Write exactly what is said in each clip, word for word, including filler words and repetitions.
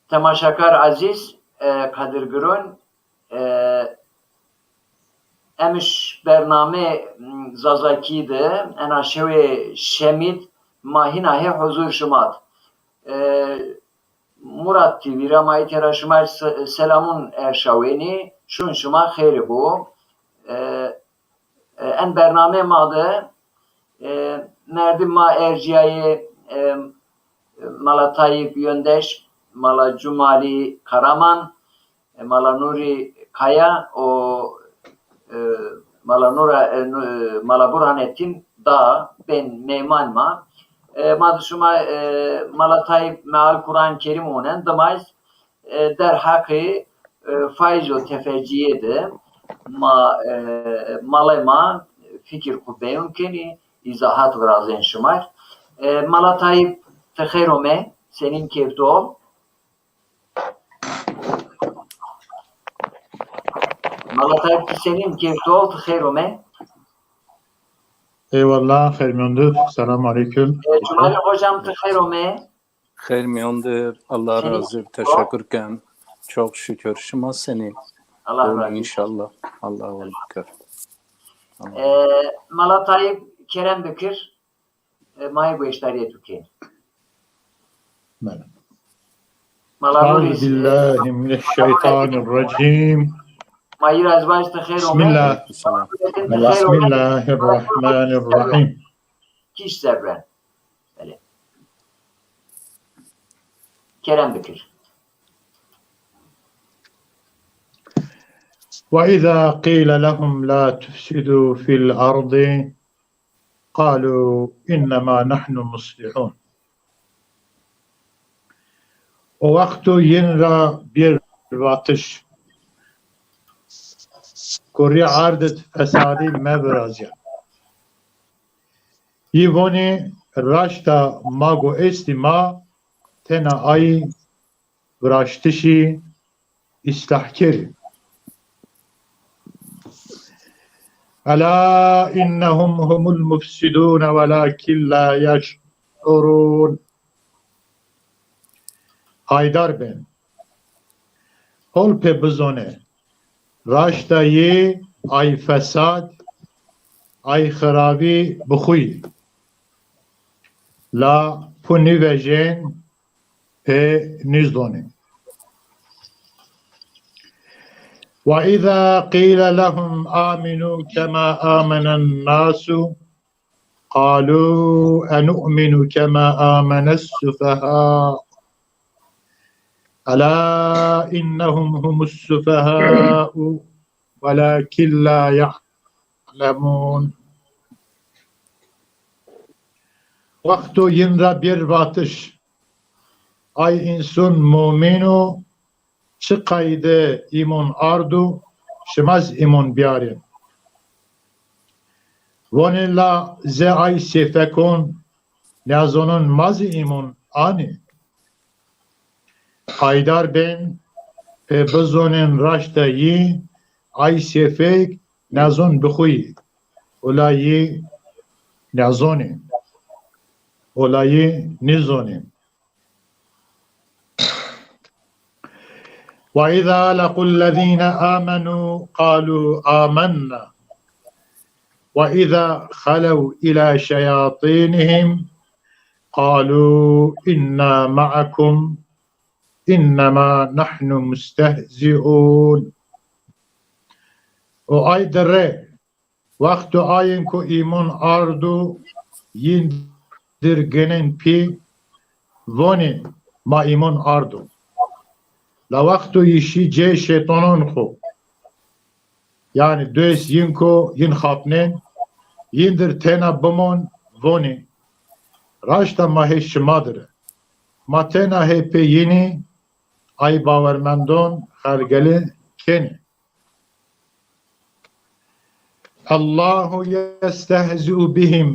Temaşakar ezîz, e, qedirgiron, e, emiş bername, m, Zazakî de ena şewê şemîd ma hîna hê huzur şima d. E, Murat T V ra ma îtya ra şima se-, selamun erşawenî, şun şima xêrî bo. E, E, en bernameyê ma de, e, merdim ma ercîyayê, e, Mala Tayyip Yöndeş, Mala Cumalî Karaman, e, Mala Nurî Kaya û, e, Mala Nura, e, Nu-, e, Mala Burhanettin Dağ, ben meyman ma. E, ma de şima, e, Mala Tayyip meal Quran Kerim onen, dimayz e, derheqê, e, faiz û tefecîye de ma, e, malê ma fikir xwu beyon kenî, îzahat virazên şima r. E, Mala Tayyip, ti xeyr ome, senîn kêf dol. Mala Tayyip, ti senîn kêf dol, ti xeyr ome. Eyvallah, xeyr mîyon dir. Selamun aleyküm. E, Cumalî hocam, ti xeyr ome. Xeyr mîyon dir, Allah razî, teşekkür ken. Çok şükür. Şima senî? Allah razî. İnşallah. Allah wal bikir. E, Mala Tayyip kerem bikir. E, ma yê gueştarîye tu kên. Bele. Mala Nurî, e, Euzubillahimineşşeytanirracim. Ma yî ra ez vaj ti xeyr ome. Bismillah. Ti xeyr ome. Bismillahirrahmanirrahim. Kîş ser ben. Belê. Kerem bikir. وإذا قيل لهم لا تفسدوا في الأرض قالوا إنما نحن مصلحون. O wexto yin ra bir vatiş, ku rî erd id fesadî mevirazîya. Yî vonî, raşta ma go estî ma tena ay viraştişî îslahkerî. Ela innehum humul mufsidun welakin la yeş'urun. Haydar ben. Hol pê bizone. Raşta yê ay fesad, ay xirabî bi xwu yî. La pu nîvejên, pê nîzonên. وإذا قيل لهم آمنوا كما آمن الناس قالوا أنؤمن كما آمن السفهاء ألا إنهم هم السفهاء ولكن لا يعلمون. Wexto yin ra bir vatiş, ay însun mumîn o, çi qayde îmon ardo, şima z îmon biyarên. Vonê la zê ay sêfekon, nêzonon ma zî îmon anê. Haydar bên, pê bizonên raşta yî, ay sêfek nêzon bi xwu yî. Ola yî nêzonê. Ola yî nîzonê. وإذا لقوا الذين آمنوا قالوا آمنا وإذا خلوا إلى شياطينهم قالوا إنا معكم إنما نحن مستهزئون. O ay dire, wexto ayên ku îmon ardo yin dir gênên pî, vonê ma îmon ardo. La wexto yî şî cê şeytanon xwu, yanî dost yin ku yin xapnên, yin dir tena bimon, vonê, raşta ma hê şima dir ê. Ma tena hê pê yinî, ay bawermendon xelgeli kenê. الله يستهزئ بهم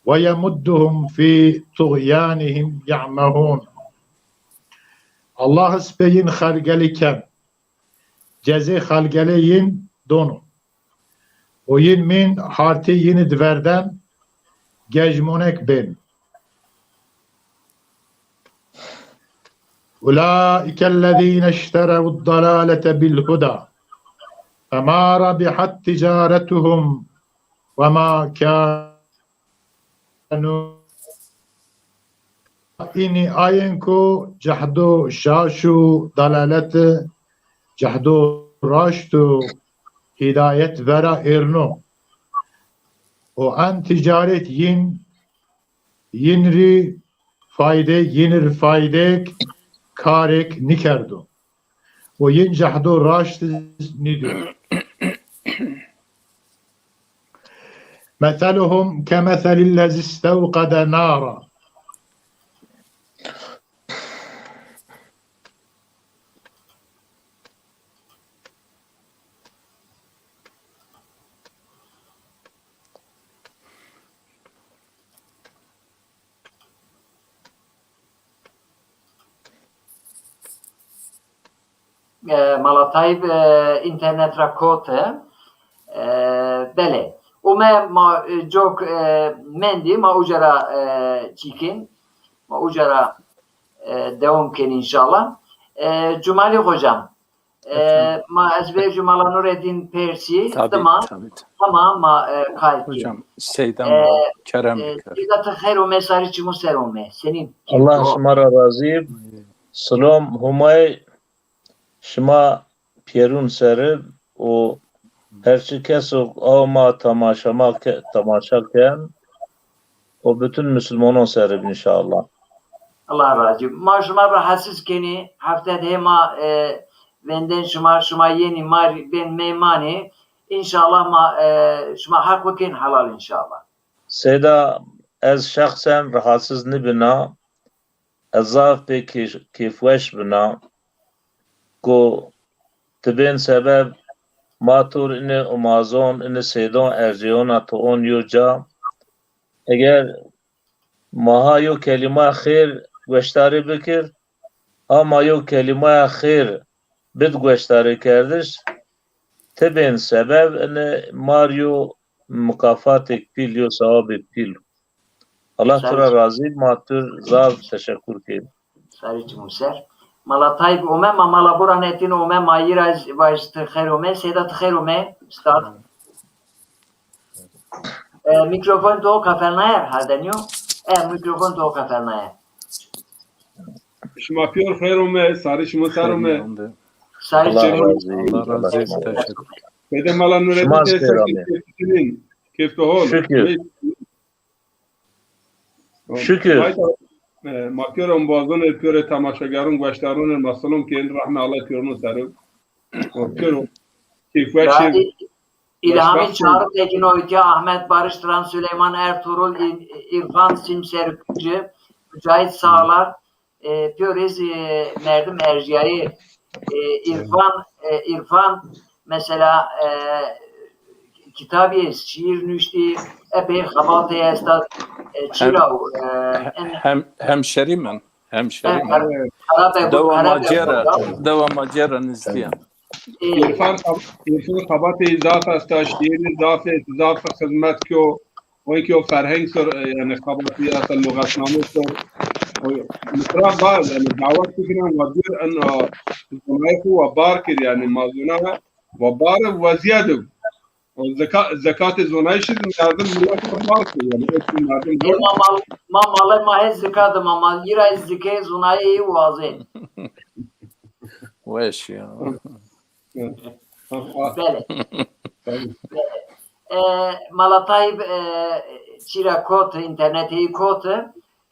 ويمدهم في طغيانهم يعمهون. Allah spê yin xelgelî ken, cezê xelgelê yin dono. O yin mîn hartê yin id verden gejmonek bên. أولئك الذين اشتروا الضلالة بالهدى فما ربحت تجارتهم وما كانوا Înî ayên ku cehdo şaş û dalalet, cehdo raşt û hîdayet vera êrno. Û en tîcaret yin, yin rî fayde, yin rî faydek karek nîkerdo. Û yin cehdo raşt nîdo. مثلهم كمثل الذي استوقد نارا. E, Mala Tayîb, e, înternet ra kote. E, belê. Ome ma, e, cok, e, mendî, ma uca ra, e, çîkên. Ma uca ra, e, dewam kên înşallah. E, Cumalî hocam. E, ma ez vejî Mala Nureddîn persî, dima, dima ma, e, qayt kên. Hocam, Seyda ma kerem bikir. Seyda ti xeyr ome, sarî çimû ser ome. Senîn? Allah şima ra razî. Silom Humay şima pêrûn ser ib û her çi keso aw ma temaşa ma ke-, temaşa ken û bütün musulmanon ser ib înşallah. Allah razî. Ma şima rahatsız kenî, hefte de ma, e, vendên şima, şima yenî ma rî bên meymanî. Înşallah ma, e, şima heq bikên helal înşallah. Seyda, ez şexsen rahatsız nibina. Ez zaf pê kê-, kêfweş bina. Go ti bên sebeb ma tur ini umazon, ini seydon erceyona tu on yo ca. Eger ma ha yo kelîmaya xêr goşdarî bikir, ha ma yo kelîmaya xêr bid goşdarî kerdiş, ti bên sebeb ini mar yo mukafatêk pîl, yo sewabêk pîl. Allah tu ra razî, ma tu zaf teşekur kên. Sarî çimû ser. Mala Tayîb ome, ma Mala Burhanettin ome, ma yî ra vaj ti xeyr ome, Seyda ti xeyr ome, ustad. E, mîkrofon to qefelnaye, herhalde nîyo? E, mîkrofon to qefelnaye. Şima pîyor xeyr ome, sarî şima ser ome. Sarî çimû. Allah razî bo. Seyda Mala Nureddîn tê ser keyfî hol. Şukir. Şukir. Hayda, e, ma pêro embazon ê pêro temaşegaron, goşdaron ê ma silom kên, rehmê Allah pêrono ser o. O pêro keyfweş ê. Îlhamî Çağrı Tekin, Oytya Ahmet, Barış Turan, Süleyman Ertuğrul, İr-, İrfan Simserikçi, Mücahit Sağlar, e, pêro zî, e, merdim erjîyayî, e, Îrfan, e, Îrfan mesela, e, kitabî, şîîr nuştî, epey xebatê esta, e, çira, e, hem, hemşerî min, hemşerî min. Dewa ma cêra, dewa ma cêra nizdî ya. E, Îrfan, Îrfan xebatê zaf esta, şîîrî zaf est, zaf xizmet kyo. Onkî o ferheng ser, e, yanî xebatî ya ser luxetname ser. O misra bar, yanî dawet bikirin, wa dir en, e, zonayê xo wa bar kir, yanî ma zona wa bar wa zîyade. O zeka-, zekatê zonayîşî de merdim milet wa bar kir, yanî o çi merdim zor. Ma mal-, ma malê ma hê zika de ma mal, yî ra zikê zonayê yî wazê. Weş ya. Belê. Belê. E, Mala Tayîb, e, çîra kot, înternetê yî kot.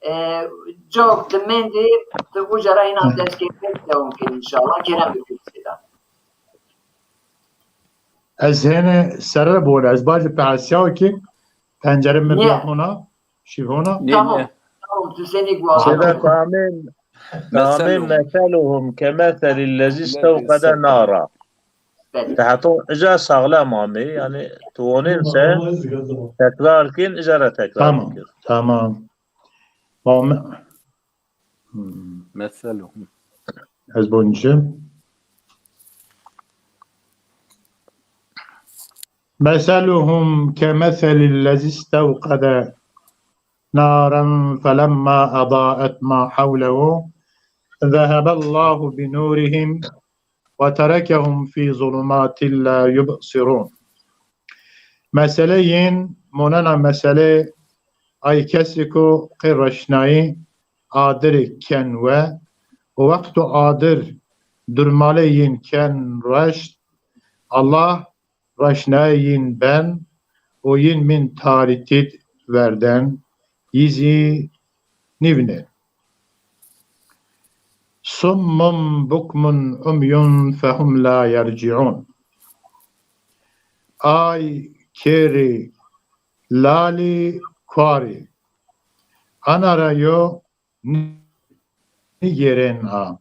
E, cok ti mendî, ti uca ra înan dest kerdî, dewam kenî înşallah. Kerem bikir Seyda. Ez hêne serre bole, ez bacî pehesîyaw ki pencere mi bîya hona. Şîvona? Tamam. Tamam, tu senî guazî. Seyda, tamam. Tamam, meseluhum kemeseli lezî stewqede nara. Belê. Ti heto ica saxlem amê, yanî tu wonên se tekrar kên, ica ra tekrar bikir. Tamam, tamam. Tamam. Hmm. Meseluhum. Ez bonî. مثلهم كمثل الذي استوقد نارا فلما أضاءت ما حوله ذهب الله بنورهم وتركهم في ظلمات لا يبصرون. Mesele yin monena mesele ay kesî ku qê reşnayî adirê ken we û wexto adir durmalê yin ken reşt, Allah reşnayê yin ben û yin mîn tarîtîd verden, yî zî nîvnên. صم بكم عمي فهم لا يرجعون. Ay kêrî, lalî, kuarî. Ana ra yo nîgêrên a.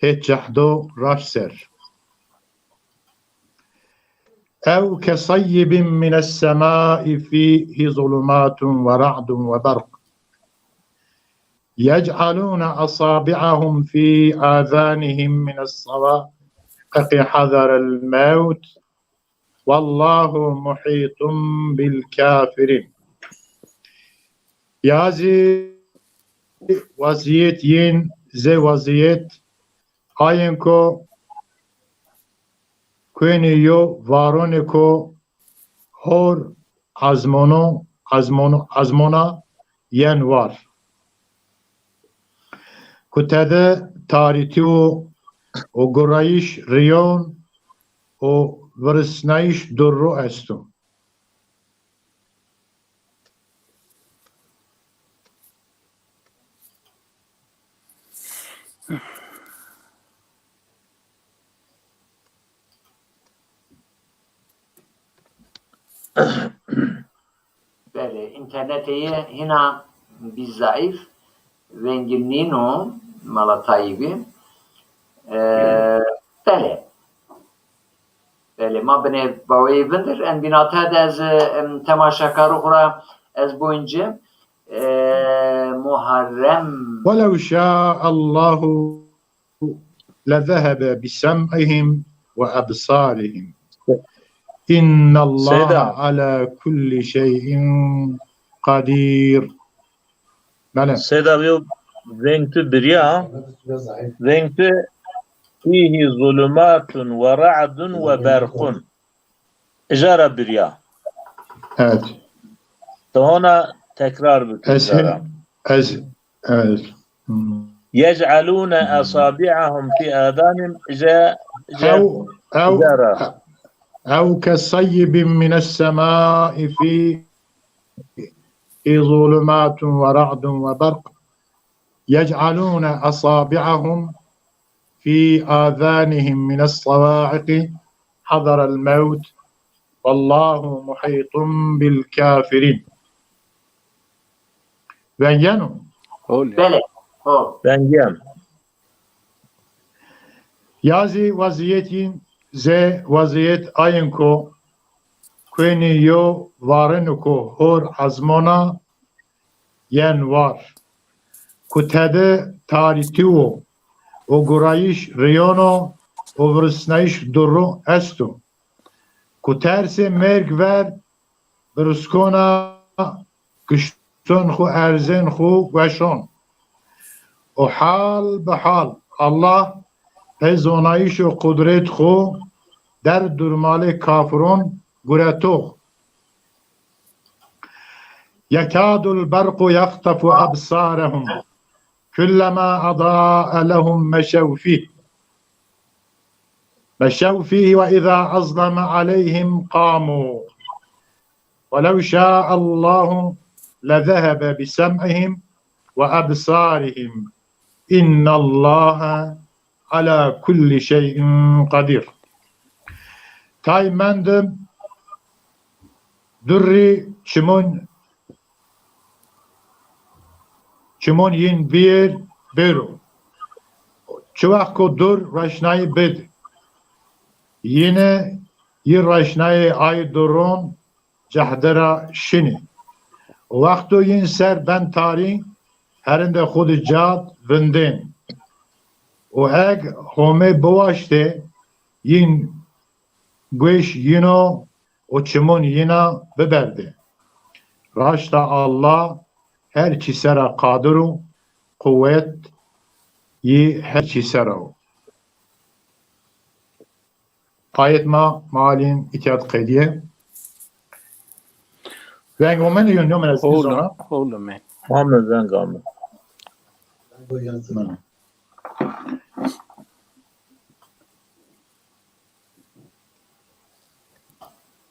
Hê cehdo raşt ser. أو كصيب من السماء فيه ظلمات ورعد وبرق يجعلون أصابعهم في آذانهم من الصواعق حذر الموت والله محيط بالكافرين. Ya zî wazîyet yin zê wazîyet ayên ko kuênî yo varonê ko hor azmono, azmono, azmona yen war. Ku tede tarîtî û, û gurayîş riyon û virisnayîş durru esto. Belê, înternetê yê hîna bî zeîf, vengî nîno, mala tayîbî. E, belê. Belê, ma binê baweyî vindir. En bînate de ez, em, temaşekarû xwu ra ez boyunci, e, Muharrem. ولو شاء الله لذهب بسمعهم وأبصارهم. إن الله Seyda. على كل شيء قدير. Belê. Seyda, yo veng tu birya, veng tu فيه ظلمات ورعد وبرق. Îja ra birya. Evet. Ti hona tekrar bikî Ez, îja ra. Ez, evet. Hmm. يجعلون أصابعهم في آذانهم, îja, îja, Ew, ew, îja ra. Ew kesayyibi mine's semai fi, fi zulumatun ve ra'dun ve berq. Yec'alûne asâbi'ahum fî âzânihim mine's savâ'iqi hadarel mewt. Vallahu muhîtun bil kafirîn. Vengeno? Belê. Ho. Vengeno. Ya zî wazîyetî zê wazîyet ayên ko kuênî yo vareno ko hor azmona yen war. Ku tede tarîtî wo û gurayîş riyono û virisnayîş durru esto. Ku tersê merg ver biriskona gişton xwu, erzên xwu weşon. Û hal bi hal Allah pê zonayîş û qudret xwu der durmalê kafiron gureto. يكاد البرق يخطف أبصارهم كلما أضاء لهم مشوا فيه، مشوا فيه وإذا أظلم عليهم قاموا ولو شاء الله لذهب بسمعهم وأبصارهم إن الله على كل شيء قدير. Tay mendim durrî çimon, çimon yin bîyêr bêro. Çi wext ko dur reşnayî bid, yine yi reşnayê ay durron cehde ra şinî. Wexto yin ser ben tarî, herinde xwu di cad vindên. Û eg Homê biwaştê, yin guêş yino û çimon yina biberdê. Raşta Allah her çî sera qadir û quwet yî her çî ser o. Ayet ma, malin, îtîyat qedîye. Veng omene yo nîyo mene zona. Howlime. Ame, veng ame.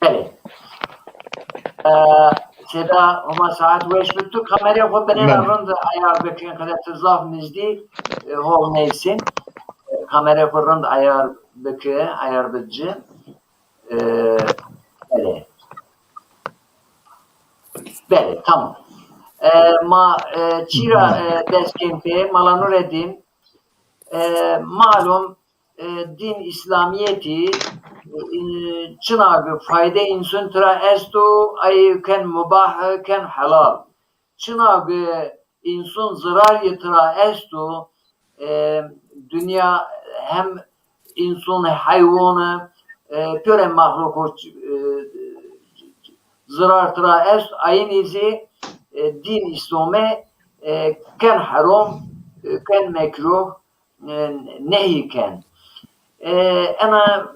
Belê. E, Seyda, Homa saet weş bi. Tu kamerê xo binê ra rind ayar bikin, qede ti zaf nizdî, e, hol neysin. E, kamerê xo rind ayar biki, ayar bici. E, belê. Belê, tamam. E, ma, e, çî ra, e, dest kên pê, Mala Nureddin, e, malum, e, dîn Îslamîyetî, e, çina ki fayde însun tira esto, ay ken mubah, ken helal. Çina ki însun zirarî tira esto, e, dinya hem însun, heywan, e, pêro mexluq, e, zirar tira est, ayînî zî, e, dîn Îslome, e, ken herom, e, ken mekruh, e, nehî ken. E, ena,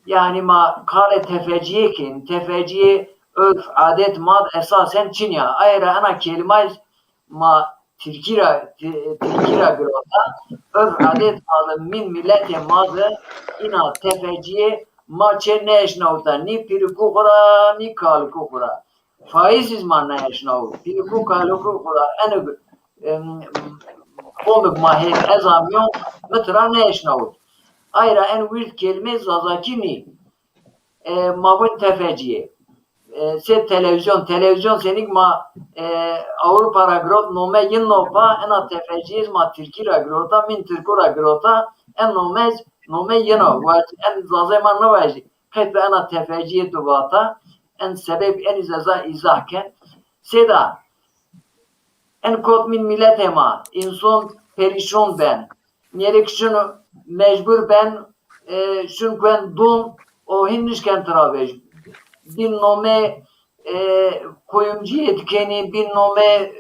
yanî ma qalê tefecîye kên, tefecîye örf, adet ma de esasen çin ya. Aye ra ena kelîmay ma tirkî ra, ti-, tirkî ra girota, örf, adet ma de, mîn, mîletê ma de îna tefecîye ma çê nêeşnawita, nî pîrikû xwu ra, nî kalikû xwu ra. Faîz iz ma nêeşnawit. Pîrikû kalikû xwu ra eno, em, qomik ma hê ez amîyon, mi tira nêeşnawit. Ay ra en wîrd kelîmê zazakî nî. E, ma vûn tefecîye. E, sê televîzyon, televîzyon senîk ma, e, Ewropa ra girot, nome yin no pa, ena tefecîye ma tirkî ra girota, mîn tirkû ra girota, en nome, nome yin o. Wa en zazay ma nivajî. Qet bi ena tefecîye tu vata, en sebeb enî zeza îzah ken. Sêda, en kot mîn mîletê ma, înson perîşon ben. Nêrêk şino mecbur ben, e, şin kuen dûn, o hîn nişken tira vej. Bîn nome, e, kuyumcîye dikenî, bîn nome, e,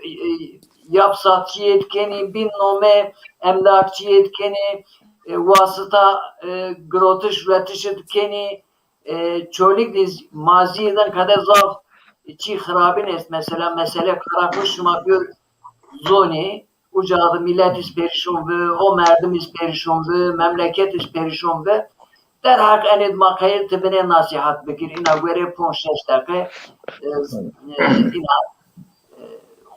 yapsatçîye dikenî, bîn nome emlakçîye dikenî, e, wasita, e, girotiş, ruetişî dikenî, e, Çolîg de mazîyêden qede zaf çî xirabîn est. Mesela, mesele Karakuş şima gör zonî, uca de mîlet iz perîşon bi, o merdim iz perîşon bi, memleket iz perîşon bi. Derheq enê de ma qeyil ti binê nasîhat bikir, îna guerê ponc şeş deqe, e, e, îna, e,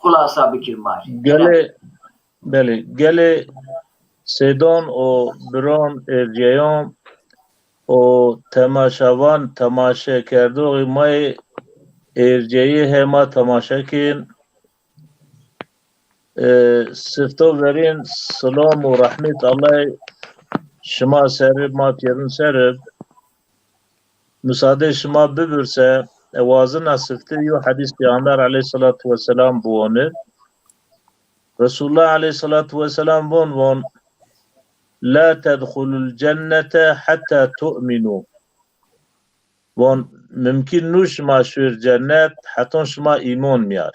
xulasa bikir ma rê. Gelê, belê, gelê sêdon û biron êrceyon û temaşevan, temaşekerdoxê ma yê êrceyî hema temaşe kên. E, sifto verîn, silam û rehmet Allay şima ser ib, ma pêrin ser ib. Musadê şima bibirse, e, wazina sifte yo hedîs Peyxamber aleyhîsselatu wesselam biwonib. Resulullah aleyhîsselatu wesselam von, von, "La tedxulul cennete hatta tu'minu." Von, mumkin nû şima şuêr cennet, heton şima îmon mîyar.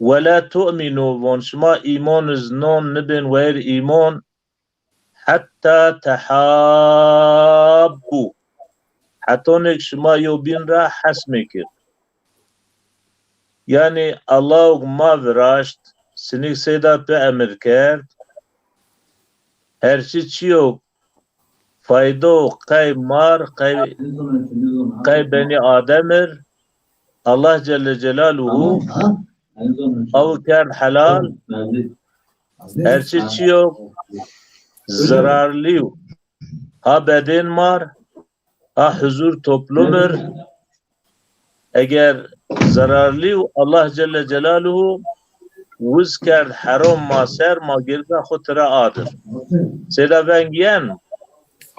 "Ve la tu'minu", von, şima îmon iz non nibên weyr îmon, "hatta tehabbu", hetonêk şima yobîn ra hes mekir. Yanî Allahok ma viraşt, sinîk seyda tu emir kerd, her çi çîyok faydo qey mar, qey, qey benî Adem ir, Allah Celle Celaluhu aw kerd helal, her çi çîyo zirarlî yo, ha bedên mar, ha huzur toplum ir, eger zerarlî û Allah Celle Celaluhu wiz kerd herom ma ser, ma gerika xwu tira adir. Seyda veng yen?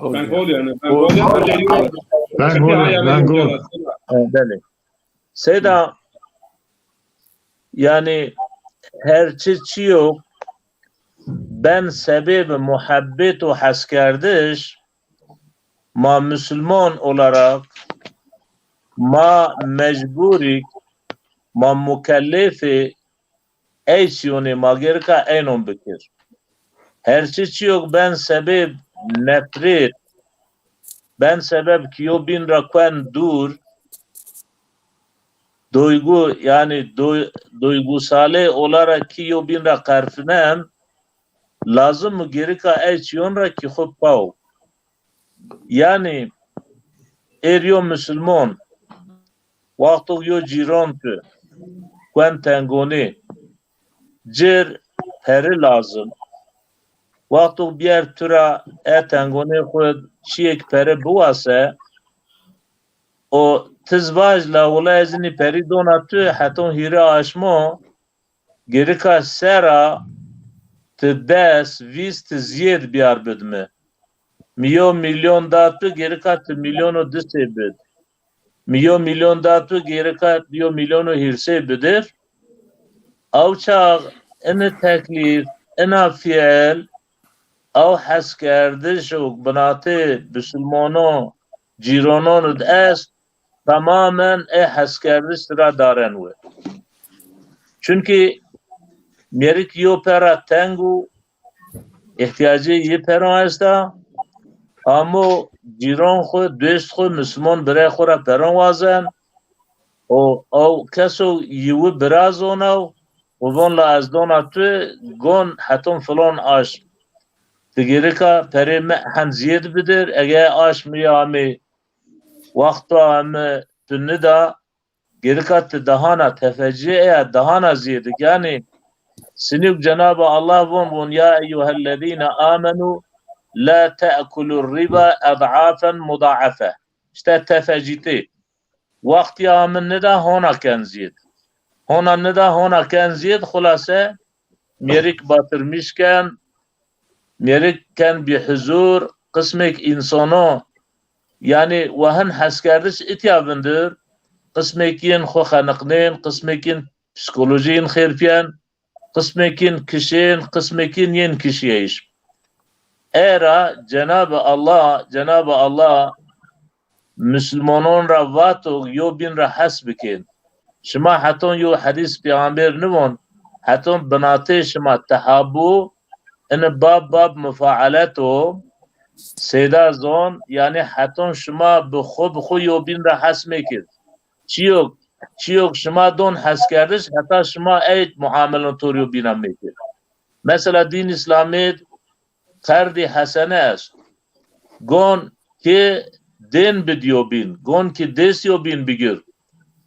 Veng hol yanî, veng hol yanî. Veng hol, veng hol. Ha, belê. Seyda, yanî her çi çîyo ben sebêbi muhebbet û heskerdiş, ma musulman olarak ma mecburîk, ma mukellefî ey çîyonê ma gerika eynon bikir. Her çi çîyok ben sebeb nefret, ben sebeb ki yo bîn ra kuen dûr, duygu, yanî duy-, duygusale olarak ki yo bîn ra qerfinen, lazim û gerika ey çîyon ra ki xwu paw. Yanî êr yo musulmon, wexto yo cîron tu kuen tengonî, cir peri lazim. Wexto biyer tu ra e tengonê xwu çîyêk peri biwase, o tiz vaj la wela ez inî perî dona tu, heton hîrê aşmo, gerika sera ti des, vîst ti zîyêd biyar bid mi. Mi yo milyon da tu, gerika ti milyon û disê bid. Mi yo milyon da tu, gerika yo milyon û hîrsê bidir. Aw çax ini teklîf, ina fiil, aw heskerdiş û binatê bisilmono, cîronon id est, tamamen ê heskerdiş ra daren we. Çunkî mêrik yo pera teng û îhtîyacê yi peron esta, amo cîron xwu, dost xwu, musulmon birê xwu ra peron wazen, û ew keso yi wi bira zona û von la ez dona tu, gon heton filon aşm. Ti gerika perê mi hend zîyêd bidir, ege aşmî ya amê wexto ame tu nida, gerika ti dahana tefecîye ya dahana zîyêdik. Yanî sinîk Cenab-ı Allah von, von, "Ya eyyuhellezîne amenu la te'kulur riba ed'afen muda'efe." İşte tefecîtî. Wextî amin nida hona ken zîyêd. Hona nida hona ken zîyêd, xulase mêrik batirmîş ken, mêrik ken bî huzur, qismêk însono, yanî wa hin heskerdiş îtya vindir, qismêk yên xwu xeniqnên, qismêk yên psîkolojî yên xêrpîyen, qismêk yên kişên, qismêk yên yên kişîyeyîş. Era Cenab-ı Allah, Cenab-ı Allah musulmonon ra vato yo bîn ra hes bikên. Şima heton yo hedîs peyxamber nivon, heton binatê şima tehabu, ini bab bab mufaalet o, seyda zon, yanî heton şima bi xwu bi xwu yo bîn ra hes mekir. Çiyok, çiyok şima don heskerdiş, heta şima ey muamelon tor yo bîna mekir. Mesela dîn Îslamî qerdî hesene est. Gon ki dên bid yo bîn, gon ki dêst yo bîn bigir.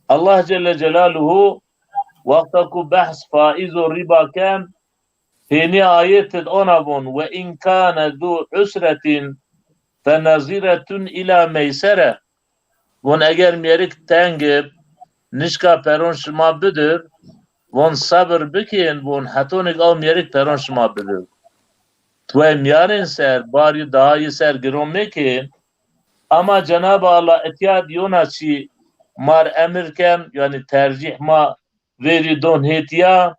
Allah Celle Celaluhu wexta ku behs faiz û riba ken, pênî ayet id ona von, "Ve in kane zu usretin fe naziretun ila meysere." Von eger mêrik teng ib, nişka peron şima bidir, von sebir bikên, von hetonik aw mêrik peron şima bidir. Tuwê mîyarên ser, barî daha yi ser giron mekên, ama Cenab-ı Allah îtya d yona çî mar emir ken, yanî tercîh ma verî don hêtiya,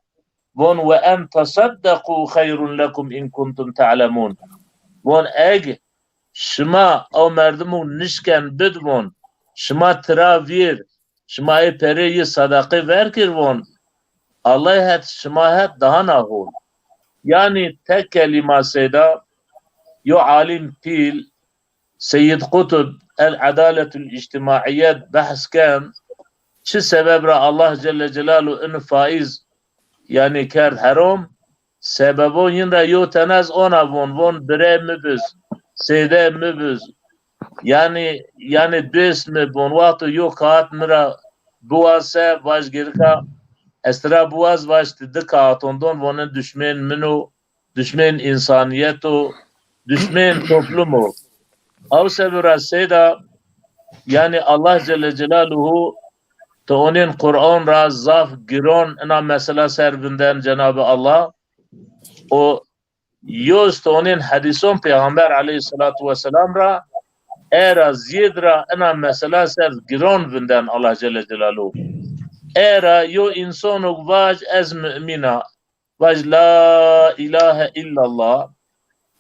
von, "Ve en tesaddequ xeyrun lekum in kuntum ta'lemun." Von, eg şima ew merdimû nişken bid von, şima tira vîr, şima ê perê yi sadaqê verkir von, Allah het şima het daha na hol. Yanî tek kelîma seyda, yo alim pîl, Seyyid Qutb El Adaletul Îctimaiyet behs ken, çi sebeb ra Allah Celle Celaluhu in faiz, yanî kerd herom, sebebon yin ra yo tene z ona von, von birê mi biz, seyde mi biz, yanî, yanî dost mi bon, wexto yo kaxit mi ra biwase, vaj gerika ez tira biwaz, vaj ti di kaxiton don, von in duşmên min o, duşmên însanîyet o, duşmên toplum o. Ew sebeb ra seyda, yanî Allah Celle Celaluhu ti onên Quran ra zaf giron ina mesela ser vinden Cenab-ı Allah. O yo ti onên hedîson Peyxamber aleyhissalatu vesselam ra, era zîyêd ra ina mesela ser giron vinden Allah Celle Celaluhu. Era yo însonog vaj ez mumîn a, vaj la îlahe îllallah.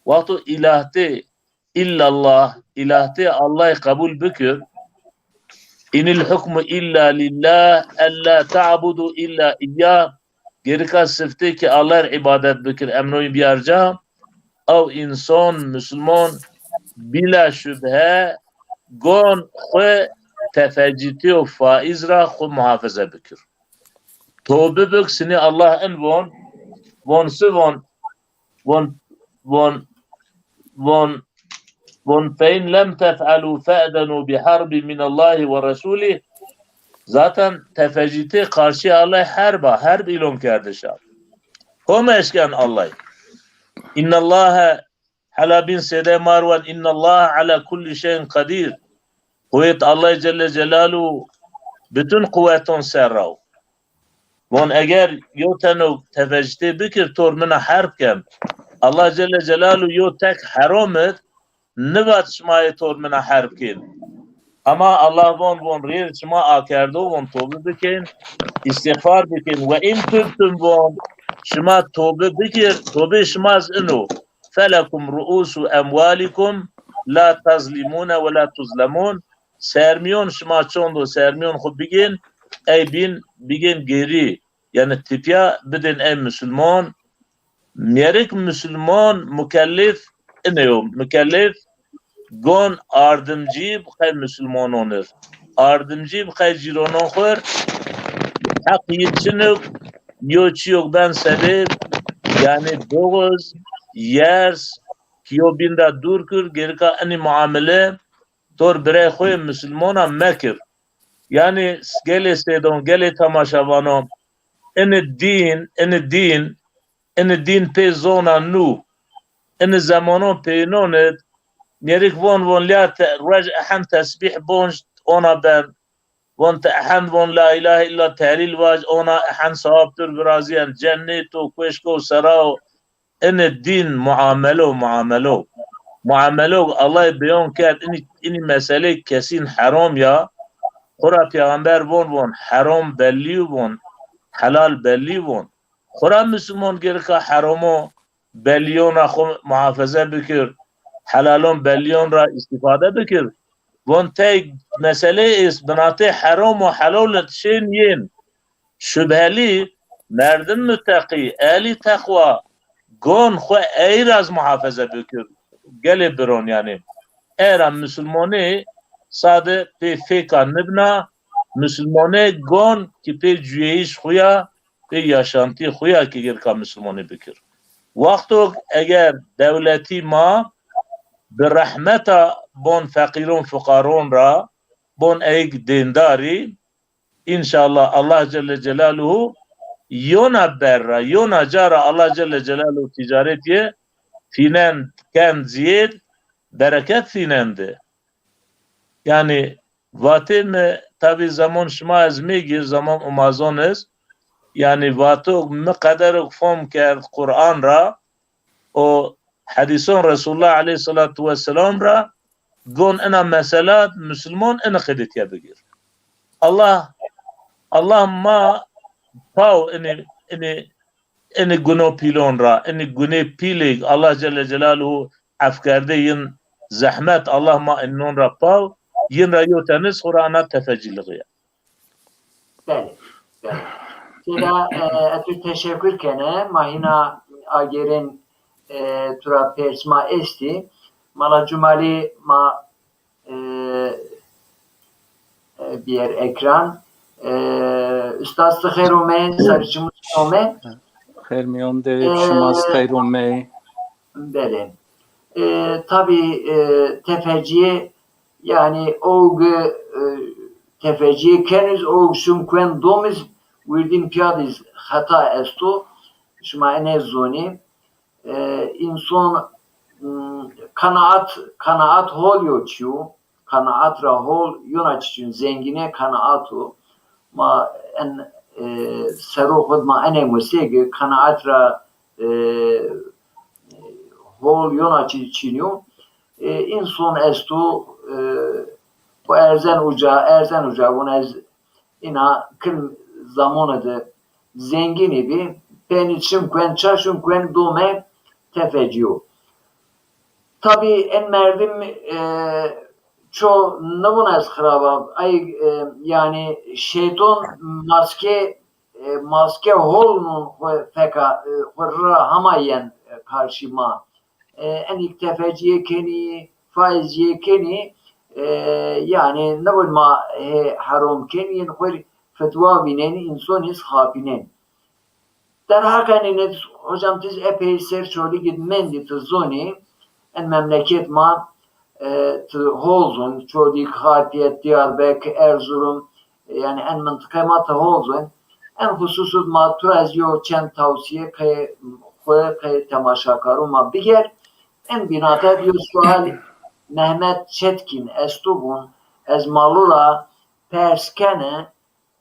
Wexto îlahtê îllallah, îlahtê Allahî qebul bikir, inil hukmu illa lillah, ella ta'budu illa iyyah, gerika siftê ki Allah r îbadet bikir, emroyî biyar ca. ew însan, musulman, bîla şubhe gon xwu tefecîtî û faîz ra xwu muhafeze bikir. Tobe bik, sinî Allah in von, von si von, von, von, von, von, "Fe in lem tef'alû fe'zenû bi harbin minallahi ve resûlih." Zaten tefecîtî karşî Allah herb a, herb îlon kerdiş a. Kom eşken Allah. İnnallaha, hela bîn sêde Marwan, "İnnallaha ala kulli şeyin kadir." Quwet Allah Celle Celaluhu bütün quweton ser ra o. Von eger yo teno tefecîtî bikir, tor mina herb ken. Allah Celle Celaluhu yo tek herom id, nivat şima ê tor mina herb kên. Ama Allah von, von rêr şima akerdo, von tobe bikên, îstîxfar bikên. "Ve in tubtum," von, şima tobe bikir, tobe şima z ino. "Felekum ru'usu emwalikum la tazlimune ve la tuzlemun." Sermîyon şima çond o, sermîyon xwu bigên, ey bîn, bigên gêrî. Yanî tipya bidên ey musulman. Mêrik musulman mukellef ine yo. Mukellef gon ardimcî bi qey musulmanon ir. Ardimcî bi qey cîronon xwu ir. Heq yi çinik, yo çîyok ben sebeb, yanî boğuz, yers, ki yo bîn ra dûr kir, gerika inî muamele tor birey xwu yê musulmana mekir. Yanî gelê sêdon, gelê temaşevanon, inî dîn, inî dîn, inî dîn pê zona nû, inî zemanon peynon id, mêrik von, von lîya te-, ruej ehend tesbîh bonc, ona ben, von te ehend von la îlahe îlla tehlîl vac, ona ehend sewab tur virazîyen, cennet o, kueşko, sera o, inî dîn muamelo, muamelo. Muamelo Allahî beyon kerd, inî, inî meselê kesîn herom ya. Xwura peyxamber von, von herom bellî yo von, helal bellî yo von. Xwura musulmon gerika heromo bellîyon ra xwu muhafeze bikir, helalon bellîyon ra îstîfade bikir. Von tey meselê êst, binatê herom û helal id şên yên. Şubhelî, merdim muteqî, ehlî teqwa, gon xwu ey ra z muhafeze bikir. Gelê biron yanî. Era musulmonê sade pê fêka nibna, musulmonê gon ki pê cuyeyîş xwu ya, pê yaşantî xwu ya ki gerika musulmonê bikir. Wexto eger dewletî ma bi rehmeta bon feqîron fuqaron ra, bon eyg dêndarî, înşallah Allah Celle Celaluhu yona ber ra, yona ca ra Allah Celle Celaluhu tîcaretî fînen kend zîyêd, bereket fînen di. Yanî vatê mi, tabî zaman şima ez mêgir, zaman umazon iz. Yanî vato mi qederok fom kerd Quran ra, o hedîson Resulullah aleyhissalatu vesselam ra, gon ina mesela musulmon ini qedîtiye bigir. Allah, Allah ma paw ini, ini, ini guno pîlon ra, ini gunê pîlêg Allah Celle Celaluhu efkerdê yin zehmet, Allah ma inon ra paw, yin ra yo teniz xwu ra ana tefecîlixî ya. Belê, belê. Seyda, e, ez tu teşekkür kene. Ma hîna agêrên, e, tu ra pers ma estî. Mala Cumalî ma, e, e, biyer ekran. E, ustaz, ti xeyr ome, sarî çimû ome. Xeyr mîyon de, e, şima zî xeyr ome. Belê. E, tabî, e, tefecîye, yanî owg, e, tefecîye keniz, owg şun kuen domiz, wirdîn piyadiz xeta esto. Şima ene zonî. E, înson, m, qenaat, qenaat hol yo çîyo. Qenaat ra hol yona çî çin, zengîne qenaat o. Ma en, e, sero xud ma ene musegi, qenaat ra, e, hol yona çî çin yo. E, înson esto, e, xo erzen uca, erzen uca, vun ez ina kilm zamone de zengînî bî, penî çim kuen, çar çim kuen dome tefecîyo. Tabî en merdim, e, ço nivun ez xirab a. Ay, e, yanî şeyton maske, e, maske holnun xo feka, e, xo ra hama yen, e, karşî ma. e, enîk tefecîye kenî, faizcîye kenî, e, yanî nibin ma hê herom kenî, yên xwir fetwa vînenî, înson îz xapînenî. Derheqenî nê, hocam, tiz epey ser Çolîgî mendî, ti zonî, en memleket ma, e, ti hol zon, Çolîg, Xarpêt, Diyarbekir, Erzurum, e, yanî en mintiqe ma ti hol zon. En xususû ma tu ra ez yo çend tawsîye qey xwu, qey temaşakarû ma biger. En bînate yo sual Mehmet Çetkîn esto, vûn, ez ma lu ra pers kene,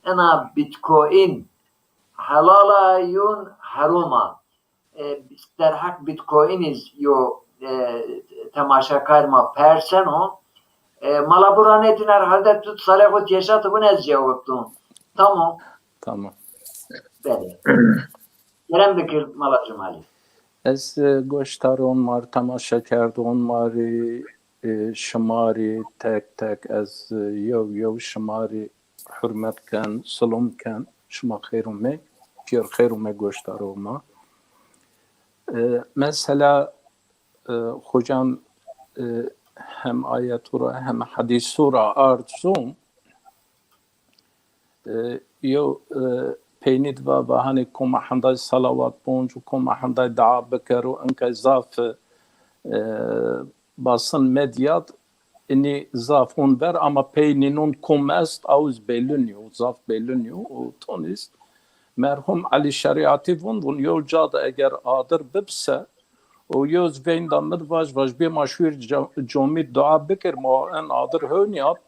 ena Bitcoin helal a yûn herom a? E, derheq Bitcoinî yo, e, temaşakar ma perseno. E, mala bura nêdîn, herhalde tu sarê xo têşa tu vun ez cewab dûn. Tamam. Tamam. Belê. Kerem bikir mala Cemalî. Ez, e, goşdaron ma rê, temaşakerdon ma rê, e, şima rê tek tek ez, e, yew yew şima rê hurmet ken, silom ken, şima xeyr ûmey, pîyer xeyr ûmey goşdaro ma. E, mesela, e, hocam, e, hem ayetû ra hem hedîsû ra ard zûn, e, yew, e, peynî di va, va hanî koma henday salawat bonc û koma henday dua bikero, inkay zaf, e, basin medyat, inî zaf hûn ver, ama pey nînon kom est, aw iz belli nîyo, zaf belli nîyo, û ton iz merhum Elî Şerîatî vun, vun, yew ca de eger adir bibse, û yew iz veynda mi di vaj, vaj bê ma şuir ca-, comî dua bikir, ma en adir hewnî ap,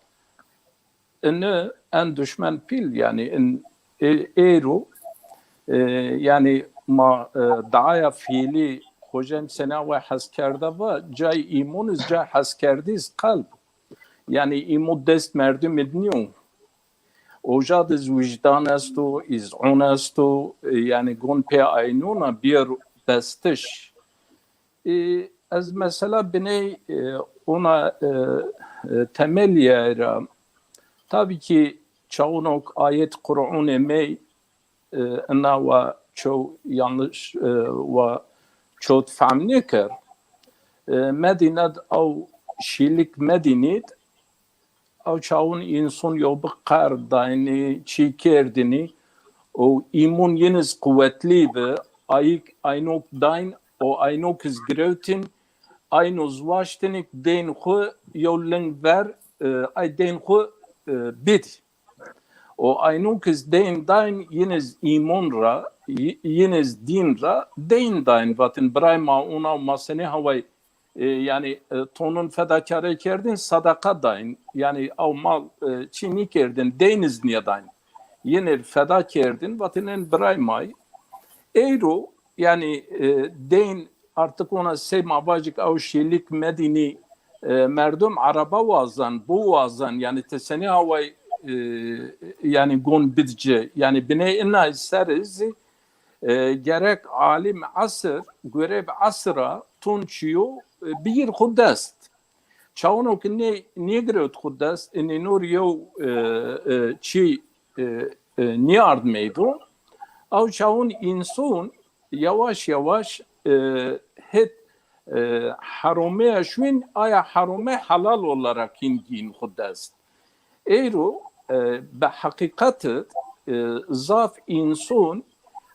ini en duşmen pîl, yanî in, e, êro, e, yanî ma, e, daaya fiilî, xocem sena we heskerde va, cay îmon iz, cay heskerdî iz qelb. Yanî îmo dest merdimî di nîyo. Oja di iz wijdan esto, îzon esto, e, yanî gon pê aynona bîyer bestiş. E, ez mesela biney, e, ona, e, e, temelîye ra. Tabî ki çawunok ayet Qur'unê mey, e, ina wa çew yanlış, e, wa çewt fehm nêker. E, Medîne d aw şîlik Medînî d, aw çawun înson yew bi qerd daynî, çî kerdinî, û îmon yin iz quwetlî bi, ayik aynok dayn û aynok iz girewtin, ayno iz waştinî k deyn xwu yew ling ver, e, ay deyn xwu, e, bid. Û aynok iz deyn dayn, yin iz îmon ra, y-, yin iz dîn ra deyn dayn. Vatin, biray ma, ona ma senî haway, e, yanî, e, tonun fedakarey kerdin, sadaqa dayn. Yanî aw mal, e, çî nîkerdin, deyn iz nîyadayn. Yin ir feda kerdin, vatin en biray may. Eyro, yanî, e, deyn artık ona sey ma vajik aw şîlik Medînî, e, merdum araba wazan, bu wazan, yanî ti senî haway, e, yanî gon bid ci, yanî biney inay ser iz, e, gerek alim esir, goreb esir a, ton çîyo, e, bigîr xwu dest. Çawuno ki nê-, nêgirewt xwu dest, inî nor yew, e, e, çî, e, e, nîard meydo. Aw çawun înson yavaş yavaş, e, het, e, heromeya şuin, aya herome helal olarak hin gîn xwu dest. Eyro, e, bi heqîqet, e, zaf înson,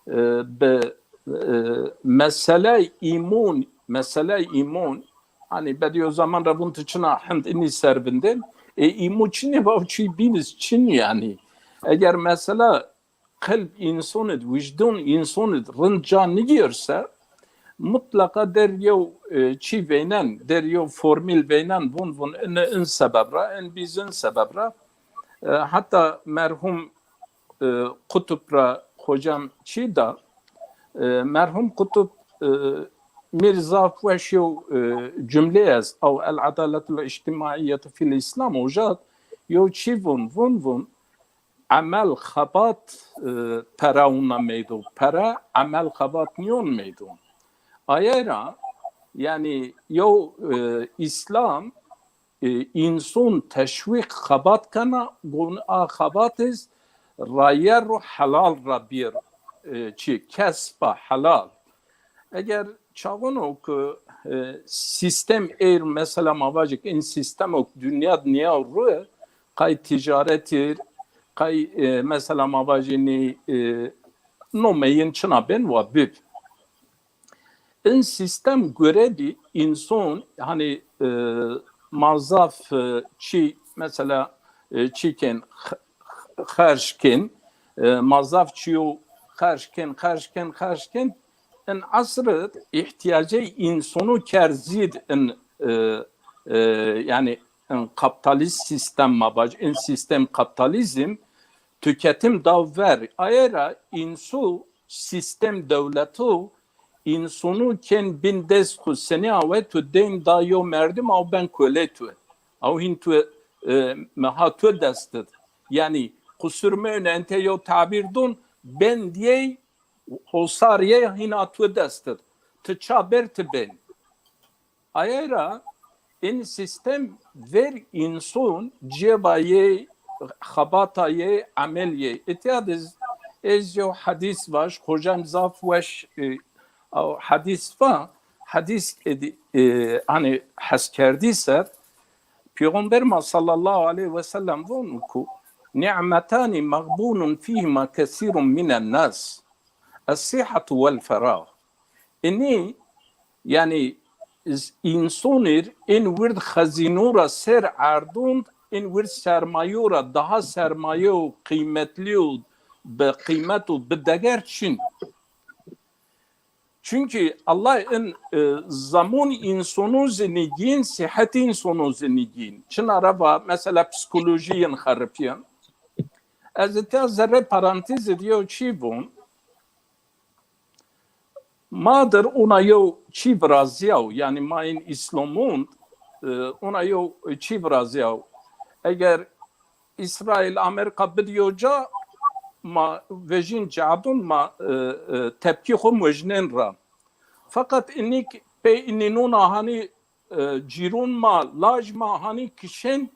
e, bi, e, meseley îmon, meseley îmon, hanî Bediüzzaman ra vun ti çina hind inî ser vindên, e, îmo çinê va, çî bîn iz çin yanî. Eger mesela qelb înson id, wijdon înson id rind ca nigêrse, mutlaqa der yew, e, çî veynen, der yew formîl veynen, vun vun in, in sebeb ra, in bî zin sebeb ra. E, heta merhum, e, Qutub ra hocam çî da, e, merhum Qutub, e, mi rê zaf weş yew, e, cumle est, aw El-Edaletul Îctimaiyetu fil Îslam, oja d yew çî vun, vun, vun, emel xebat, e, pera wina meydo. Pera emel xebat nîyon meydo. Aye ra, yanî yew, e, Îslam, e, înson teşwîq xebat kena, gon a xebat iz raye ro helal ra bîr, e, çi kesba helal. Eger Çağuno ku e, sistem êr mesela ma vajik in sistemo ku dinya dinya ru qay ticaretir, qay e, mesela ma vajini e, nomeyin çina ben wa bib. In sistem göre di inson hani e, ma zaf e, çi mesela e, çi ken xerç ken e, ma zaf çiyo xerç ken xerç ken xerç ken in asr ihtiyacê insonu ker zîd in e, e, yani in kapitalist sistem ma bac in sistem kapitalizm tüketim dav ver. Ayera insu sistem dewletu insonu ken bin dest xu seni awe tu deyn da yo merdim aw ben köle tu. Aw hin tu e, meha tu destid. Yani qusur meyne ente yo tabir dun ben diyey hosar ye hina tu destid. Ti ça ber ti ben. Ayera in sistem ver inson ceba ye, xebata ye, emel ye. Etiyad ez, ez yo hadis vaş, hocam zaf weş e, hadis va, hadis edi, e, hani heskerdî ser, Peyxamber ma sallallahu aleyhi ve sellem vonu ku ni'metani mağbunun fihima kesirun minen nas. Es-sihhatu vel ferah. Ini yani insonir in wird xezînu ra ser erdund, in wird sermayo ra daha sermayo qîmetli û bi qîmet û bi deger çin. Çünkü Allah in e, zamon insonu zinigin, sihet insonu zinigin. Çin araba mesela psikoloji yin xeripyen. Ez ita zerre parantezi diyo çi bun. Ma dir ona yo çi viraziyaw, yani ma in İslamund e, ona yo çi viraziyaw. Eger İsrail Amerika bidiyo ca ma vejin cadun ma e, e, tepki xo mojnen ra. Fakat inik pey ininuna hani e, cîrun ma, laj ma hani kişen,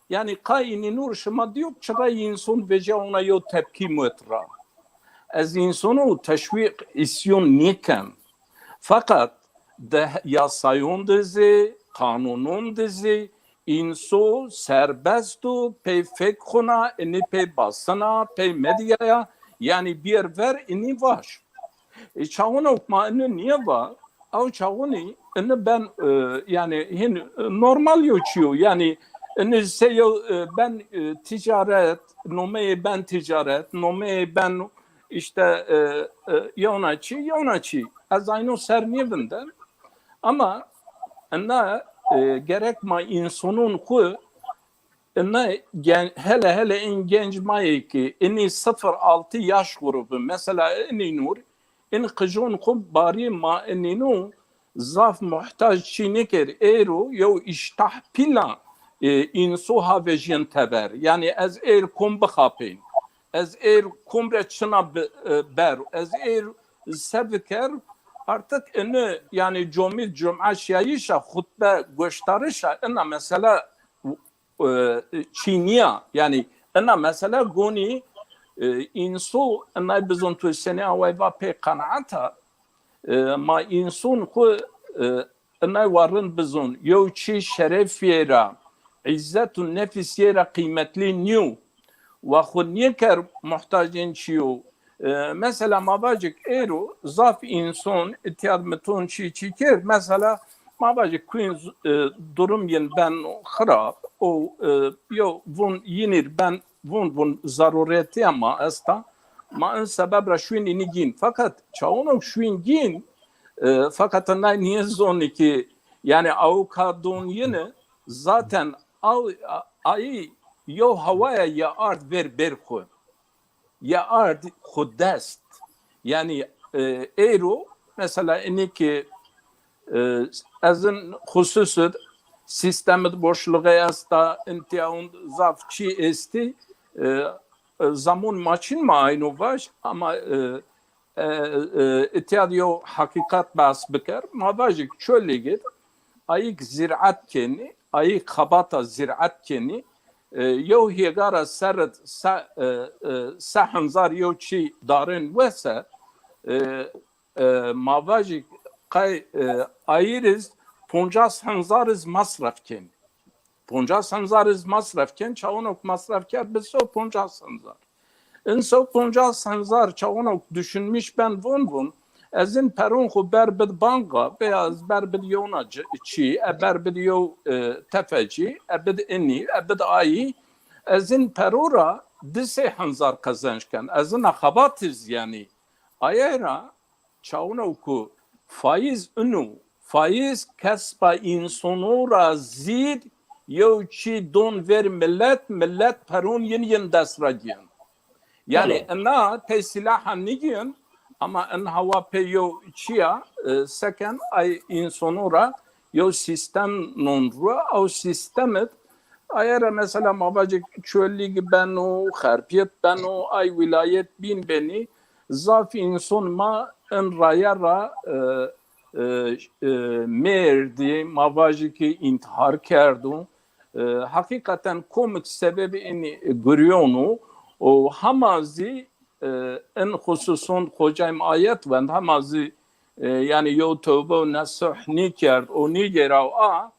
yani qay inînur şima diyo çira inson veca ona yo tepki muet ra. Ez insonu teşwîq îsyon nîken. Fakat de yasayon de zî, qanunun de zî inso serbest o, pey fek xuna, ini pey basına, pey medyaya, yani bir ver ini vaş. E, çağunok ma ini niye va? Ew çağuni ini ben e, yani hin e, normal yo çiyo. Yani ini se yo e, ben e, ticaret, nomeyê ben ticaret, nomeyê ben işte e, e, yewna çi, yewna çi. Ez ayno ser nêvindem. Ama ina e, gerek ma insonun xu ina gen, hele hele in genc ma yê ki ini sıfır altı yaş grubu. Mesela ini nur, in qijon xu bari ma ininu zaf muhtac çi nêker. Êro yew iştah pîla e, insu ha vejîn teber. Yani ez êr kom bixapên. Ez êr kom re çina bi, e, ber. Ez êr se biker. Artık ini yani comî cuma şiyayişa, xutbe goştarişa ina mesela e, çîniya. Yani ina mesela gonî e, insu inay bizon tu senê away va pê qenaeta e, ma insun xu e, inay wa rind bizon. Yew çi şerefiyê ra, îzzet û nefisiyê ra qîmetlî nîyo. Wa xu nêker muhtacên çiyo. E, mesela ma vacik êro zaf înson îtîyad miton çî çî kerd. Mesela ma vacik Queens e, durum yin ben xirab û e, yo vun yinîr ben vun vun zaruretiya ma esta. Ma in sebeb ra şuîn înî gîn. Fakat çawuno şuîn gîn e, fakat nay nîye zonî ki yani aw ka don yini zaten aw ayî yo hawaya ya ard ver ber xu. Ya ard xu dest. Yani e, êro mesela inî ki e, ez in xususir sistemit boşluğe esta, intiyawun zaf çî esti, e, e, zamun ma çin ma ayno vaj, ama e, e, e, itiyad yo hakikat bahs biker. Ma vajik ço ligid, ayik ziraat keni, ayik xabata ziraat keni, e, yew hêgara serid se, e, e, se henzar yew çî darin wese, e, e, ma vajik qey, e, ayîr iz poncas henzar iz masref kên. Poncas henzar iz masref kên, çawon ok masref kerd, bi se û poncas henzar. In se û poncas henzar çawon ok düşünmîş ben von von, ez in peron xwu ber bid banka, veya ez ber bid yewna ci-, çî, e ber bid yew, e, tefecî, e bid inî, e bid ayî, ez in pero ra di sey henzar qezenc ken. Ez ina xebat iz yanî. Aye ra çawno ku faiz inu, faiz kesba însono ra zîd yew çî don ver milet, milet peron yin yin dest ra giyen. Yanî Belê. Ina tey sîlaha nîgiyen, ama in hawa pê yew çîya, e, seken ay însono ra yew sîstem non ru, ew sîstem id aye ra mesela ma vajê Çolîg beno, Xerpiyet beno, ay wîlayet bîn benî, zaf înson ma in raye ra, e, e, e, mêrdî, ma vajî ki întîhar kerdo. E, heqîqeten komik sebebê inî gurîyono û hema zî, e, in xususon xocayîm ayet wend, hema zî, e, yanî yew tewbe û nesuh nîkerd û nîgêraw a,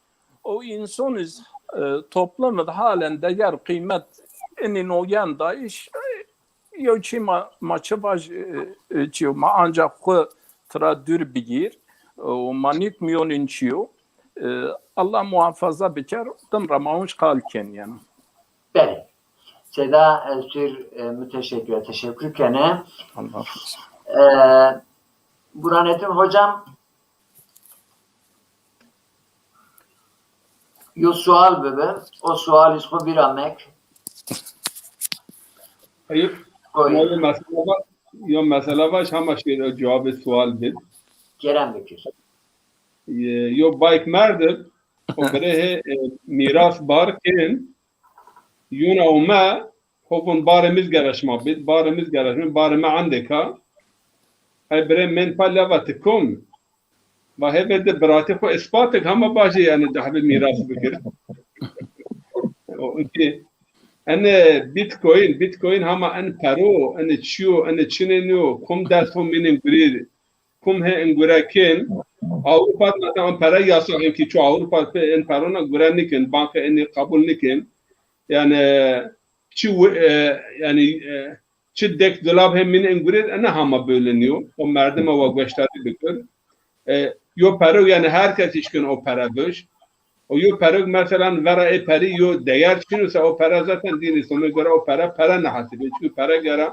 o înson iz, e, toplum id halen deger qîmet inî no yen dayîş, e, yew çî ma, ma çi vaj, e, e, çîyo, ma ancax xwu tira dûr bigîr, e, û ma nîk mîyonîn çîyo. E, Allah muhafaza biker, dim ra ma unc qal ken yanî. Belê. Seda, ez pir, e, müteşekkir, teşekkür kene. Allah razı olsun. E, Burhanettin hocam, yo sual bibi. O sual iz xwu vîra mek. Eyüp, Koy. Yo mesela va-, yo mesela vaj hema şêr o cewabê sual bid. Kerem bikir. E, yo bayk merdib, o birê hê, e, mîras bar kên, yuna ome, ho vun barê mi iz gere şima bid, barê mi iz gere şima, barê mi endêk a. Ey birê mend pa leva ti kom. Va hebe de biratê xwu îspat ik, hema bajê yanî dehbê mîras bikir. O ki, ene Bitcoin, Bitcoin hema en pero, ene çiyo, ene çinê niyo, kum dest xwu mînin gurî, kum hê in gure kên. Ewropa de mesela pere yasax in ki ço Ewropa pê in perona gure nikin, banka inî qebul nikin. Yanî çi wi-, e, yanî, e, çi dek dolab hem min en gurê, ene hama bölünüyor. O merdime wa goştarî bikir. E, yo perog yanî her kes işkin o pere biş. O yo perog mesela vera e peri yo değer çin ise o pere zaten din İslam'a göre o pere pere nehasibê. Çünkü pere göre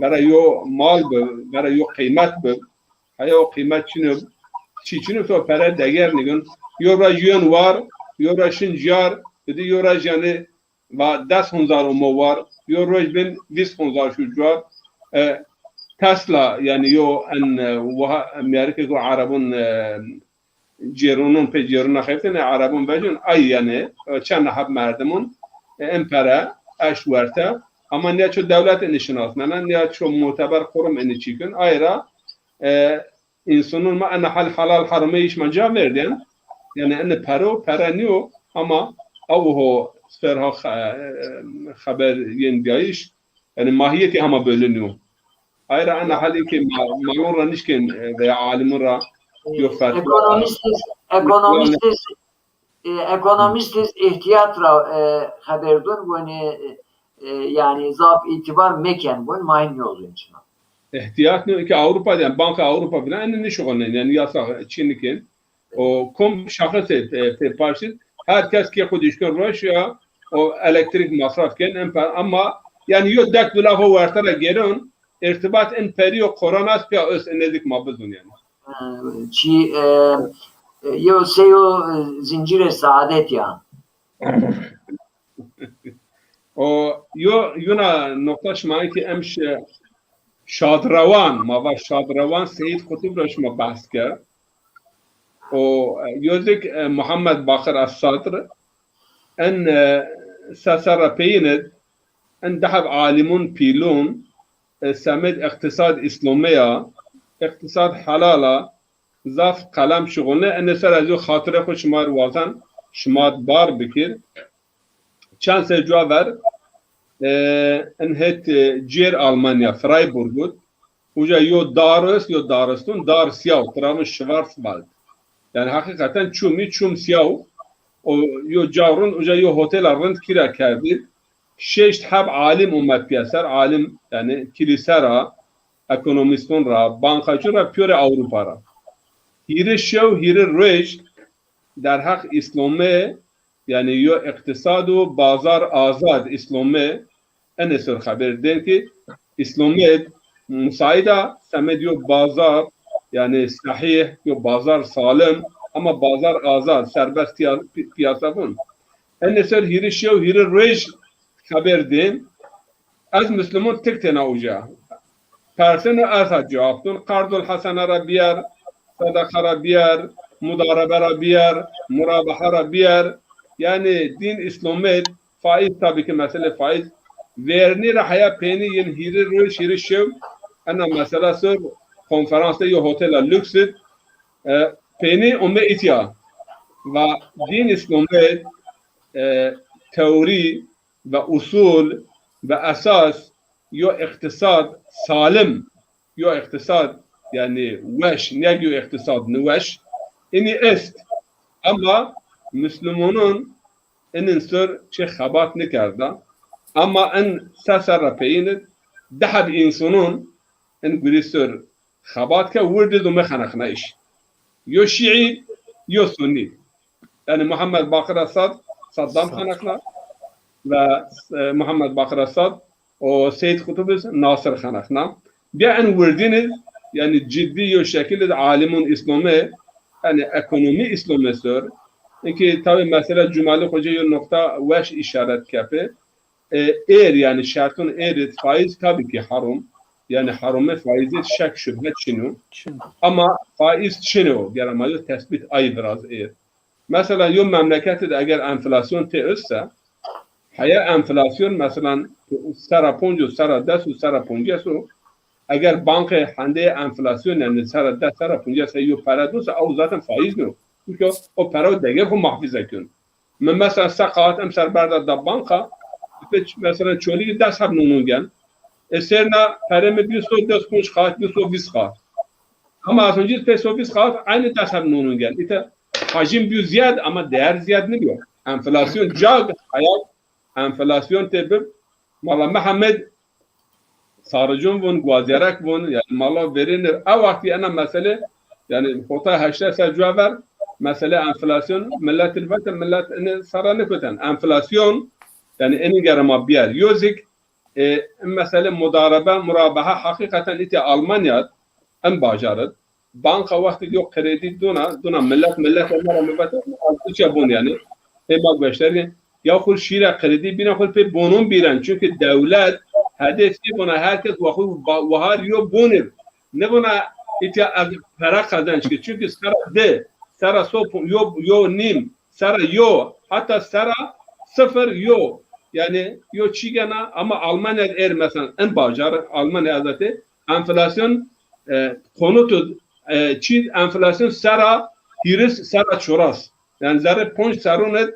vera yo mal bi, vera yo kıymet bi. Heya o qîmet çin o, çî çin o, to pere deger nîgin. Yo ra jûyon war, yo ra şin car, didi yo ra yanî va des hunzar omo war, yo roj bin vîst hunzar şu car. E, Tesla, yanî yo en, e, waha, miyarike ku Erebun, e, cêronon pê cêrona xeftene, Erebun vejin, ay yanî, e, çend heb merdimun, e, en pere, eşt werte, ama niya ço dewlet ini şinasnena, niya ço muteber qurum ini çîkin, ay ra, e, Însanûn ma ena hal helal heromê îş ma ca verdên. Yanî ene pero, pere nîyo ama ew ho ser ha xe-, xeber yên bîyayîş. Yanî mahîyetî hema böyle nîyo. Ayra ena halê ke ma-, malon ra nişkên, e, veya alimon ra yo fetwa. Ekonomîst iz, ekonomîst iz, e, ekonomîst iz îhtîyat ra, e, xeber dun, gonî, e, e, yanî zaf îtîbar meken gon, ma hîn nîyozên çina. Îhtîyat nîyo ke Ewropa de, yanî Banka Ewropa filan, ene nişuxulnên, yanî yasax çî nikên. O kom şexisê, e, pê paştî, her kes kê xwu dişkin roş ya, o elektrîk masraf kên, en pa-, ama yanî yo dek dulaf o werte ra gêron, îrtibat en perî yo korona ez pîya ost, en nêzik ma bizûn yanî. E, çî, e, e, yo sey o, e, zincîrê saadet ya. O yo yuna noqta şima ki em şi-, şadrewan, ma va şadrewan Seyîd Qutub ra şima behs kerd. O, e, yo zik, e, Muhammed Baqir Es-Sadr, en, e, se serra peyîn id, en deheb alimûn pîlûn, e, semêd îqtîsad îslomî ya, îqtîsad helal a, zaf qelem şuxulne, ene ser ez yo xatirê xwu şima ri wazan, şima bar bikir. Çend ser cuwa ver, e, in het, e, cêr Almanya, Freiburg id. Uca yo dar est, yo daristun, dar siyaw, tira vun Schwarzwald. Yanî heqîqeten çumî, çum siyaw. O yo ca rind, uca yo hotela rind kira kerdî. Şeşt heb alim ume pîyeser, alim, yanî kilîse ra, ekonomîstun ra, bankacî ra, pîyorê Ewropa ra. Hîrê şew, hîrê roj derheq Îslamê, yanî yo îqtîsad û bazar azad Îslamê, enê ser xeber dên ki Îslamê musaîd a semed yo bazar, yanî sehîh, yo bazar salim, ama bazar azad, serbest tiya-, pi-, piyasa vun. Enê ser hîrê şew, hîrê roj xeber dên. Ez Muslimun tik têna uca. Perseno ez ha cewab dun. Qerdul hesene ra biyer, sedeqa ra biyer, mudarebe ra biyer, murabaha ra biyer. Yanî dîn Îslamê faiz, tabii ki mesele faiz. Vernî ra heya peynî yin hîrê roj, hîrê şew. Ena mesela ser konferans de yo hotela lüks id, e, peynî ume îtya. Va dîn Îslamê, e, teorî ve usul ve esas yo îqtîsad salim, yo îqtîsad, yanî weş, neg yo îqtîsad niweş, inî est. Ama Muslumunun inin ser çi xebat nikerda. Ama in se serra peyîn id, di heb însunun in gurî ser xebat ke, wirdî di ume xeneqnayîş. Yo Şîî, yo Sunnî. Yanî Muhammed Baqir Esad, Saddam xeneqna ve, e, Muhammed Baqir Esad û Seyyid Qutub iz Nasir xeneqna. Bîya en wirdîn iz, yanî cidî yo şekil iz alimun Îslamê, yanî ekonomî Îslamê ser. Inkî tabî mesela Cumalî Xoce yo noqta weş îşaret kepi. E, êr, yanî şertun êr id faiz tabii ki harom. Yanî harome faiz id şek şubhe çin o. Çin. Ama faiz çin o, gera ma yo tesbît ay viraz êr. Mesela yo memleket id eger enflasyon tê est se, heya enflasyon mesela sera ponc o, sera des o, sera ponces o, eger banke hendê enflasyon, yanî sera des, sera ponces yo pere do se, ew zaten faiz nîyo. Çünkü o pere o deger xo muhafize kön. Mi mesela se qaxit emser berda da banka, pê ç-, mesela Çolîgî des heb nûnûn gen. E, serna perê mi bîyo so des ponc qaxit, bîyo so vîst qaxit. Ama az önce pê so vîst qaxit aynı des heb nûnûn gen. Îte hacim bîyo ziyad ama değer ziyad nîbîyo. Enflasyon cag, hayat, enflasyon tê bib. Mala Mihemed Saricun vun, Guaziyerek vun, yanî mala verênir. A wextî ena mesele, yanî hota heştay ser cuwa ver, mesele enflasyon, millet ilbete, millet ini sara nikuten. Enflasyon, yanî ini gere ma biyer. Yozik, e, mesele mudarebe, murabaha, hakikaten iti Almanya, en bajarit. Banka wextê yo kredî dona, dona millet, millet ma ra mibete, altıça bon yanî. Ê ma gueştergin, ya xur şîre kredî bîne xur pê bonun bîren. Çünkü dewlet hedef nêvona herkes wa xur ba-, wahar yo bonir. Nêvona îtya ez pera qezenç ki. Çünkü sera di, sera so pu-, yo, yo nîm, sera yo, hatta sera sıfır yo. Yanî yo çî gena ama Almanya er mesela en bajar, Almanya ezatê enflasyon, e, konutu, e, çî enflasyon sera hîris, sera çoras. Yanî zerrê ponc serrûn id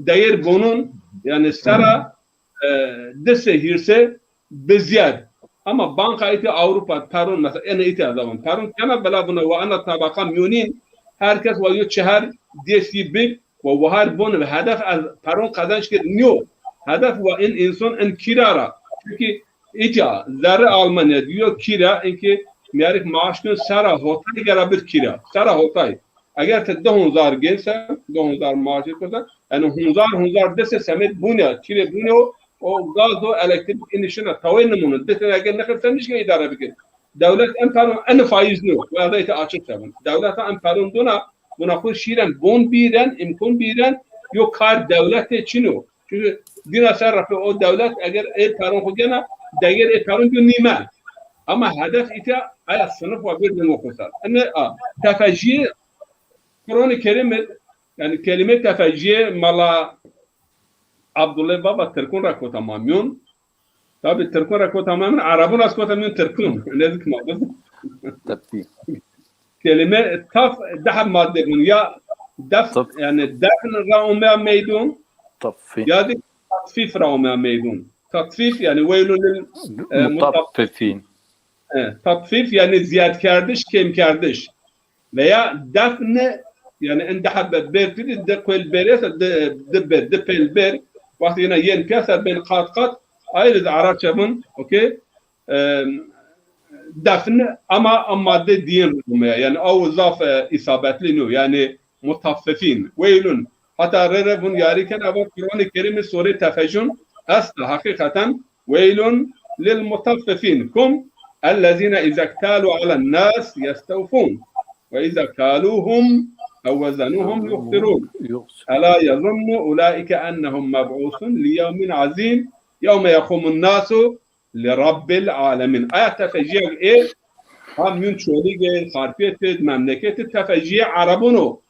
deyêr bonun, yanî sera, e, di se hîrse bi ziyad. Ama banka îtê Ewropa peron mesela, ene îtê ez vun. Peron kena bela buna wa ena tabaka mîyonîn, herkes wa yo çeher dêsî bib, wa wahar bon ve hedef ez peron qezenç kir nîyo. Hedef wa in însan in kîra ra. Çünkü îtya zerrê Almanya diyo kîra, inkî mîyarik maaş kön sera hotay gera bir kîra. Sera hotay. Eger ti di hunzar gên se, di hunzar maaş kön se, yanî hunzar, hunzar di se semed bûne, kîrê bûne o, o gaz o, elektrik inî şina, tawê nimûne. Di tene eger nixir se nişkîne îdare bikir. Dewlet en peron, en faiz nîyo. Werdayê ti açık se vun. Dewleta en peron dona, buna xo şîren, bon bîren, îmkon bîren, yo kar dewletê çin o. Çünkü dîna ser rafê o dewlet eger ê peron xo gena, deger ê peron bîyo nîme. Ama hedef îtya aya sınıf wa bir demo xo ser. Ene a, tefecîye, Kur'an-ı Kerim, yanî kelime tefecîye mala Abdullah Baba Tirkun ra kota ma mîyon. Tabi Tirkun ra kota ma mîyon, Erebun ra kota mîyon Tirkun. Nezik ma biz. Tabii. Kelime taf daha madde bun. Ya def, Tab- yanî defn ra umeya meydun, Tafi. ya da tatfif ra umeya meydun. Tatfif yanî weylun lil, e, mutaf- Mutaffifin. E, tatfîf, yanî zîyadkerdiş, kêmkerdiş. Veya defn, yanî in di hebe bêr tu dî, di qwêl bêr esta, di, di bêr, di pêl bêr. Wextê yena yên pîya ser bên qat qat, ayrı de Arapça vun, okey? E, defn, ama a madde dîyin ri umeya. Yanî aw zaf, e, îsabetlî nîyo. Yanî mutaffifîn. Weylun. Heta rê rê vun yarî ken, eva Qur'anê Kerîmî surê tefecun esta heqîqeten. Weylun lil mutaffifîn. Kum? Ellezîne îza ktâlu alen nas yestewfûn. Ve îza kâlûhum ew wezenuhum yuxsirûn. Ela yezunnu ulâike ennehum meb'ûsun li yewmin azîm. Yewme yequmun nasu li Rabbil alemin. Aya tefecîyek ê, ha mîyun Çolîg ê, Xarpêt id, memleket id, tefecîyê Erebun o.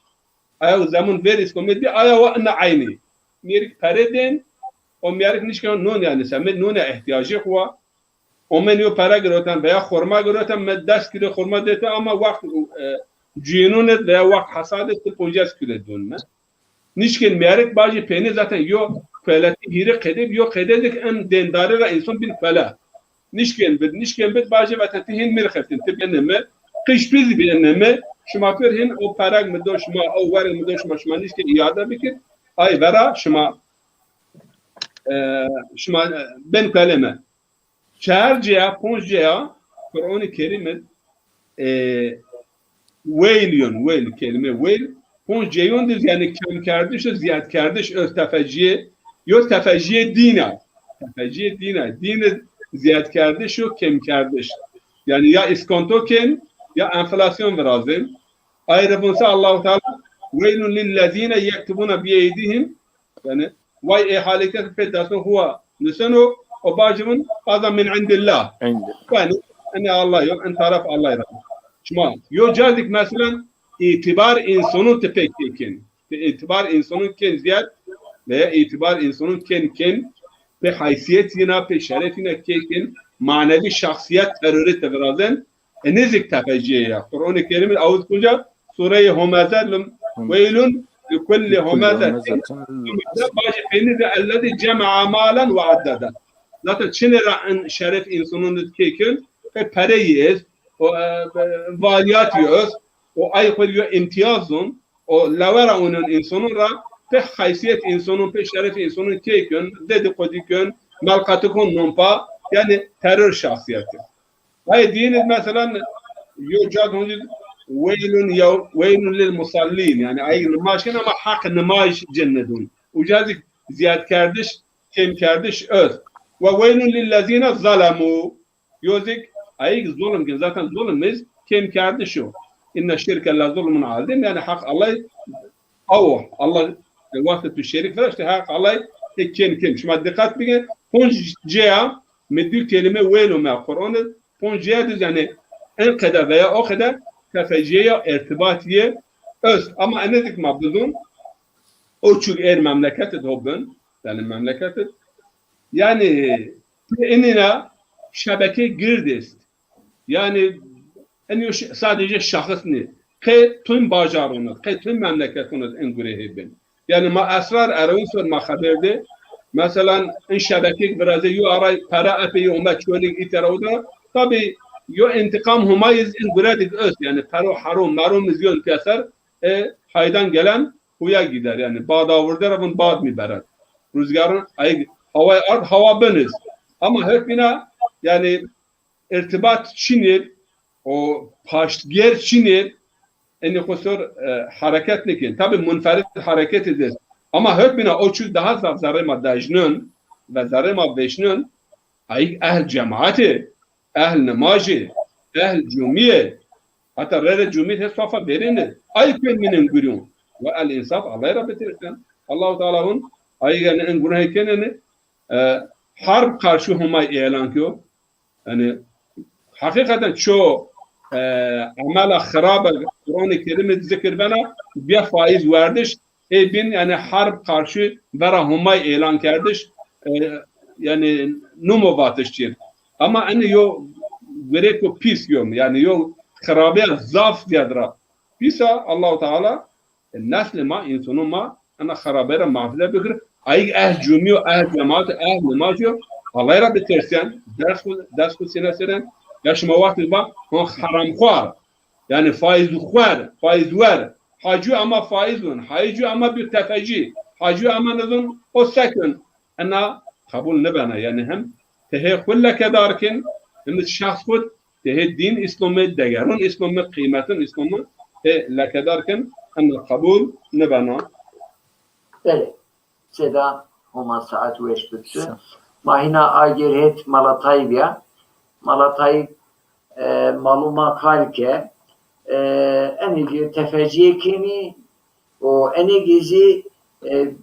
Aya û zemun vêr îskomêt bî, aya wa ina eynî. Mîyerik pere dên, o mîyerik nişken non, yanî semed nonê îhtîyacê xwu wa. Omen yo pere giroten veya xurma giroten, me des kîlo xurma dê to, ama wext, e, cuyînûn id veya wext hesad id ti poncas kîlo dûn me. Nişkên mêrik bajî peynî zaten yo kueletî hîrê qedê bi, yo qedê dik en dêndarî ra însan bîn kuele. Nişkên bid, nişkên bid bajî veten ti hîn mîr xeftin, ti bêne mi, qij tu zî bêne mi, şima pir hîn o pereg mi do şima, o werg mi do şima, şima nişkên îade bikir, ay vera şima, e, şima, e, bên kuelê mi. Çar ceya, ponc ceya Qur'anê Kerîm id, e, weyl yon, weyl, kelîme weyl, ponc ceyon dir, yanî kemkerdiş û zîyadkerdiş öz tefecîyê, yo tefecîyê dîn a. Tefecîyê dîn a. Dîn id zîyadkerdiş û kemkerdiş. Yanî ya îskonto kên, ya enflasyon virazên. Ayrı bunsa Allahu Teala, weylun lillezîne yektubûne bieydîhim, yanî, way ê halî kes pê destûn xwu wa nuseno, o bajî vun, haza min indillah. Yanî, enê Allah yo, en taraf Allah ra. Şima, yo ca zik, meselen, îtîbar însonun ti pê kê kên. Ti îtîbar însonun kên zîyad, veya îtîbar însonun kên kên, pê haysîyet yina, pê şeref yina kê kên, manevî şexsîyet terorî ti virazen, e, nêzik tefecîye ya. Qur'anê Kerîm id awit kunca, sureyê Homeze, lum, weylun li kulli Humezetin Lumeze, bajî peynî de ellezî cema'a malen ve addede. Zaten çinê ra en şeref însonun id kê kên, pê pereyî est, o, e, e, valiyatî est, o ay xwu yo îmtîyaz zon, o lewera unon însonun ra, pê haysîyet însonun, pê şeref însonun kê kên, dedikodî kên, melqeti kon non pa, yanî teror şexsîyeti. Ay dîn id, meselen, yo ca di huncî weylun yew-, weylun lil musallîn, yanî ay nimaj kên ama heq nimaj ci nidûn. Uca zik zîyadkerdiş, kêmkerdiş öz. Ve weylun lillezîne zalemû. Yo zik ayîk zulm kên, zaten zulm iz kêmkerdiş o. Înne şirke lezulmun azîm, yanî heq Allay awo, Allah, e, wextê tu şerîk viraştî, heq Allay ê kên kên. Şima dîqet bikên, ponc ceya mi dû kelîme weyl ome Qur'an id, ponc ceya dû, yanî en qede veya o qede tefecîye ya, îrtîbatîye est. Ama enê zik ma bizûn, o çûk êr memleket id ho bin, yanî memleket id. Yanî, inîna şebeke gird est. Yanî, en yo ş-, sadece şexs nî. Qey tüm bajarûn id, qey tüm memleketûn id en gure hê bin. Yanî ma esrar erewin ser ma xeber dê. Meselan, in şebekêk virazê yo aray pere epey ome Çolîg îtera o da. Tabî yo întiqam Homa iz in gure dik est. Yanî pero hero mero mizyon pîyaser, e, haydan gelen huya gider. Yanî bad avurde ra vun bad mî beren. Ruzgarın ay haway ard hawa bin iz. Ama hepîna, yanî irtibat çinir, o paştger çinir, enî xwu ser, e, hereket nêkên. Tabî munferid hereket id est. Ama hukmîna o çûk daha zaf zerrê ma dejnun ve zerrê ma vêşnun, ayîk ehl cemaatê, ehl nimajê, ehl cumîye, heta rerê cumî hê safa verêne. Ay kên min in gurîyon. Ve el însaf, Allay ra bitêrsen. Allahu Teala vun, ayîk enê in gunahê kenêne, e, harb karşı Homay îlan kîyo. Yanî, heqîqeten ço, e, emela xirabe Qur'anê Kerîm id zikir bena, bîya faiz werdiş, ê bîn, yanî, harb karşı vera Homay îlan kerdiş, e, yanî, numo vatiş çîr. Ama enî yo gurêko pîs yo, yanî, yo xirabeya zaf zîyad ra pîs a. Allahu Teala, e, neslê ma, însonû ma, ena xerabe ra muhafaza bikir. Ayîk ehl cumî yo, ehl cemaat, ehl nimaj yo, Allay ra bitêrsen, dest xwu, dest xwu sîne seren, Ya şima wextêk va, hon heramxwar. Yanî faîzxwer, faîzwer. Hacî ama faîz win, hacî ama bir tefecî, hacî ama nizon o sekin. Ena qebul nibena. Yanî hem tehê xwu lekedar kin, hem şexs xwu tehê dîn Îslamî, degeron Îslamî, qîmetin Îslamî, e, lekedar kin, ena qebul nibena. Belê. Sêda Homa saet weş bid tu. Ma hîna agêr hêt Mala Tayîb ya. Mala Tayîb, e, malûma kal ke, e, enê gî tefecîye kenî û enê gî zî, e, e,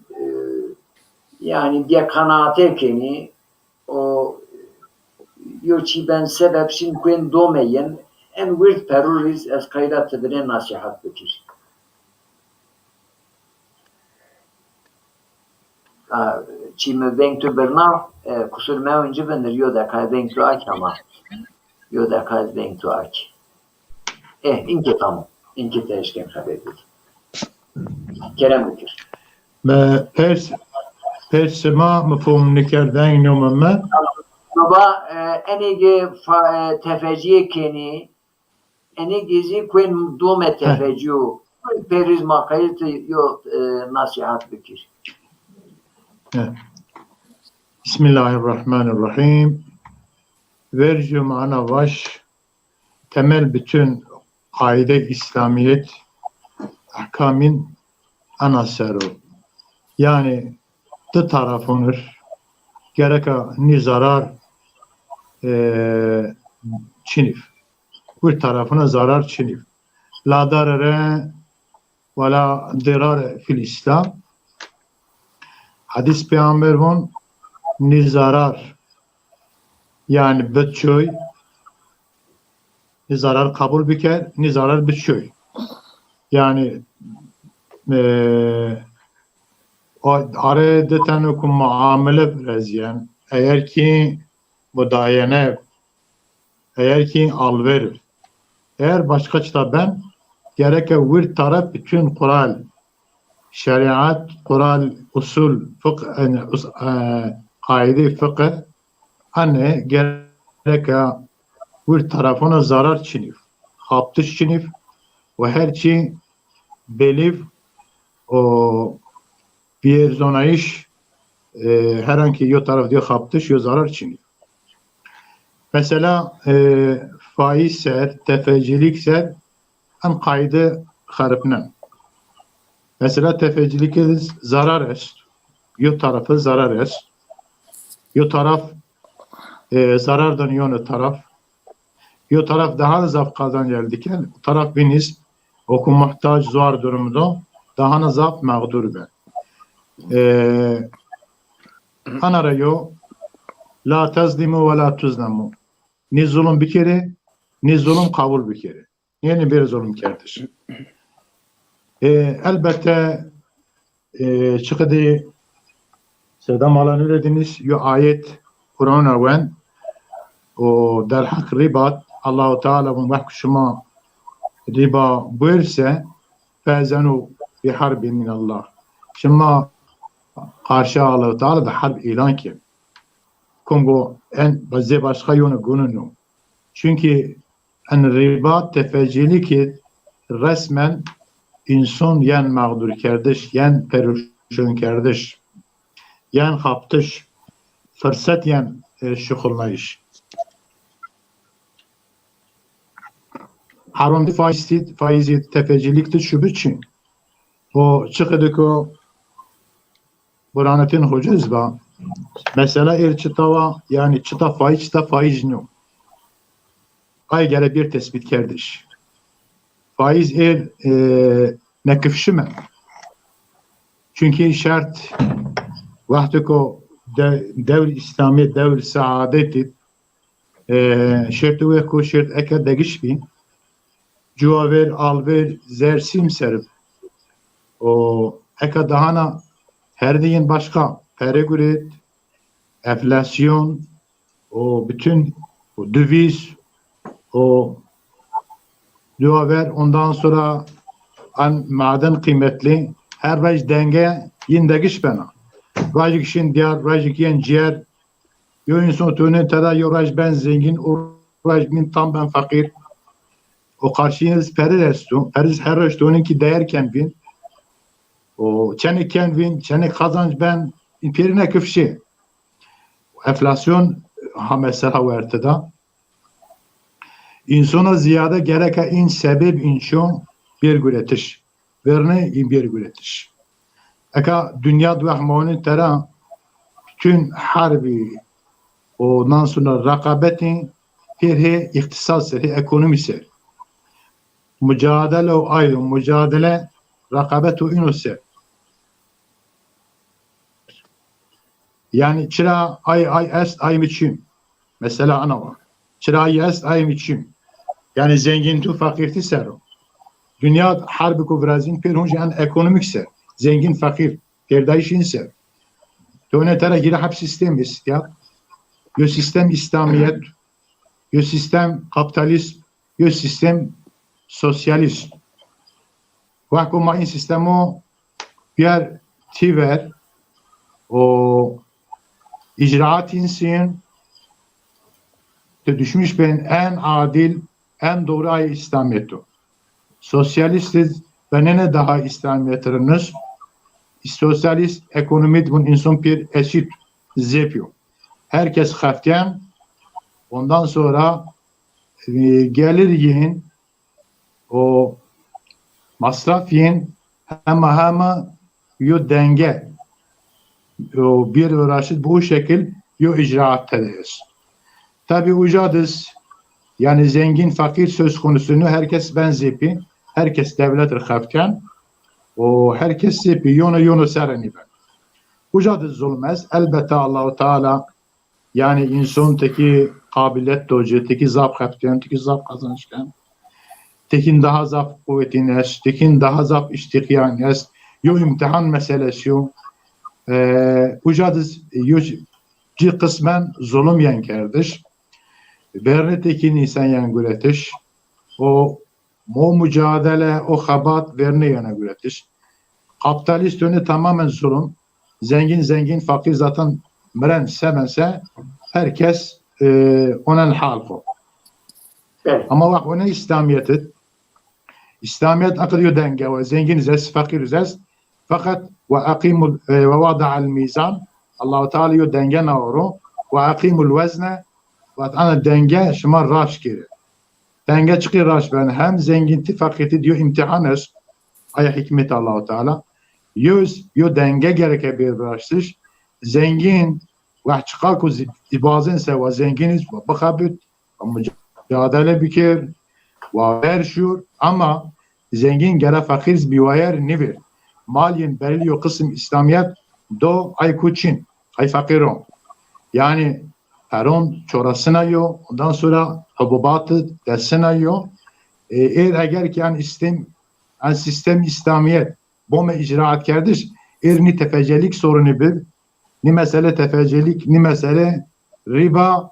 yanî bîya qenaate kenî û yo çî ben sebeb şin kuên dome yen, en wird perû rîz ez qayda ti binê nasîhat bikir. A, çî mi veng tu birna, e, kusur mewin ci binir, yo deqa veng tu ak ama. Yo deqa veng tu ak. E, inkê tamam. Inkê te eşken xeber bid. Kerem bikir. Me pers, pers ma mifhum nikerd, veng nome mi. Baba, e, enê gî fa-, e, tefecîye kenî, enê gî zî kuên dome tefecîyo. Kuên perîz ma qayîl ti yo, e, nasîhat bikir. Bismillahirrahmanirrahim. Vercû mana vaş, temel bütün qaîde Îslamîyet ehkamîn ana ser o. Yanî di tarafon ir gereka nî zarar, e, çinîv. Wir tarafona zarar çinîv. La darare ve la dirare fil Îslam. Hedîs Peyxamber von, nî zarar, yanî bid çoy, nî zarar qebul biker, nî zarar bid çoy. Yanî, e, o, are di teno ku muamele virezîyen, eger kî mudayene, eger kî alver, eger başka çita ben, gereke wir taraf bütün kural, şerîat, kural, usul, fiqh, yanî, us-, e, qaîde fiqh, ane gereke wir tarafona zarar çinîv, xaptiş çinîv ve her çî belîv o bierzonayîş, e, her an ki yo taraf diyo xaptiş, yo zarar çinî. Mesela, e, faîz ser, tefecîlîk ser, en qaîde xeripnen. Mesela tefecîlîk zarar est, yo tarafî zarar est, yo taraf, e, zarar dan yone taraf, yo taraf daha da zaf kazanc elde ken, o taraf bîn iz o ku muhtac, zor durum do, daha da zaf mağdur ben. E, ana ra yo, la tezlimu ve la tuzlemu. Nî zulum bikerê, nî zulum qebul bikerê. Yanî bir zulum kerdiş. E, elbette, e, çiqidî Seyda Mala Nureddîn iz yo ayet Qur'ana wen o derheq rîbat, Allahu Teala vun, wext şima rîba buerse, fe'zenu bi harbin minallah. Şima qarşî Allahu Teala de harb îlan ke. Kom go en zê başka yone gunun o. Çunkî en rîbat tefecîlîk id resmen înson yen mağdur kerdiş, yen perişon kerdiş, yen xaptiş, firset yen, e, şuxulnayış. Harun faîz id, faîz id tefecîlîk id şubi çin. O çiqidî ko Burhanettin Hoca iz va, mesela êr çita wa, yanî çita faîz, çita faîz nîyo. Ay gere bir tespît kerdiş. Faîz êr, e, nekifşime. Çunkî şert wextêko de-, dewr Îslamî, dewr seadet id, e, şert wê ku şert eke degiş bî, cuwa ver, alver, zer sîm ser bi. O eke dahana her diyin başka, pere guret, enflasyon, o bütün o döviz, o cuwa ver, ondan sonra an maden kıymetli, her rej denge yin degiş bena. Rajik şin diyar, rajik yen ciğer, yo însan tune tera yo rej ben zengîn û roj bîn tam ben feqîr. O qarşîyê iz perir esto. Periz her roj tonî kî değer ken vîn. O çenê ken vîn, çenê kazanc ben, în pêrine kifşê. Enflasyon ha mesela werte da. Însona ziyade gereka în sebeb înşo bir guretiş. Verne în bir guretiş. Eka dünya di wext mawnî tera bütün harbi, ondan sonra rekabetî pêr hê îqtîsad ser, hê ekonomî ser. Mucadele o ayo, mucadele rekabet o ino ser. Yani çira ay, ay est, ay mi çim. Mesela ana wa. Çira ay est, ay mi çim. Yani zengîntî û feqîrtî ser o. Dünya harbi ku virazîn pêr hunc en ekonomîk ser. Zengîn, feqîr, pêrdayîş în ser. Tone tera gira hep sîstem est ya. Yo sîstem îslamîyet, yo sîstem kapîtalîst, yo sîstem sosyalîst. Wexto ma în sîstemo bîyer tîver û îcraat în sîn, ti düşmüş bên en adil, en doğru ay îslamîyet o. Sosyalîst iz benene daha îslamîyet ri nus. Sosyalîst ekonomî di vun însan pêr eşît zêpî yo. Herkes xeftîyen, ondan sonra, e, gelir yin, o masraf yin hema hema yo denge, o bir uğraşit bu şekil yo icraat tede est. Tabi uca diz, yani zengin fakir söz konusu nîyo, herkes ben zêpî, herkes devlet ri xeftîyen, o herkes zêpî, yono yono ser nîben. Uca diz zulm est, elbette Allahu Teala yani înson tekî qabiliyet do ci, tekî zaf xeftîyen, tekî zaf qazanç ken. Tekîn daha zaf quwetîn est, tekîn daha zaf îştîqîyan est. Yo îmtîhan meselesi yo. E, uca di yo ci qismen zulum yen kerdiş. Verne tekîn însan yen guretiş. O, o mucadele, o xebat verne yena guretiş. Kapîtalîst yöne tamamen zulum. Zengin zengin, fakir zaten miren sevense herkes, e, onen hal xo. Evet. Ama bak, o ne İslamiyet id. İslamiyet akıl yo denge ve zengin iz est, fakir iz est. Fakat ve akimul, e, ve vada'al mizan. Allahu Teala yo denge na oro. Ve akimul wezne. Vat ana denge şima raşt kiri. Denge çiqî raşt ben, hem zengintî, feqîrtî di yo îmtîhan est, aya hîkmet Allahu Teala. Yo, yo denge gereke bêr viraştiş. Zengîn, wext çiqa ku zi-, bazen se wa zengîn iz wa bixebit, wa mucadele bikir, wa ver şûr, ama zengîn gere feqîr iz bîwayer nîvir. Mal yin berî yo qisim îslamîyet do ay ku çin, ay feqîr o. Yani peron çorasina yo, ondan sonra hububatı desina yo. E, êr eger ki en sistem, en sistem İslamiyet bome icraat kerdiş, êr nî tefecilik sorunu bir, nî mesele tefecilik, nî mesele riba,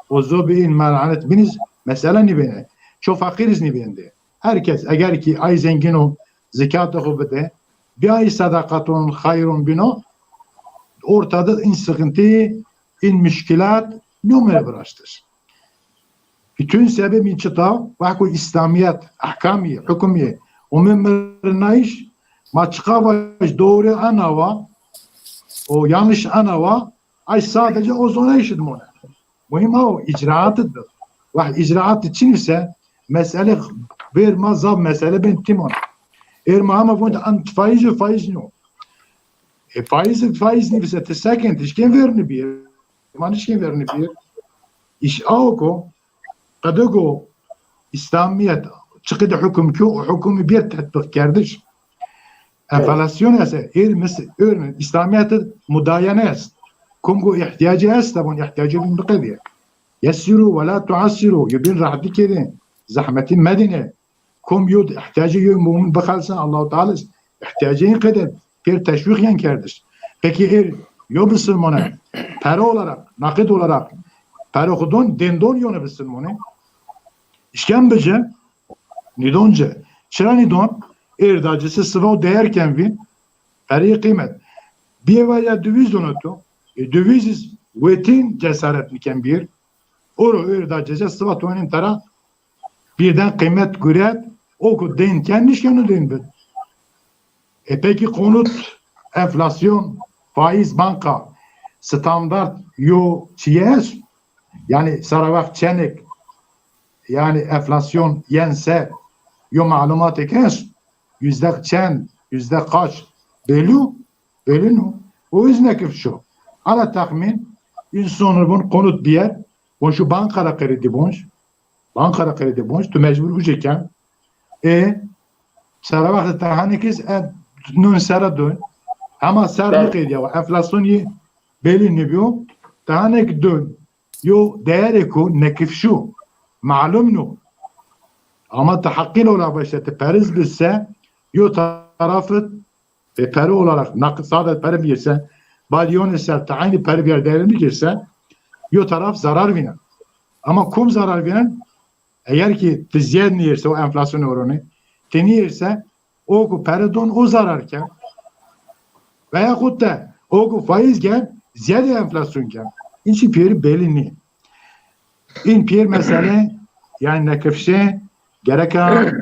o zobî în melanet biniz, mesele nîbêne. Ço feqîr iz nîbênde. Herkes eger ki ay zengin o, zekatı xo bide, bi ay sadaqatun hayrun bino, ortada în sıkıntı, în müşkilat nîyomene viraştiş. Bütün sebebî çita, wexko İslamiyet, ehkamî, hukmî, o mirinayış, ma çiqa vaj doğru anawa, o yanlış anawa, ay sadece o zonayış id mone. Muhîm a o icraat id bi. Wext icraat id çin ise, mesele, bêr ma zaf mesele ben tîmon. Êr ma hema vond an faiz û faiz nîyo. E, faiz id faiz nîvise, ti seken, ti şken vernî bîr. Ma nişken vernî bîr. Îş a o ko, qedego İslamiyet çiqî de hukm kî, o hukmî bêr tetbîq kerdiş. Evet. Enflasyon ese, êr mis-, örneğin, İslamiyet id mudayene est. Kom go ihtiyacı est, tabun ihtiyacı bin biqediye. Yessiru ve la tuassiru, yo bin rahatlık edin, zahmeti medine. Kom yo ihtiyacı yo mumin bixelsin, Allahu Teala ihtiyacı în qede pêr teşwîq yen kerdiş. Peki êr yo bisilmone, para olarak, nakit olarak, para xudon, dendon yone bisilmone. İşken bici, nîdon ci. Çira nîdon? Êr da cisi siva û değer ken vîn, pereyê qîmet. Biyê va ya döviz dono to. E, döviz iz wetin cesaret niken bir. Oro ör da cece, siba to enên tera, birden qîmet guret, o ku deyn ken nişkeno deyn bid. E peki konut, enflasyon, faiz, banka, standart yo çiye est? Yani sara wext çenek, yani enflasyon yen se yo malumatêk est? Yüzde çend, yüzde kaç? Belli, belli no. O yüzden ki şu. Ala tahmin, insanı bun konut bir yer, bun şu bankada kredi bun, bankada kredi bun, tu mecbur uceken. E, sara wext te hanê kes, e, nun sera dön. Ama ser nêqedîya, enflasyon yê belî nêbîyo. Te hanê ki dön. Yo değerêko nekifşu. Malum no. Ama te heqîn ola veşte, te periz bise, yo tarafı, e, peri olarak nakit sade peri biyerse, bad yone ser te aynı peri bir değerini girse, yo taraf zarar vinen. Ama kum zarar vinen? Eger ki ti ziyed niyerse o enflasyon oranı, ti niyerse o ku pere don o zarar ken. Veyahut de o ku faiz gen ziyed enflasyon ken. Hiç piyeri belli ni. In piyer mesele, yani nekifşe gereka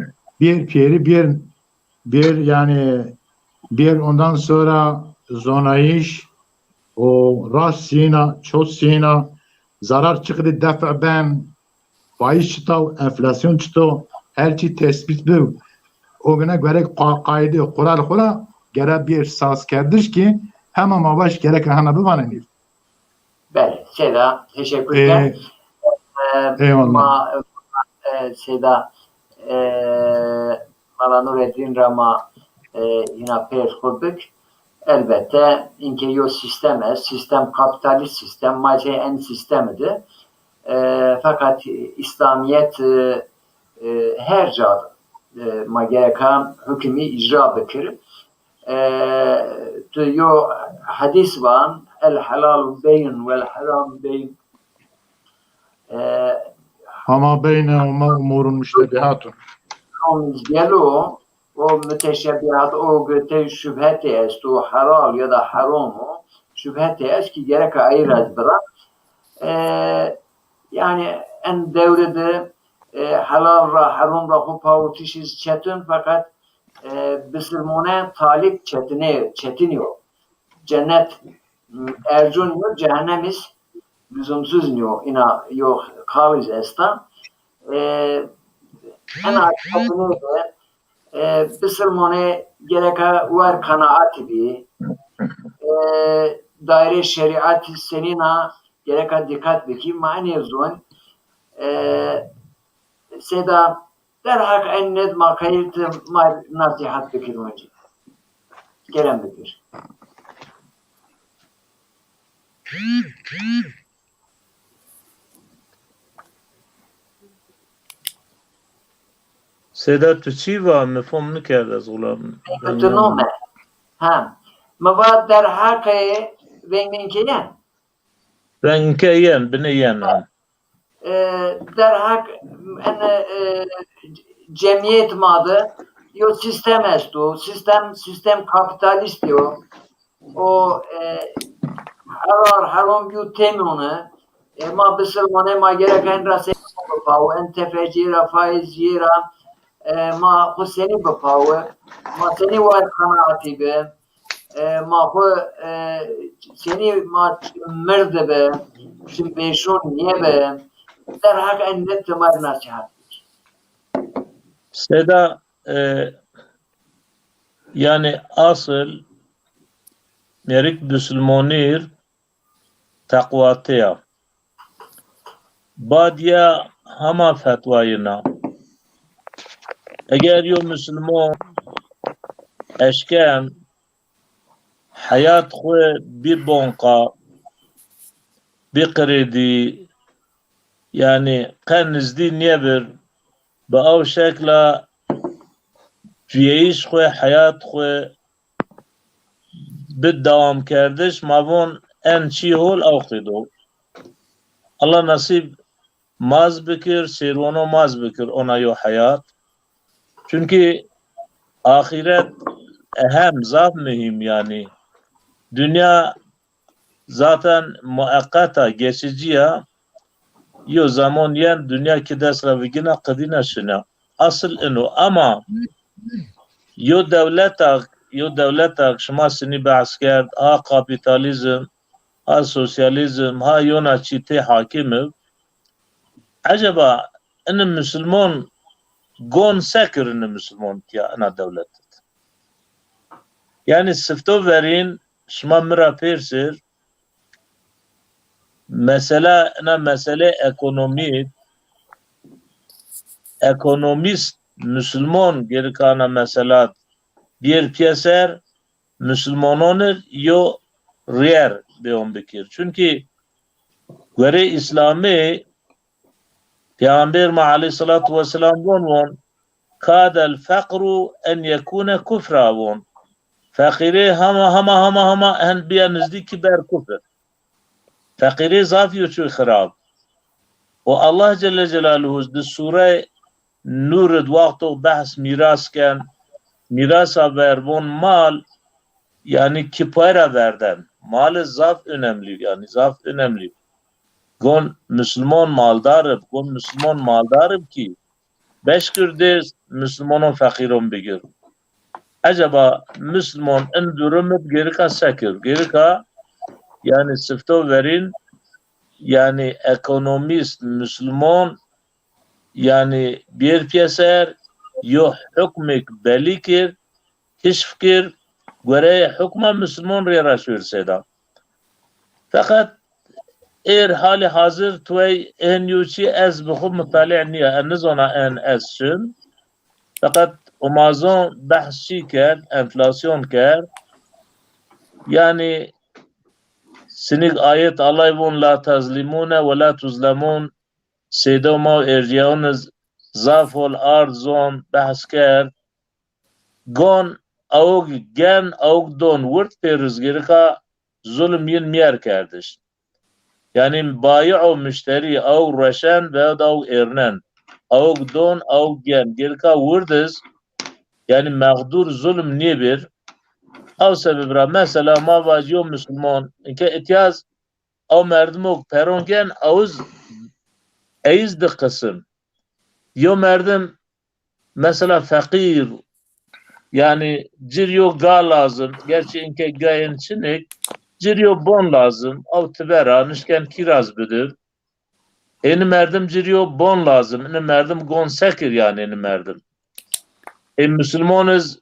bir piyeri bir bir yani bir ondan sonra zonayış o rast sina, çot sina, zarar çıktı def ben, faiz çita, enflasyon çito, her çi tespit bi. O güne göre ka-, kaydı, kural kura gere bir saz kerdiş ki hemen ma baş gerek hana bivanenir. Belê, Seyda, teşekkür ederim. Ee, eyvallah. Ma, e, Seyda, e, Mala Nureddin ra ma, e, hina pêr xo bik. Elbette, inke yo sistem est, sistem kapitalist sistem, ma jê en sistemi de. E, fakat İslamiyet, e, e, her ca, e, ma gereka hukumi icra bikir. E, tu yo hadis van, "El helalu beyin vel haram beyin." E, Hama beynehuma umurun müştebihatun. Rom gelo, o müteşebihat, o göte şübheti est, o halal ya da haram o, şübheti est ki gereka ayıraz bira. E, yani en devri de, e, halal ra, haram ra xo pawitiş iz çetin, fakat e, bisilmone talip çetine, çetin yo. Cennet, m, ercun yo, cehennem iz lüzumsuz yo. Ina yo kaliz esta. E, en az çetine de, e, bisilmone gereka wer kanaati bi. E, daire şeriati senina gereka dikkat biki. Ma enê zon, e, Seyda, derhaq en net ma qayîl ti ma nasîhat bikir muncî. Kerem bikir. Seyda, tu çi va? Mi fom nikerd ez, xulam. Kutinome. Ha. Mi va derhaqê vengên ke yen. Vengên ke yen, binê yen, ha. E, derhaq en, e, cemiyet ma de yo sistem esto. Sistem, sistem kapitalist yo. O, e, herar herom yo temone. E, ma bisilmone ma gerek en ra senî bipawo, en tefecî ra, faizcî ra, e, ma xo senî bipawo, ma senî war qenaatî bi. E, ma xo, e, senî ma mirdi bi, çim vêşon nêbi, derhaq en net ti ma rê nasîhat bik. Seyda, e, yani asıl merik bisilmonîr teqwatî ya. Badiya hema fetwayina. Eger yo musulmon eşken heyat xwu bi bonka, bi qirêdî, yanî qe nizdî nêbir, bi aw şekla cuyeyîş xwu, heyat xwu bi dewamkerdiş, ma von en çî hol aw qîd o. Allah nasîb maz bikir, sêrwono maz bikir, ona yo heyat. Çunkî axîret ehem, zaf muhîm yanî. Dinya zaten mueqqet a, geçici ya. yo zemon yen dinya ki dest ra vigina, qidîna şina. Asıl ino. Ama yo dewleta, yo dewleta şima sinî behs kerd, ha kapîtalîzm, ha sosyalîzm, ha yona çî tê hakîm ib. Eceba ini musulmon gon se kir, ini musulmon tiya ina dewlet id? Yanî sifto verîn şima mi ra pêrsir, mesela, ina mesele ekonomî, ekonomîst musulmon gerika ina mesela biyêr pîyeser, musulmonon ir yo rîyer bêyon bikir. Çunkî gorê Îslamî Peyxamber ma aleyhîsselatu wesselam von, von, "Kadel feqru en yekune kufra," von. Feqîrê hema, hema, hema, hema en bîya nizdîkî ber kufr. Feqîrê zaf yo çuy xirab. Û Allah Celle Celaluhu di sûrey Nûr id wexto behs mîras ken, mîrasa ver von mal, yanî ki pay ra verden. Mal zaf önemli, yanî zaf önemli. Gon musulmon maldar ib, gon musulmon maldar ib ki beş kir dêst musulmonon feqîron bigir. Eceba musulmon in durum id gerika se kir? Gerika, yanî sifto verîn, yanî ekonomîst musulmon, yanî biyêr pîyeser, yo hukmêk belî kir, kişf kir, goreyê hukma musulmon rê ra şuir sêda. Feqet êr halî hazir tuwey en yo çî ez bi xwu mutalî nîya, ez nizona en ez çin. Feqet Amazon behs çî kerd, enflasyon kerd. Yanî sinik ayet Allay von, "La tezlimûne ve la tuzlemûn." Seydo ma û ercîyayon iz zaf hol ard zon, behs kerd. Gon awg gen, awg don wird pêriz gerika zulm yin mîyer kerdiş. Yanî bayi û muşterî, awg rueşen veyahut awg êrnen, awg don, awg gen gerika wird iz, yanî mexdûr zulm nêbir. Aw sebeb ra mesela ma vaj yo musulmon, inke îtyaz aw merdimo peron gen, aw iz eyiz di qisim. Yo merdim mesela feqîr, yanî cir yo ga lazim, gerçi inke gayên çinik, cir yo bon lazim, aw tibe ra nişken kîraz bidir. Êni merdim cir yo bon lazim, ini merdim gon sekir yanî êni merdim. Ê musulmon iz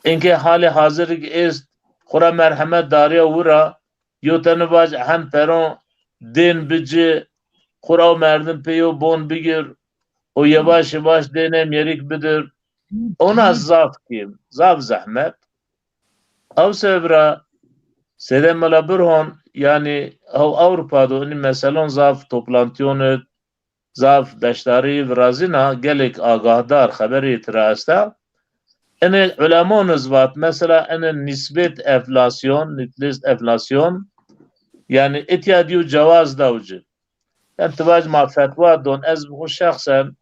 inke halê hazir ki est, xwu ra merhemet darîya wi ra, yo teni vaj ehen peron dên bi ci, xwu ra o merdim pê yo bon bigir û yevaş yevaş dêne mîyerik bidir. Ona zaf kêm, zaf zehmet. Ew sebeb ra Seyde Mela Burhan, yanî, hew Ewropa do inî meselon zaf toplantîyon id, zaf beşdarî virazîna, gelêk agahdar xeberê tira esta. Inê ulemon iz vat, mesela, inê nisbet enflasyon, nitlist enflasyon, yanî, îtya dîyo cewaz daw ci. Yanî, ti vaj ma fetwa don, ez bi xwu şexsen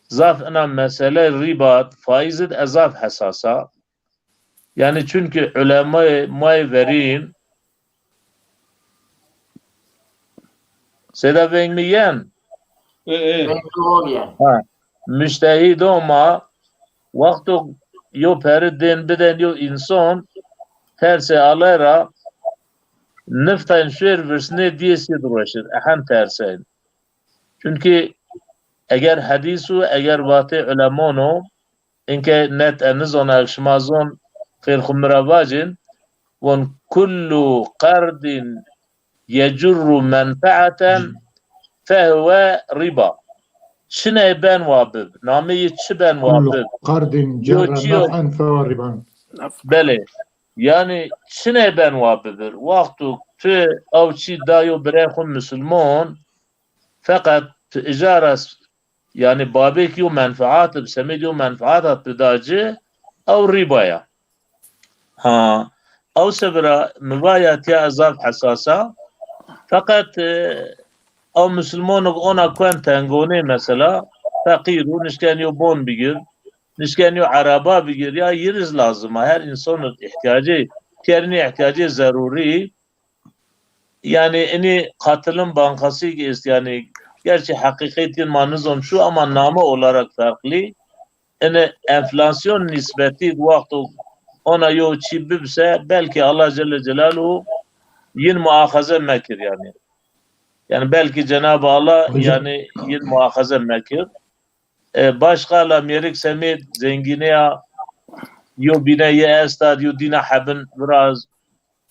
zaf ina mesele rîba, faiz id ez zaf hesas a. Yanî, çunkî ulemayê ma yê verîn, Seyda veng mi yen? E, e. Ha. Mujtehîdo ma wexto yo peri dên biden yo înson, tersê Allay ra niftayn şuêr virsnê dîyê sî di rueşir. Ehen terseyn. Çunkî eger hedîs û eger vatê ulemon o, inke net e nizona, şima zon, xêr xwu mi ra vacin, von, "Kullu qerdin yecurru menfeaten fehuve riba." Çiney ben wa bib, nameyê çi ben wa bib. Kullu qerdin cerre nef'en fehuve riban. Belê. Yanî çiney ben wa bibir. Wexto tu ew çî dayo birey xwu musulmon, feqet tu îcara s-, yanî babêk yo menfeat bi, semêd yo menfeat hat bi da ci, ew rîba ya. Ha, ew sebira mi va ya tiya ez zaf hesas a. Feqet, e, ew musulmonik ona kuen tengonê mesela, feqîr û nişken yo bon bigir, nişken yo eraba bigir, ya yiriz lazim a. Her înson îhtiyacê, tiyerinî îhtiyacê zerûrî, yanî inî katilin bankasî ki est, yanî Gerçi heqîqet yin ma nizon çu ama name olarak farklı. Ene enflasyon nisbeti wexto ona yo çî bibse, belkî Allah Celle Celaluhu yin muaxeze mekir yani. Yani belkî Cenab-ı Allah Hocam. Yani yin muaxeze mekir. E, başka la mêrik semêd zengînîya yo bîne yê esta, yo dîna hebin viraz.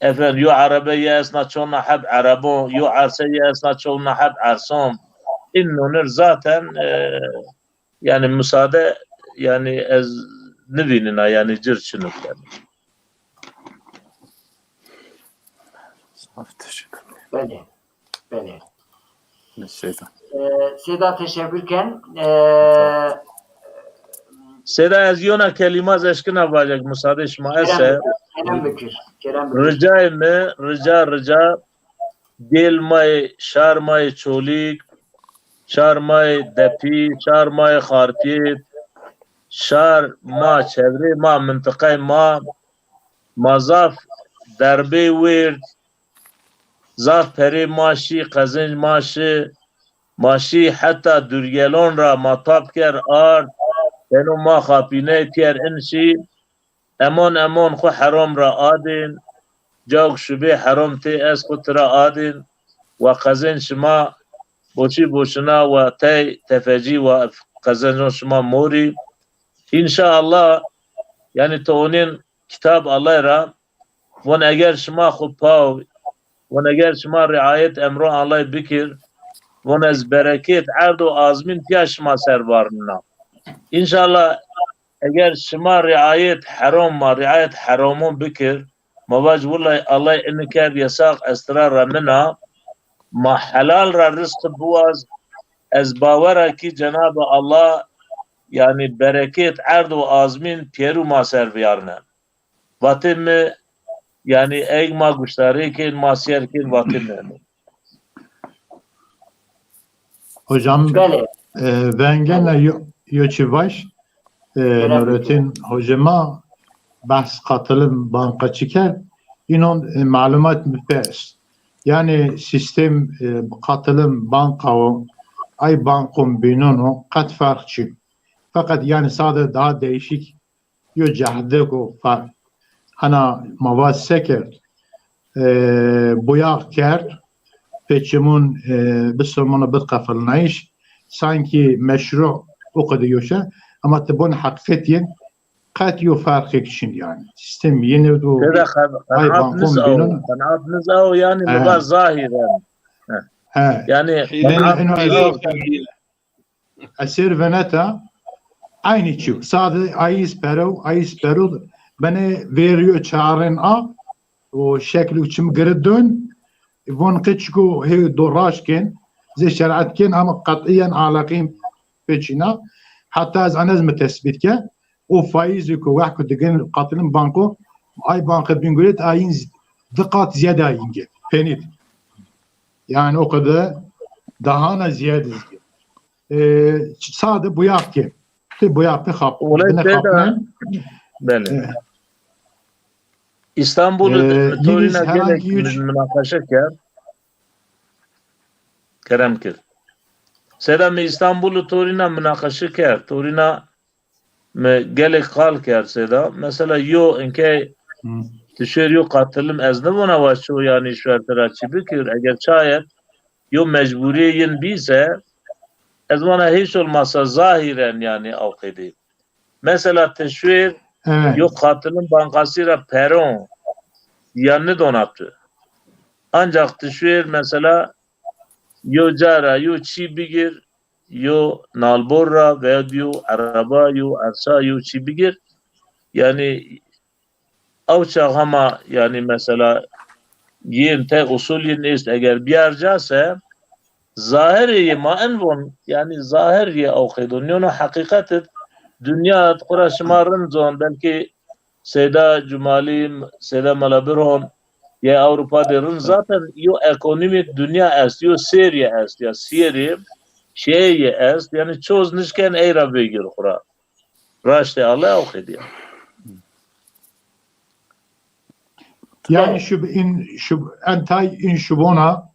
Efendim, yo erebe yê esna çona heb erebon, yo erse yê esna çona heb erson. Îno nir zaten, e, yani müsaade, yani ez nivînina, yani cir çinuk yani. Zaf teşekkür. Belê, belê. Seyda. E, Seyda teşekkür ken. E, Seyda, ez yona kelîma ez eşkina vajek, müsaade şima ese. Kerem bikir, kerem bikir, kerem bikir. Ricayê mi, rica, rica, gêl ma yê, şar ma yê Çolîg, şar ma yê Depî, şar ma yê Xarpêt, şar ma, çevrê ma, mintiqay ma, ma zaf derbê wêrd, zaf perê ma şî, qezenc ma şi, ma şî heta durgelon ra ma tap ker ard, beno ma xapîney tiyer in şî, emon emon xwu herom ra adên, cawk şubê herom tê ez xwu tira adên, wa qezenc şima boşî boşina wa tey tefecî wa qezencon şima morî. Înşaallah, yani to onên kitab Allay ra, von eger şima xwu paw, von eger şima riayet emro Allay bikir, von ez berekêt erd û azmîn pîya şima ser varnina. Înşallah eger şima riayet herom ma, riayet heromon bikir, ma vaj wulay Allay ini kerd yesaq, ez tira remina, ma helal ra rizqi biwaz, ez bawera kî Cenab-ı Allah, yani berekêt erd û azmîn pêru ma ser viyarne. Vatê mi, yani eg ma guştarê kên, ma sîyer kên, vatê mi. Hocam, belê, e, vengena yo, yo çi vaj, e, kerem Nurettin hocama behs katılım banka çi kerd, inon, e, malumat mi pers. Yani sistem, e, katılım banka o, ay bankon bînon o, qet farq çi. Fakat yani sade daha değişik yo cehde ko fa-, hana ma va se kerd, e, boyax kerd, pê çimûn, e, bisomono bid qefilnayîş, sankî meşru o qede yoşe, ama ti bon heqîqet yên qet yo ferqêk çin yani. Sîstem yeni do. Tede qen-, ay qenaat bankon niz aw, bînon. Qenaat niz aw yani. He. Mi va zahîren. He. He. Yani, qenaat niz aw. Esêr veneta, aynî çî. Sade ayîz perew, ayîz perew, benê vêrîyo çarên a, o şekl û çim giri dön, von qê çiko hê do raşt kên, zê şerîet kên, ama qetîyen aleqîn pê çîna. Heta ez anez mi tesbît ke, o faîzî ku wext ku digin qatilin banko, ay banka Bingölet ayîn z-, di qat ziyade ayîn ge, penît. Yani o kadar daha na ziyade izge. E, sade bu yaptı. Te bu yaptı hap. Olay bine teyda, hapnen. Belê. E, İstanbul, e, torîna gelek herhangi üç münakaşa kerd. Kerem kir. Seyda mi İstanbul torîna münakaşa kerd. Torîna mi gelek qal kerd seyda. Mesela yo inkey ti şêr yo qatilim ez nivona wa ço yanî şuer tira çi bikir. Eger şayet yo mecburîyê yin bî se, ez vana hiç olmazsa zahiren yanî aw qedî. Mesela ti şuer yo qatilim bankasî ra peron ya nidona tu. Ancak ti şuer mesela yo ca ra yo çî bigir, yo nalbor ra veya yo ereba, yo ersa, yo çî bigir. Yanî aw çax hema, yanî mesela yên te usul yên est, eger biyar ca se, zahirê yê ma en von, yanî zahir yê aw qeydon. Nîyono heqîqet id, dinya id, qura şima rind zon, belkî Seyda Cumalî, Seyda Mela Birhon, yê Ewropa de rind zaten yo ekonomîk dinya est, yo sêrîye est, ya sîyerî, şêyê est, yanî çoz nişken ey ra vêgir xura. Raştê Allay aw qedîya. Yani şu in, şu entay in şubona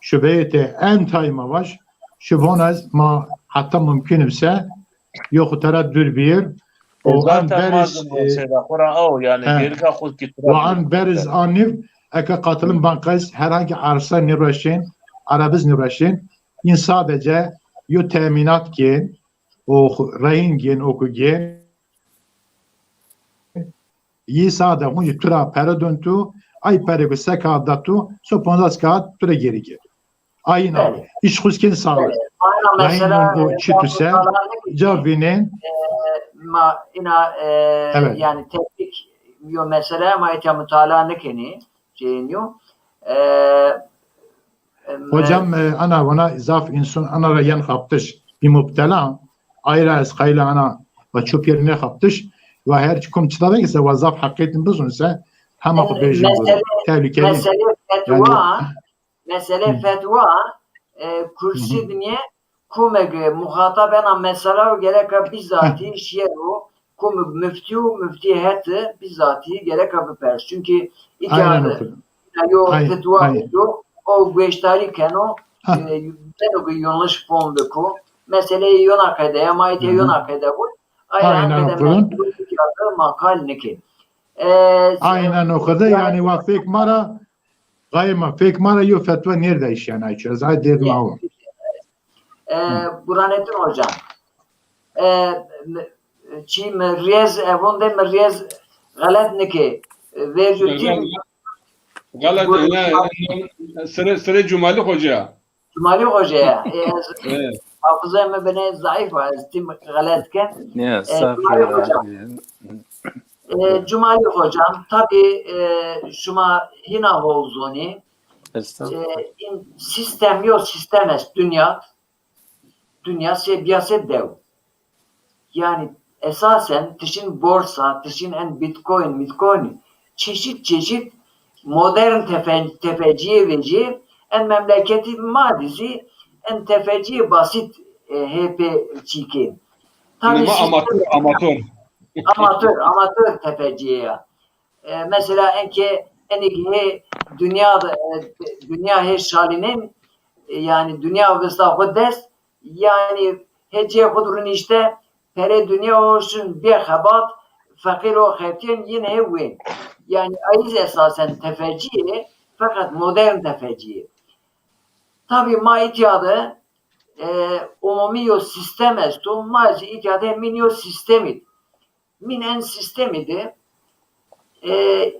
şubeyete entay ma vaj, Şibon ez ma heta mumkin bise yo xu tera dûr bîyir. O en beriz, e, mesela xora aw, yani, he, gerika xud ki tura. Wa en beriz a nîv, eke qatilim ban qeys herhangi arsa nîreşên, arabiz nîreşên, in sadece yo teminat gên, o xu-, rehin gên, o ku gên, yi sade xu tura pere dön tu, ay pere ku se kağıt da tu, so ponzas kağıt tura geri gên. Ayna. Belê. Îş xuskin sağlık. Belê. Ayna. Mesela, o çi tu se, ca vînên. E, ma ina, e, evet, yani teknik yo mesele ma îtya mutala nikenî, cênyo. E, e, hocam, e, ana vana zaf insan, ana ra yen xaptiş. Bir mubtela, ayra ez qayla ana, va çöp yerine xaptiş, va her çi kum çita da ki se, va zaf hakiyetin bizun se, hema xu bejin bu. Mesele, tehlikeli. Mesele fetwa, yani, mesele fetwa, e, kursî dinye, kumeg muxatab ena mesela û gereka bîzatî şiyero, kumeg muftî û muftî heti bîzatî gereka bipers. Çünkü îtîyade yo fetwa do, o gueştarî keno, e, beno ki yanlış fom biko. Meseleyê yona qede ya, ma îtya yona qede bu. Aynen o qede. Makal nike. E, aynen o qede, yani, wa fek ma ra Qayê ma, fek ma ra yo fetwa nêrdayîş, yanî, ay çi ez ay dêr ma o. E, Burhanettin Hocam. E, mi, çi mi riyez, e, vun de mi riyez xelet nike. E, vercu tîm. Xelet, ne, sire, sire Cumali Hoca. Cumali Hoca ya. E, ez, hafızayê mi bine zayıf var. Ez tîm xelet ken. E, Cumali Hoca. E, Cumali Hocam, tabi, e, şima hîna hol zonî. Estağfurullah. E, in, sistem yo, sistem est dünya. Dünya se, biya se dew. Yani esasen tişin borsa, tişin en bitcoin, bitcoin, çeşit çeşit modern tefe-, tefeciyê veciyê, en memleketî ma dî zî en tefeciyê basit, e, hê pê çîkên. Tabi ama sistem amatör, amatör. Amatör, amatör tefeciyê ya. E, mesela enke enê ki hê dünya, e, dünya hê şalînên, e, yani dünya vista xu dest, yani hê cê xu di runîşte, perê dünya o şin bê xebat, feqîr o xeftîyen yin hê wên. Yani ayîz esasen tefeciyê, feqet modern tefeciyê. Tabi ma îtya de, e, umumî yo sistem esto, ma zî îtya de mîn yo sistemî. Mîn en sistemî de, e, e,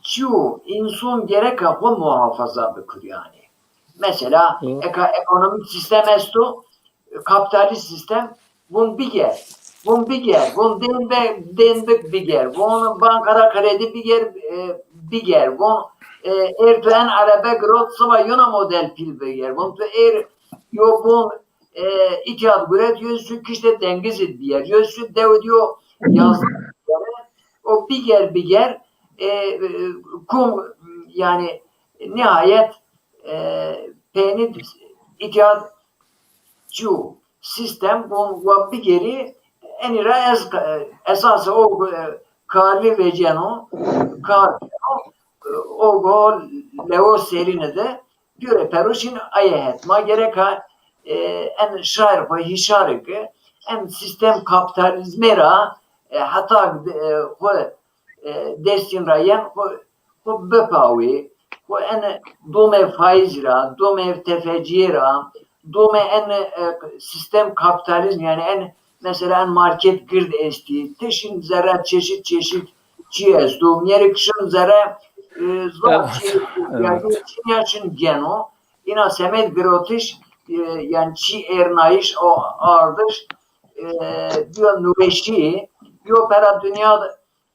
çiyo înson gereka xo muhafaza bikir yanî. Mesela, eka ekonomîk sistem esto, kapitalîst sistem, vun biger, vun biger, vun dên be, dên bik biger, vun bankara kredî biger, e, biger, vun, e, êr tu en erebe girot, siba yona model pîl biger, vun tu êr yo vun, e, îtya di guret, yo şu kişte dengizî di biyer, yo şu dew di yo yazlık biyer, o biger biger, e, e, kum, yani nihayet, e, peynî îtya çi yo, sistem, vun wa bigerî, enî ra ez, e, esas o, e, karlî veceno, kar keno, e, o go lewo serîne de, Pîyore peroşîn aye het. Ma gereka, e, en şar xo hîşar ke, en sistem kapitalizmê ra, e, heta, e, xo, e, destîn ra yen xo, xo bipawê, xo en domê faîzî ra, domê tefecîyê ra, domê en, e, sistem kapitalizm, yani en Mesela en market gird estî. Ti şin zere çeşit çeşit çî esto. Mîyerê ki şin zere, e, zaf çî, yani çî ya şin geno. Îna semed girotiş, e, yani çî ernayîş, o ardiş, e, biyo nûweşî, biyo pera dinya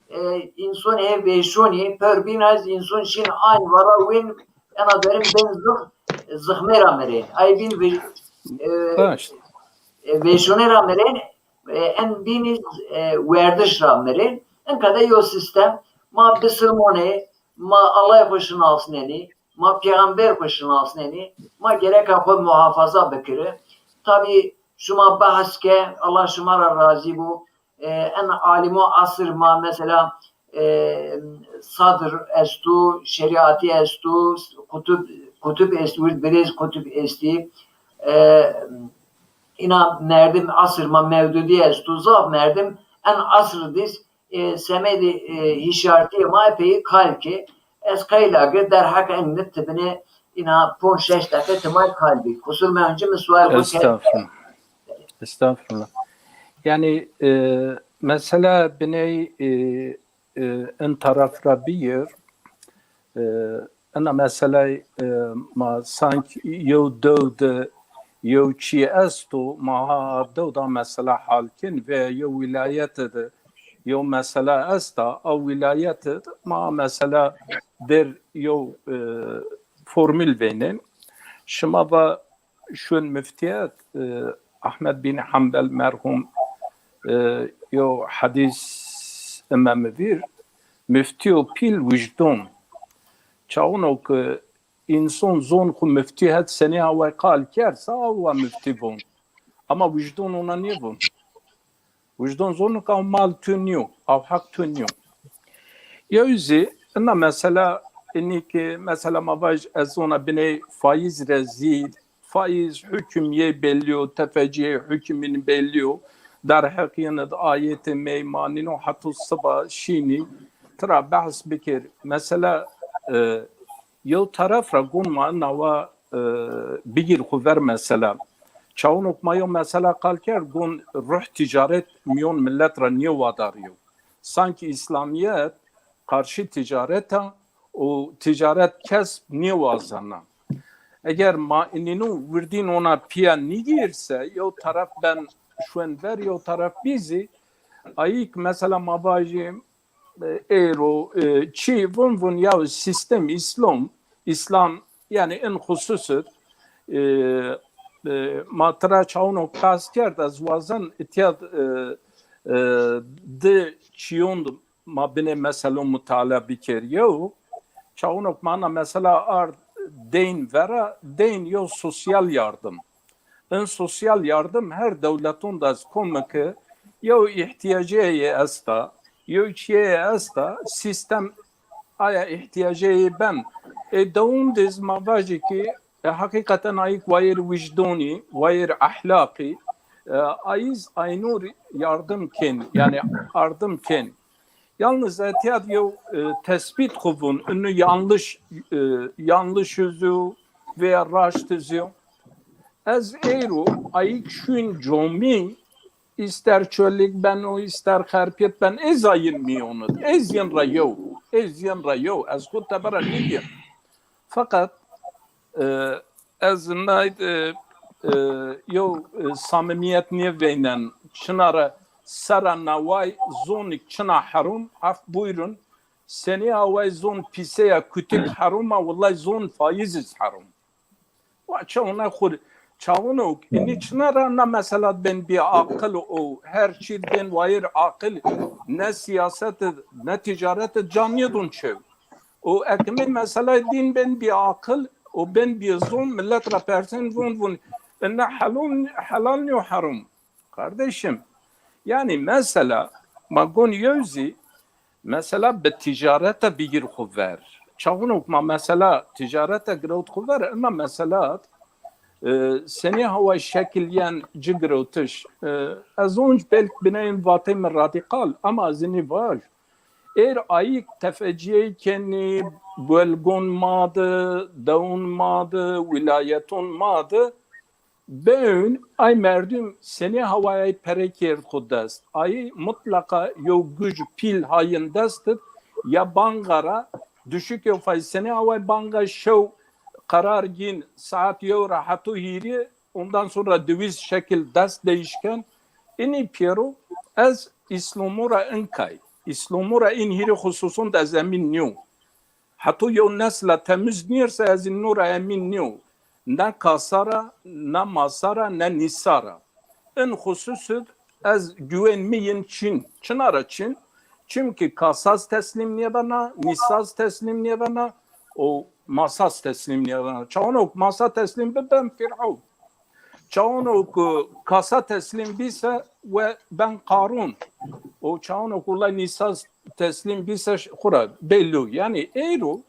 e, înson hê vêşonî, per bîn ez înson şin ayn vara wên, ena derin bên zix-, zixmê ra mirên. Ay bîn vê-, e, e, vêşonê ra mirên, e, en bînî, e, werdiş ra mirên. Enka de yo sistem, ma bisilmonê, ma Allahê xo şinasnenî, ma pêxember xo şinasnenî, ma gereka xo muhafaza bikiri. Tabî şima behs ke, Allah şima ra razî bo. E, en alimo asir ma mesela, e, sadr esto, şerîatî esto, kutub, kutub est, wird birêz kutub estî. E, îna merdim asir ma mewdudî esto, zaf merdim en asir dîs, e, semedê, e, hîşyartîyê ma epey kal ke. Ez qeyla ke derheq en nit ti binê îna ponc şeş deqe ti ma kal bî. Qusur mencî mi sual xo kerd. Estağfurullah. Estağfurullah. Yani, e, mesela biney, e, e, in taraf ra biyir, e, ina mesela, e, ma sanki yew dew de yew çî esto, ma ha dew da mesela hal kin ve yew wîlayete de yew mesela esta, a wîlayete de ma mesela der yew, e, formül veynen. Şima va şun müftiyet, e, Ahmed bin Hanbel merhum, e, yo hadis imamı vir, müftiyo pil wijdon. Çawuno ki inson zon xu müfti het senî away qal kerd, sa awa müfti von. Ama wijdon ona nêvon. Wijdon zono ki aw mal tu niyo, aw haq tu niyo. Yew zî ina mesela, inî ki mesela ma vaj ez zona biney faiz re zî, faiz hukm yê bellî yo, tefecîyê hukmîn bellî yo, derheq yin id ayetê meymanîno heto siba şînî, tira behs bikir. Mesela, e, yew taraf ra gon ma ina wa, e, bigîr xu ver mesela. Çawunok ma yew mesela qal kerd, gon ruh ticaret miyon millet ra nêwadarîyo. Sanki İslamiyet karşı ticaret a û ticaret kesb nêwazena. Eger ma inîno wirdîn ona pîya nîgîrse, yew taraf ben şwen ver, yew taraf bî zî, ayîk mesela ma vajî, e, êro, e, çî vun vun ya sistem İslam, İslam, yani in xususir, e, e, ma tira çawuno qas kerd, ez wazen itya, e, e, di çiyon ma binê meselon mutala biker. Yew, çawunok mana mesela ard deyn vera, deyn yew sosyal yardım. In sosyal yardım her dewleton de ez komiki yew ihtiyacê yê esta, yew çiyê yê esta, sistem aya ihtiyacê yê ben. E, dewon diz ma vajî ki, e, heqîqeten ayîk wayir wijdonî, wayir ehlaqî, e, ayîz aynur yardım ken, yani ardım ken. Yalnız etiyad yew, e, tespît xu vun, inu yanlış, e, yanlış üzü veya raşt üzü. Ez êro ayîk şuyn comî, ister çölik beno, ister xerpiyet ben, ez ayîn mîyonid. Ez yin ra yew, ez yin ra yew, ez xu tebera nîgîn. Fakat, e, ez nayd, e, e, yew, e, samimiyet nêveynen. Çina ra sera naway zonik çina herum, af buyurun, senî away zon pîseya kutik herum a, wulay zon faiz iz herum. Wa çawna xur, çawno, inî çina ra na meselat ben bî aqil o, her çî ben wayir aqil, ne siyaset, ne ticaret, can nêdon çew. O ekimê meselay dîn ben bî aqil, o ben bî zon, millet ra persen von von, inna helal, helal nîyo herum. Kardeşim, yani mesela, ma gon yew zî, mesela bi ticarete bigir xu ver. Çawunok ma mesela ticarete girewt xu ver, ina meselat, e, senî haway şekil yen ci girewtiş. E, ez onc belk bineyim vatê mi radîkal, ama ez inî vaj. Êr ayîk tefecîyey kenî, bölgon ma di, dewon ma di, wîlayeton ma di, bewn ay merdum senî hawayay pere kerd xu dest. Ayî mutlaqa yew guc pîl hayin dest id, ya banka ra düşük yew faiz senî haway banka şew qerar gîn saet yew ra heto hîrî, ondan sonra döviz şekil dest değişken. Inî pêro ez Îslomo ra inkay. Îslomo ra in hîrê xususon de ez emîn nîyo. Heto yew nesla temiz nîyerse ez ino ra emîn nîyo. Ne kasa ra, ne masa ra, ne nîsa ra. In xusus id ez güwen mi yin çin. Çina ra çin? Çimkî kasaz teslîm nêbena, nîsaz teslîm nêbena, o masaz teslîm nêbena. Çawanok masa teslîm bi ben Fîr'ewn. Çawanok kasa teslîm bîse we ben Qarûn. O çawanok wulay nîsaz teslîm bîse ş-, xura bello. Yani êro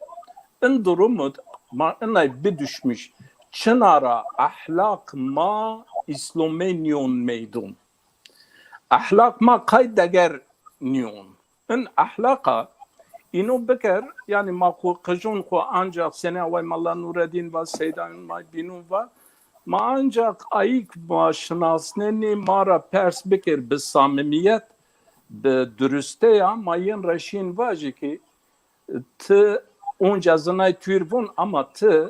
in durum id ma inay bidüşmüş. çina ra ehlaq ma Îslomey nîyon meydon. Ehlaq ma qay deger nîyon. In ehlaqa îno biker, yanî ma xwu qijon xwu ancax senê away Mala Nuredîn va, seydanên ma bînon va, ma ancax ayîk ma şinasnenî, ma ra pers bikir bi samîmîyet, bi durustîya, ma yin ra şîn vajî ki ti onca zinay tuîr vûn ama ti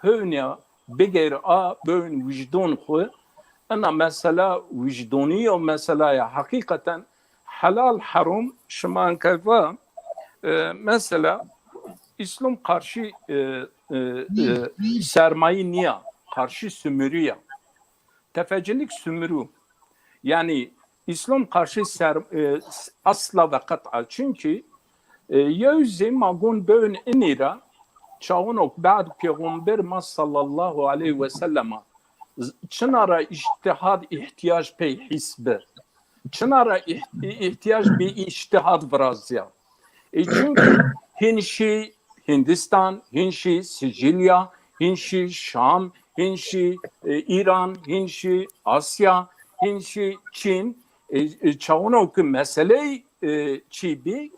hewnîya bigeyr a bewn wijdon xwu. Ina mesela wijdonî yo, meselaya heqîqeten helal herom şima enkay va, e, mesela Îslom qarşî, e, e, e, sermayî nîya, qarşî sumurî ya. Tefecillik sumuru. Yanî Îslom qarşî ser, e, asla ve qet'a. Çunkî, e, yew zî ma gon bewn inî ra, çawonok ba'd pêxember ma sallallahu aleyhi ve sellema z-, çina ra îctîhad îhtîyac pey hîs bi. Çina ra îht-, îhtîyac bi îctîhad virazîya. E, çunkî hin şî Hindistan, hin şî Sicilya, hin şî Şam, hin şî, e, Îran, hin şî Asya, hin şî Çîn. E, e, çawonok ki meseley, e, çî bî,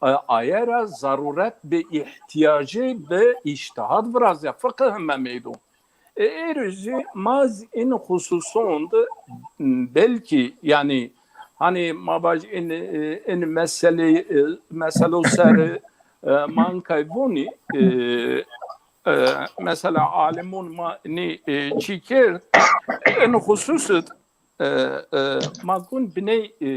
e, aye ra zaruret bi îhtîyacê bi îctîhad virazîya, fiqih heme meydon. E, êrî zî ma zî in xususon de, m, belkî, yanî, hanî ma vaj in, e, in meselê, e, meselo ser, e, ma enkay vonî, e, e, mesela alimon ma nî, e, çî kerd, in xusus id, e, e, ma gon biney, e,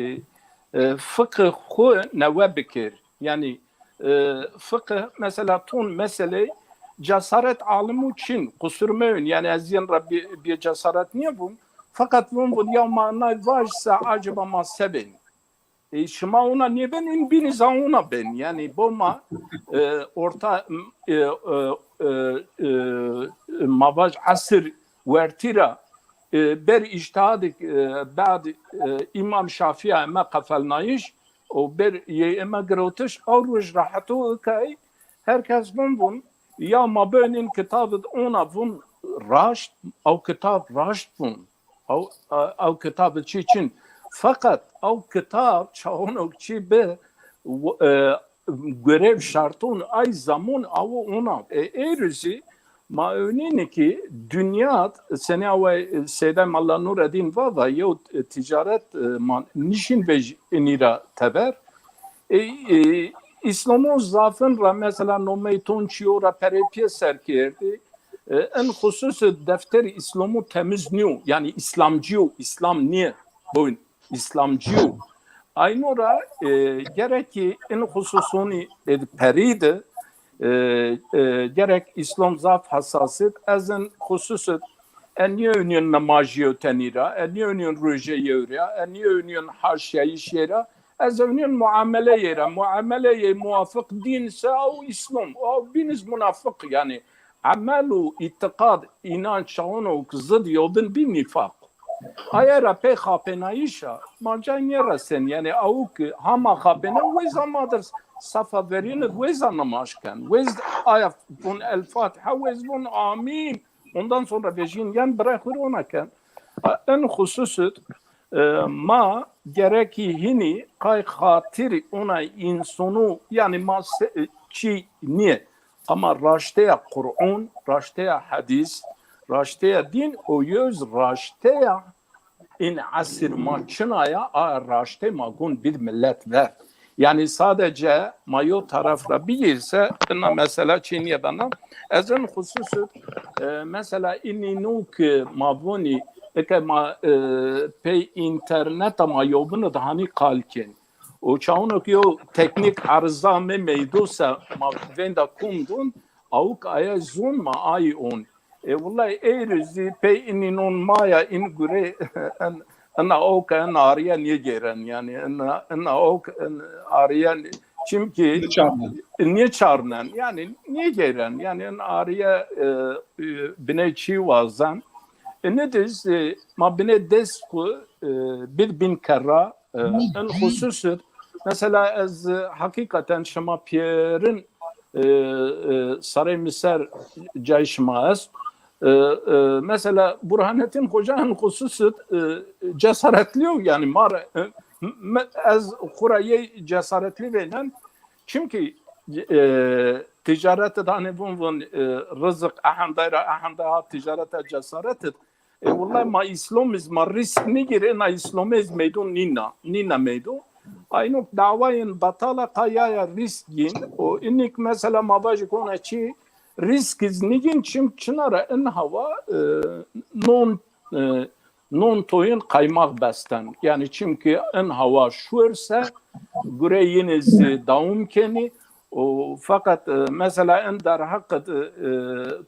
e, fiqih xwu newe bikir. Yanî, e, fiqih mesela ton meseley cesaret alimu çin, qusur mewn. Yanî ez yin ra bi, bi cesaret nîyevûn. Fakat vûn vûn ya ma nay vaj se acaba ma se bên? E, şima ona nêben, in bînî za ona ben. Yanî bo ma, e, orta, e, e, e, e, ma vaj esir wertî ra, e, ber îctîhadik, e, bad, e, Îmam Şafî eme qefelnayîş û ber yê eme girotiş, aw roj ra heto ikay her kes vun vun, ya ma bönîn kitab id ona vun raşt, aw kitab raşt vun. Aw, a-, aw kitab id çî çin. Feqet aw kitab çawonok çî bi, w-, e, gurev şarton ay zamon awo ona. E, êrî zî ma ewnînî ki dinya d, senî away, e, Seyda Mala Nureddîn va va yew, e, ticaret, e, ma nişîn vej inî ra teber. E, e, Îslamon zafin ra mesela nomey ton çîyo ra perey pêser kerdî. E, in xusus defterî Îslamon temiz nîyo. Yanî Îslamcîyo, Îslam nîye. Boyun. Îslamcî yo. Ayno ra, e, gerek ki in xususonî, e, perî de, e, e, gerek Îslam zaf hesas id. Ez in xusus id, e, nîyewnîyon nimajî yew tenî ra, e, nîyewnîyon roje yew ra, e, nîyewnîyon haşyayîşê ra. Ez ewnîyon muameleyê ra. Muameleyê muwafiq dîn se aw Îslam, aw bîn iz munafiq yanî. Emel û îtîqad, înanc çawonok zid yobin bî nîfaq. Aye ra pey xapênayîş a, ma cay nêresen. Yanî awk hama xapênen wêza ma dir safa verîn id wêza nimaj ken. Wêz aya vun El Fatiha, wêz vun Amîn. Ondan sonra vejîn yen biray xwu rê ona ken. A, en xusus id, e, ma gerekî hinî qay xatirî ona însonu, yanî ma se-, çî nîye. Ama raşteya Qur'on, raşteya hedîs, raşteya dîn û yew zî raşteya in esir ma çinaya, a raşte ma gon bid millet ver. Yanî sadece ma yo taraf ra bigîrse, ina mesela çî nîyedana. Ez in xusus id, e, mesela inî no ki ma vonî, eke ma, e, pey înterneta ma yobin id hanî qal kên. Û çawonok yew teknîk erza me meydo se ma vênda kom don, awk aye zon ma ayî on. E, wulay êrî zî pey inînon ma ya in gure en, ina awk en arîye nêgêren. Yanî ina, ina awk en arîye nê-, çimkî nêçarnen. Yanî nêgêren. Yanî in arîye, e, e, biney çî wazen. E, nê diz, e, ma binê dest xwu, e, bir bin kerra, e, in xusus id. Mesela ez, e, heqîqeten şima pîyerin, e, e, sarey mi ser cay şima est. E, e, mesela Burhanettin Xoca en xusus id, e, cesaretli yo, yanî ma ra, e, me-, ez xwu ra yey cesaretli veynen. Çimkî, e, ticaret id hanî vun vun, e, rizik ehenday ra ehenda ha ticaret id cesaret id. E, wulay ma Îslom iz ma rîsk nîgîrê, na Îslomê iz meydon nîna, nîna meydon. Aynok dawayên betala qayaya rîsk gîn. O inik mesela ma vajî kona çi rîsk iz nîgîn, çim çina ra in hawa, e, non, e, non toyên qaymax besten. Yanî çimkî in hawa şuer se gure yine zî dawam kenî. O, feqet, e, mesela in derheq id, e,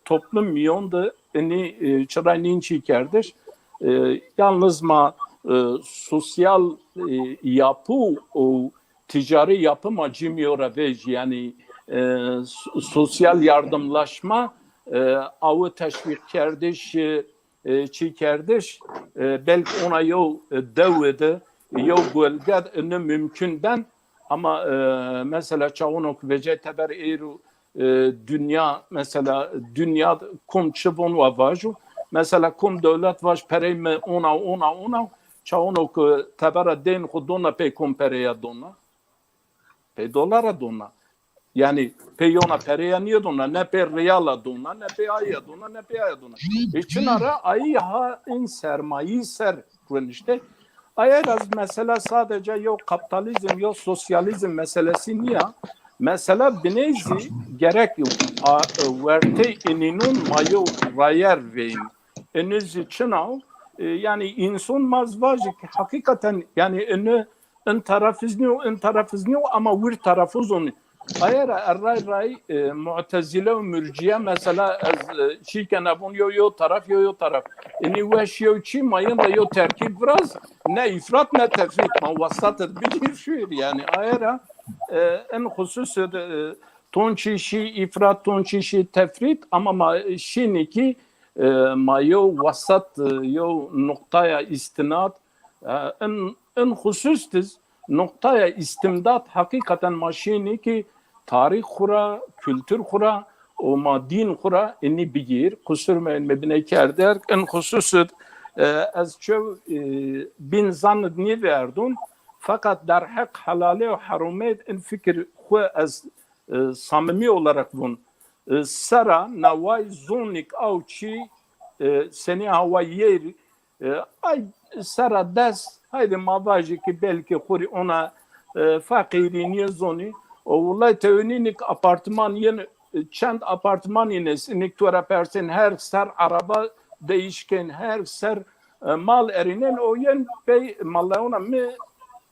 toplum mîyon de inî, e, çira nîn çî kerdiş. E, yalnız ma, e, sosyal, e, yapı û ticari yapı ma cimîyo ra vej, yanî, e, so-, sosyal yardımlaşma, e, awi teşvîq kerdiş, e, e, çî kerdiş, e, belk ona yew, e, dewe de, yew bölge de, e, ne mümkün ben. Ama, e, mesela çawonok vecay teber êru, e, dünya, mesela dünya kom çi von wa vajo. Mesela kom dewlet vaj perey mi ona, ona, ona, çawonok, e, tebera deyn xu dona pey kom pereya dona. Pey dolara dona. Yanî pey yona pereya nîye dona, ne pey riyala dona, ne pey aya dona, ne pey aya dona. E, çina ra ayî ha in sermayî ser runişte. Aya ra mesela sadece yew kapitalizm, yew sosyalizm meselesi nîya. Mesela biney zî gerek a, e, wertey inînun ma yew rayer veyin. Inî zî çina o. E, yanî înson ma zî vajî ki hakikaten yanî inî in taraf iz nîyo, in taraf iz nîyo ama wir tarafo zonî. Aye ra erray ray, e, Mu'tezile û Murciye mesela ez, e, çî kena vun yo yo taraf, yo yo taraf. Inî weş yo çî ma yin ra yo terkîb viraz, ne îfrat ne tefrît, ma wesat id bigîr şuir yanî. Aye ra, e, in xusus id, e, ton çî şî îfrat, ton çî şî tefrît ama ma şînî ki, e, ma yo wesat, e, yo nuqtaya îstinad, e, in, in xusus diz nuqtaya îstimdad hakikaten ma şînî ki tarîx xu ra, kultur xu ra û ma dîn xu ra inî bigîr. Qusur me, me bine kerder. In xusus id, e, ez çew, e, bîn zan id nîverdun. Feqet derheq helalê û heromê id in fikir xu ez, e, samimî olarak vun. E, sera naway zonik aw çî, e, senî hawa yêr, e, ay sera des, haydi ma vajî ki belkî xurî ona, e, feqîrî nîye zonî. O wulay tewnînik apartman yin, e, çend apartman yin est, inik to ra persên her ser araba değişken, her ser, e, mal erînen, o yin pey malayona mi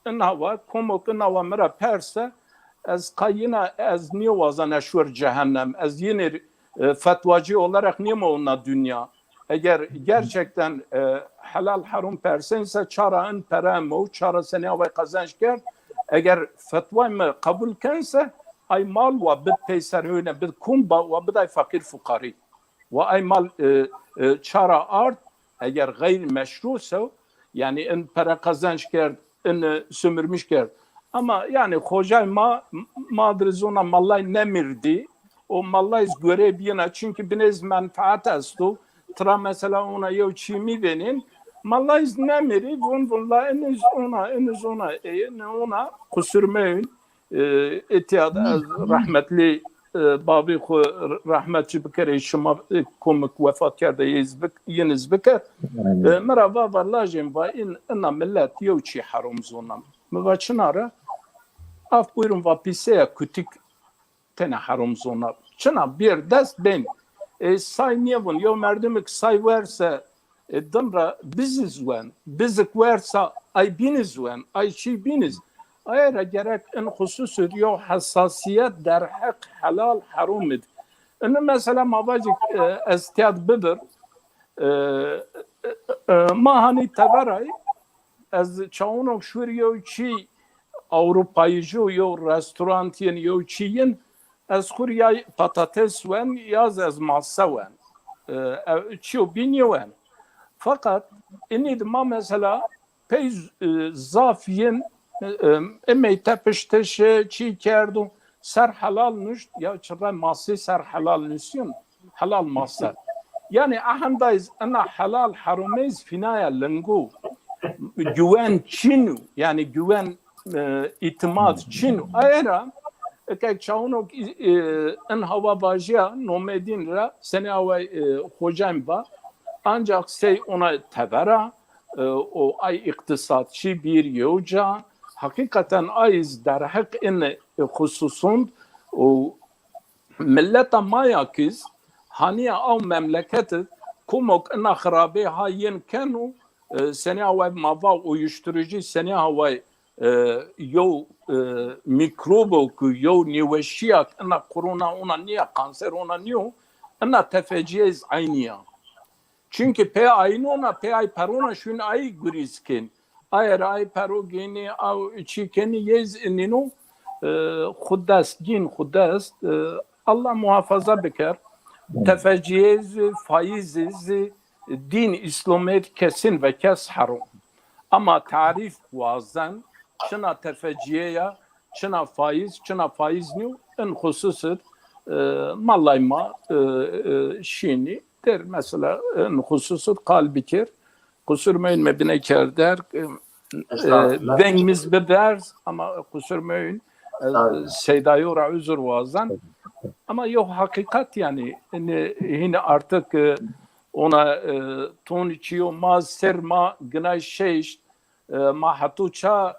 in hawa, komok in hawa mi ra perse, ez qayina, ez nîwazan ez şuer cehennem. Ez yinî, e, fetvacî olarak nîmo na dünya. Eger gerçekten, e, helal herum persense, çara in pere mo, çara senî away qezenc kerd. Eger fetvay mi qebul kense, ay mal wa bid peyser hüyne, bid kumba wa biday fakir fukarî. Wa ay mal, e, e, çara ard, eger gayr meşru se, yanî in pere qezenc kerd, in, e, sömürmüş kerd. Ama yanî xocay ma, ma dir zona mallay nemirdî. O mallay iz gore biyena, çünkü binez menfaat esto. Tira mesela ona yew çî mi venin. Mallay iz nemirî, vun vun la iniz ona, iniz ona, e, ne ona, qusur meyin. E, îtya de ez rehmetlî, e, babî xwu rehmet ci bikerê, şima, e, komik wefat kerde, yê iz bik-, yin iz biker. E, mi ra va, va lajên, va in, ina millet yew çî herom zona. Mi va çina ra? Af buyurun, va pîseya kutik tenê herom zona. Çina bir dest bên. E, say nêvun, yew merdimik say werse, e, dim ra biziz wen. Bizik wersa ay bîniz wen, ay çî bîniz. Aye ra gerek in xusus id yew hesasiyet derheq helal herom id. Ini mesela ma vajik, e, ez tiyad bibir. E, e, e, ma hanî teberay, ez çawunok şur yew çî Ewropayî ju, yew restorant yin, yew çî yin, ez xur ya patates wen, ya z-, ez mase wen. E, ev çîyo bîn yew en. Fakat inî di ma mesela pey z-, e, zaf yin, e, e, emey tepiştişi çî kerdo, ser helal nuşt, ya çirre mase ser helal nusyon, helal mase. Yanî ehendayîz ina helal heromeyîz fînaya lingu. Güven çin o. Yanî güven, e, îtimad çin o. Aye ra eke çawunok, e, in hawa vajîya nomê dîn ra senî away, e, hocayîn va. Ancak sey ona tevera, e, o ay îqtîsadçî bir yew ca. Heqîqeten ayîz derheq in, e, xususund o Milleta ma ya kiz, hanîya aw memleket id, komok ina xirabê ha yin keno, e, senî away ma va uyuşturucu, senî away, e, yew, e, mîkrobo ku yew nêweşîya ina korona ona nîya, kanser ona nîyo, ina tefecîyeyîz eynî ya. Çunkî pê aynona, pê ay perona şûn ay gurîz kên. Aye ra ay pero gênî, aw çî kenî yêz nîno, e, xwu dest, gîn xwu dest, e, Allah muhafaza biker. Tefecîyê zî, fayîzî zî, dîn îslamêd kesin ve kes herom. Ama tarîf wazen, çina tefecîye ya, çina fayîz, çina fayîz nîyo, in xusus id, e, malay ma, e, e, şînî der, mesela, in xusus id qal bikir. Qusur meyn, me bine kerder, e, e, vengimiz biberz, ama qusur meyn, e, Seydayo ra uzur wazan. Ama yok, hakikat yani, ne, hini artık, e, ona, e, ton çiyo ma ser ma ginay şeşt, e, ma heto ça,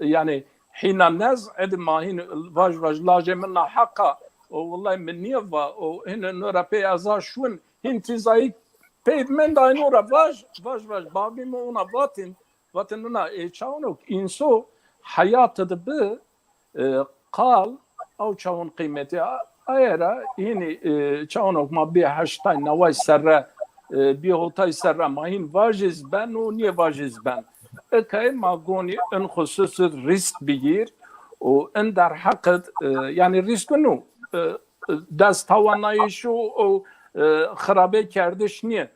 e, yani hîna nez edi ma hîn vaj vaj lajê min na heqa, o wellay min nîye va, o hîn no ra pey eza şun, hîn tîzayî pey menda ino ra vaj, vaj vaj, babî mi ona vatin, vatin nina, e, çawnok înso heyat di bi, e, qal, aw çawn qîmetî a-, aye ra hînî, e, çawnok ma bî heştay neway serre, e, bî hotay serre ma hîn vajiz ben û nêvajiz ben. Ikay ma gonî in xusus id rîsk bigîr û in derheq id, e, yanî rîsk ino, e, dest tawanayîş û, û, e, xirabê kerdiş nîye.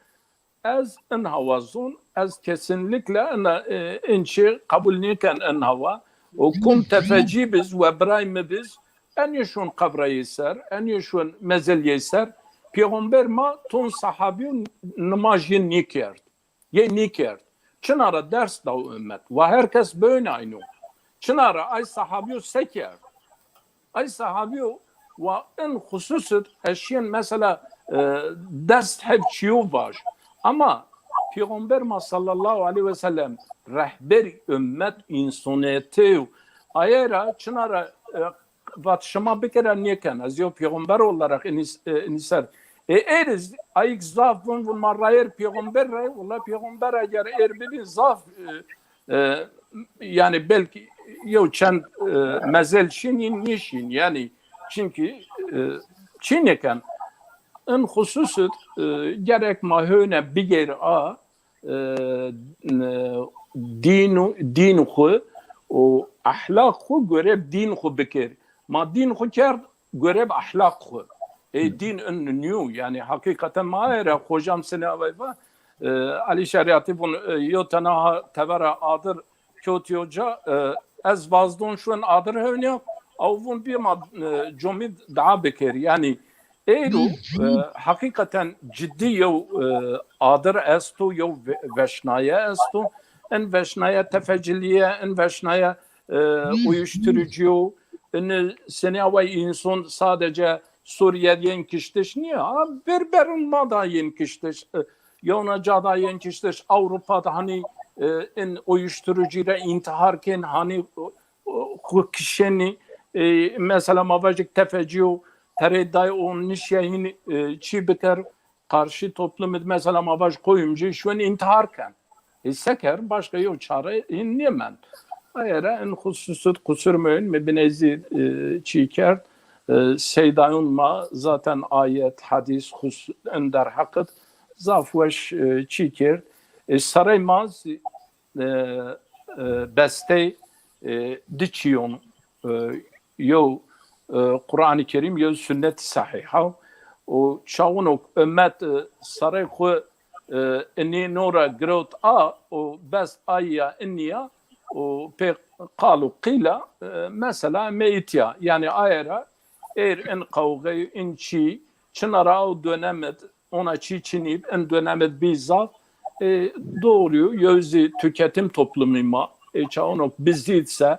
Ez in hawa zon, ez kesinlikle ina, e, in çî qebul nêken in hawa. O kum tefecî biz we biray mi biz, en yê şun qebrayê ser, en yê şun mezeliyê ser. Pêxember ma ton sahabîyo nimaj yê nîkerd. Yê nîkerd. Çina ra ders daw ummet. Wa her kes böyn ayno. Çina ra ay sahabîyo se kerd? Ay sahabîyo wa in xusus id ez şîyen mesela, e, dest heb çiyo vaj. Ama Pêxember ma sallallahu aleyhi ve sellem rehber ummet, însonîyetê yo. Aye ra çina ra, e, vat şima bikera nêken. Ez yew pêxember olarak inîs-, e, inî ser. E, êr iz ayik zaf vun, vun ma rayêr pêxember ra, wela pêxember eger êr bibîn zaf, e, e, yani belkî yew çend, e, mezel şîn, yin nîşîn. Yani çimkî, e, çînêken. In xusus id, e, gerek ma hewne bigêr a, e, e, dîn û, dîn xwu û ehlaq xwu gore bi dîn xwu bikir. Ma dîn xwu kerd gore bi ehlaq xwu. Ê dîn in nîyo. Yani heqîqeten ma aye ra hocam senî away va, e, Elî Şerîatî vun, e, yo tena ha tevera adir kewtî yo ca, e, ez vazdon şun adir hewnîya, ew vun bî ma, e, comî dua bikir. Yani êro, e, heqîqeten cidî yew, e, adir esto, yew ve-, veşnaye esto. In veşnaye tefecilîye, in veşnaye, e, uyuşturucuyo, in senî away înson sadece Suriyeliyên kiştiş nîye. Ha, berberun ma da yên kiştiş. E, yewna ca da yên kiştiş. Ewropa da hanî, e, in uyuşturucu ra întîhar kên, hanî, e, xwu kişenî, e, mesela ma vajik tefecîyo terê day o nişya hîn, e, çî biker, karşı toplum id mesela ma vaj koyumcu şuwen întîhar ken. E, se ker, başka yew çare hîn nêmend. Aye ra in xusus id qusur meyn, mi binê zî, e, çî kerd. E, seydayon ma zaten ayet, hedîs, xus-, in derheq id zaf weş, e, çî kerd. E, serey ma zî e, e, bestey, e, di çîyon, e, yew, e, Quranî Kerîm, yew sunnet sehîha. Û çawinok ummet, e, serey xwu, e, inî no ra girewt a û best ayî ya inî ya û pê qal û qîl a, e, mesela meyît ya. Yanî aye ra êr in qewxey, in çî, çina ra ew dönem id Ona çî çinîb, in dönemid bî zaf. E, doğru, yew zî tüketim toplumî ma. E, çawanok bizîd se,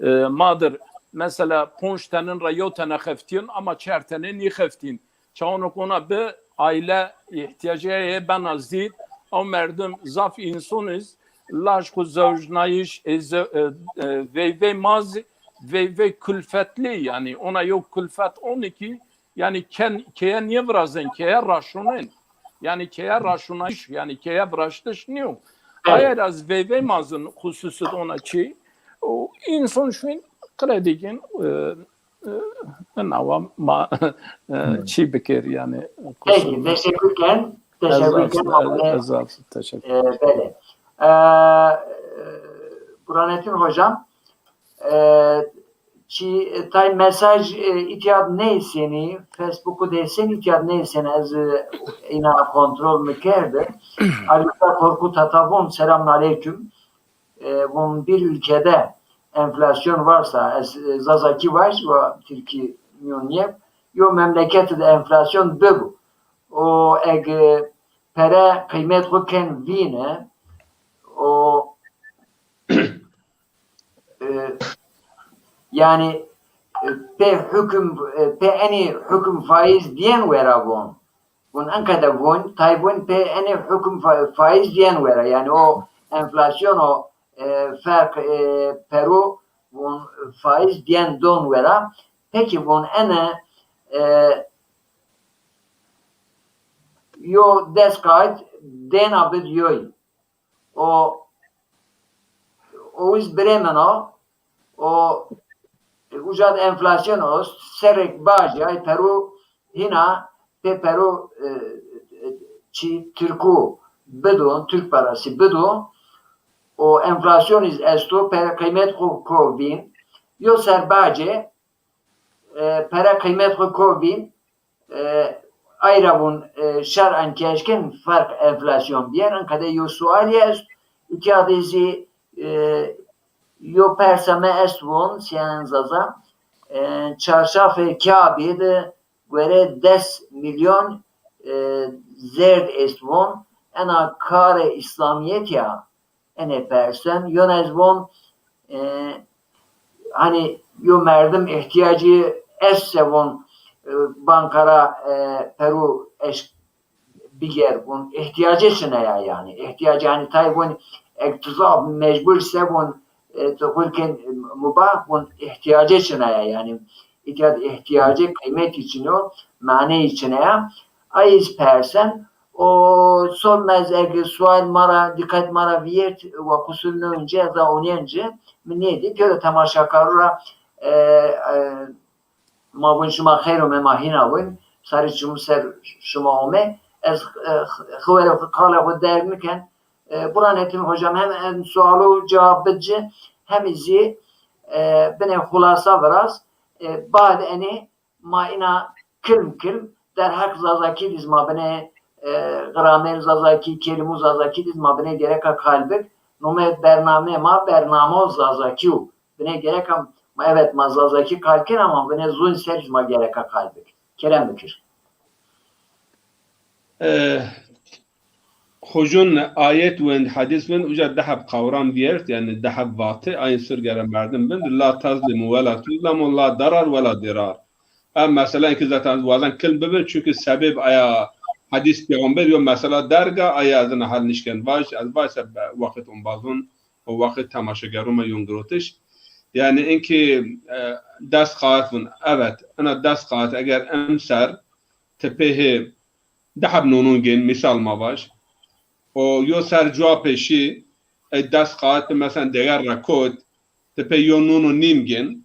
e, ma dir mesela ponc tenin ra yew tene xeftîn ama çer tene nîxeftîn. Çawanok ona bi aile ihtiyacê bena zîd. Ew merdim zaf înson iz, laj xu zewjnayîş, e, ze-, e, e, veyvey ma zî, veyvey kulfetlî, yanî ona yew kulfet onî ki, yanî ken-, keye nêvirazên, keye raşonên. Yanî keye raşonayîş, yanî keye viraştiş nîyo. Evet. Ayer ez veyvey ma zî xususî de ona çî. O înson şuyn kredîgin, e, e, nawa ma, e, çî bikir yanî. Peki, teşekkür ken. Teşekkür ken. Ez, ez, ez teşekkür. E, belê. E, Burhanettin hocam, e, çi, e, tay mesaj, e, îtya nêsenî, Facebook'u de sen îtya nêsen, ez, e, îna kontrol mi kerde. Alisa Korkut Ata von, selamun aleyküm. E, von bir ülkede enflasyon varsa, ez, e, Zazaki vaj, wa Tirkî mîyon nîyeb, yo memleket de enflasyon bibu. O eg, e, pere qîmet xu ken vîne, o e, yanî, e, pê hukm, e, pê enî hukm faiz dîyen wera von. Von enqede von, tay von pê enî hukm fa-, faiz dîyen wera. Yanî o enflasyon o, e, ferq, e, peru von faiz dîyen don wera. Peki von ene, e, yo des kağıt dêna bid yoy. O, o iz birêmeno, o, e, uca de enflasyon ost, serrek bajî, ay peru hîna, pê peru, e, e, çi, tirku bidun, Türk parası bidun, o enflasyon iz esto, pere qîmet xu ko vîn, yo ser bacê, e, pere qîmet xu ko vîn, e, ay ra vun, e, şer'en ki eşkin ferq enflasyon bîyer. Enqede yo sualî est. Îtya de zî, e, yo persa mi est vun, C N N Zaza, e, çarşafê Kâbî de gore des milyon, e, zerd est vun. Ena karê Îslamîyetî ya, enê persen. Yon ez von, e, hani yo merdim îhtîyacî est se von, e, banka ra, e, peru eşk biger von. Îhtîyacê çine ya yanî. Îhtîyacê hani tay von eg ti zaf mecbur se von, e, ti xu rê ken mubah von, îhtîyacê çine ya yanî. Îhtîyac, îhtîyacê qîmetî çin o, maneyî çine ya. Ay iz persen, o son mez eg sual ma ra, dîqet ma ra vîyert, wa qusur nêwin ci, ez a onîyen ci, mi nêdî. Pêro temaşakaru ra, e, e, ma vun şima xeyr ome, ma hîna vun, sarê çimû ser şima ome. Ez, e, xi-, xiwere xu, qalê xu derg niken. E, Burhanettin hocam hem en sualu cewab bid ci, hem zî, e, binê xulasa viraz, e, bad enê ma îna kilm kilm derheq Zazakî diz ma binê, e, gramer Zazakî, kelîmû Zazakî diz ma binê gereka qal bik. Nomê bernameyê ma bernamo Zazakî yo. Binê gereka ma, evet, ma Zazakî qal kin ama binê zûn ser diz ma gereka qal bik. Kerem bikir. E, Xocun ayet wend, hedîs wend, uca di heb qawram vîyert, yanî di heb vatê, ayin sur gere merdim bin, la tezlimu ve la tuzlamu, la darar ve la dirar. Em mesela ki zaten wazen kilm bibin, çünkü sebeb aya hedîs peygamber yo mesela derga, aya ez ina hel nişken vaj, ez vaj se be-, waqit ombazun, o waqit temaşegerun me yon girotiş. Yani inki, e, des qaat vun, evet, ina des qaat eger emser, ti pê hê di heb nûnûn gên, mîsal ma vaj. O yo ser cuwa pêşî, ey des qaat ti, meselen, deger ra kot, ti pê yo nûn û nîm gên,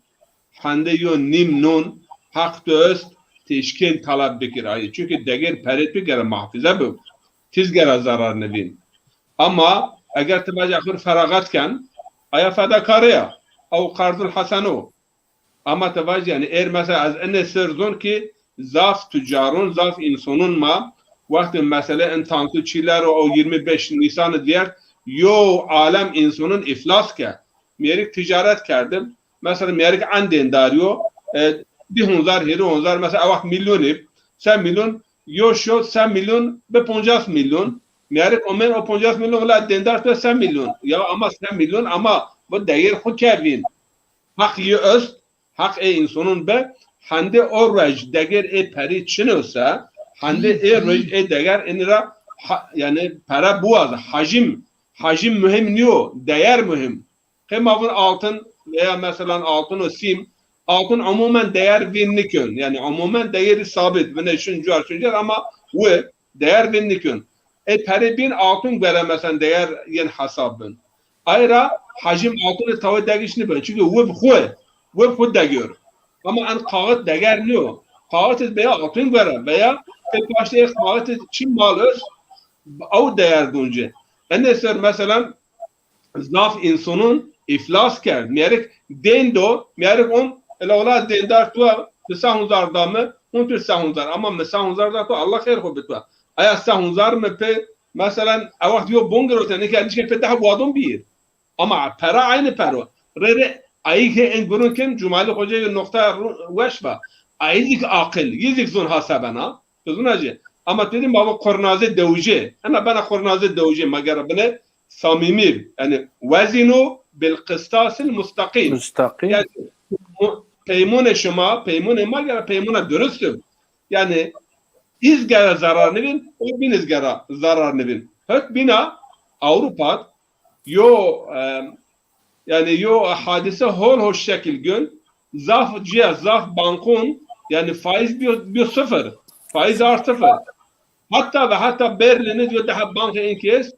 hende yo nîm nûn heq tu est, ti eşkên taleb bikir ayî. Çunke deger perê tu gere muhafeze bib, tiz gere zerar nivîn. Ama eger ti vaja xur feragat ken, aya fedakare ya, ew qerzul hesen o. Ama ti vajî, yanî, êr mesela ez inê ser zon ki zaf tucarun, zaf însonun ma, wextê mesele in tantu çîler o, o yirmi beş Nîsan id vîyert, yo alem însonun îflas ke. Mêrik ticaret kerdim. Mesela mêrik endên darî yo, e, di hunzar, hîrê hunzar, mesela ew wext milyon ib, se milyon yo şo se milyon bi poncas milyon. Mîyarik omên o poncas milyon wila dêndar to se milyon. Ya ama se milyon ama bu degêr xwu kevîn. Heq yi est, heq ê însonon bi, hendê o ruej degêr ê perî çin o se, hendê ê ruej ê deger înî ra ha-, yanî pere biwaze, hacim, hacim muhîm nîyo, deger muhîm. Qey ma vun altın veya meselan altın û sîm, altın umumen değer vîn nikön. Yanî umumen değeri sabit. Vine şun cuar şun cuar ama wi değer vîn nikön. E, perê bîn altın göre meselan değer yen hesab bin. Ayra hacim altını tawê degiş nibin. Çünkü wi bi xwu, wi bi xwu degör. Ama en kağıt değer niyo. Kağıt iz veya altın göre veya e paştê kağıt iz çi mal öz, ew değer dunce. Ene ser meselan zaf însonon îflas kerd. Mîyarik dên do, mîyarik on, ela wela dêndar tu, tu se hunzar da mi, hûn tu se hunzar. Ama mi se hunzar da tu, Allah xêr xwu bi tu. Aya se hunzar mi pê, meselan, e wext yo bon girote, nike nişke pê daha wadon bîr. Ama pera aynı pero. Rê rê ayî ke en gurun kin, Cumali Xoca yo noqta ru-, weş va. Ayî zik aqil, yi zik zon hasebena. Tu zona ci. Ama dedim baba qurnazê dewicê. Ena bena qurnazê dewicê, ma gera bine samîmî, yanî wezînu bil qistasil mustaqîm. Mustaqîm. Yanî mu-, peymunê şima, peymunê ma gera peymuna durust bi. Yanî iz gera zarar nibin, o bîn iz gera zarar nibin. Hot bîna Ewropa yo, e, yanî yo hadise hol ho şekil gön, zaf ciya, zaf bankon, yanî faiz biyo, biyo sıfır. Faiz art sıfır. Hatta ve hatta Berlin id yo daha banka inkes,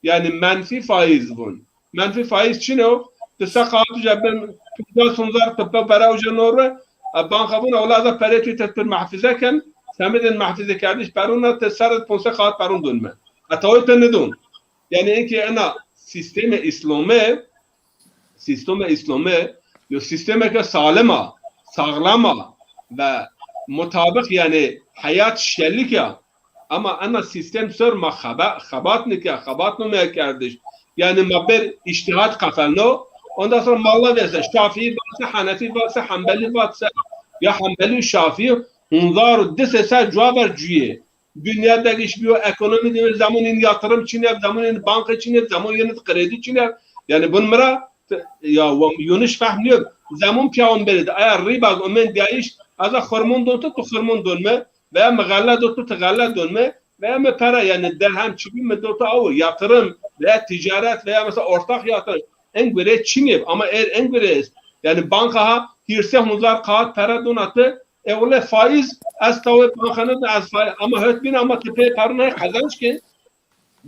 yanî menfî faiz vun. Menfî faiz çin o? Ti se kağıt uca bin, poncas hunzar tipe pere uca norre, e, banka vun, ola da pere tu te pir mahfize ken, semedin mahfize kerdiş peruna te serret ponse kağıt perun dun me. Hatta o te nidun. Yanî inkê ena sîstemê Îslome, sîstemê Îslome yo sîstemeke salim a, saxlam a ve mutabik, yanî heyat şelik a. Ama ena sîstem ser ma xeba-, xebat nike, xebat nome kerdiş. Yanî ma ber îctîhad qefelno, ondan sonra malla vese, Şafîî vatse, Henefî vatse, Henbelî vatse, ya Henbelî û Şafîî, hunzar û di sey ser cuwa ver cuyê. Dinya degiş biyo, ekonomi diyo, zemun in yatırım çinyev, zemun in banka çinyev, zemun in kredi çinyev. Yanî bun mira, ya, wa-, yoniş fehm niyo. Zemun peyamberî de, aya rîbaz omen diyayiş, aza xirmon don tu, tu xirmon don mi, veya mi xelle don tu, tu xelle don mi, veya mi pere, yanî derhem çibi mi don tu awo, yatırım veya ticaret veya mesela ortak yatırım. En göre çinyev, ama eğer en göre est, yanî banka ha, hîrsê hunzar kağıt pere dona ti, e, wele faiz, ez tawê banka nida, ez faiz, ama hot bîn ama ti pê perun hay qezenç kin.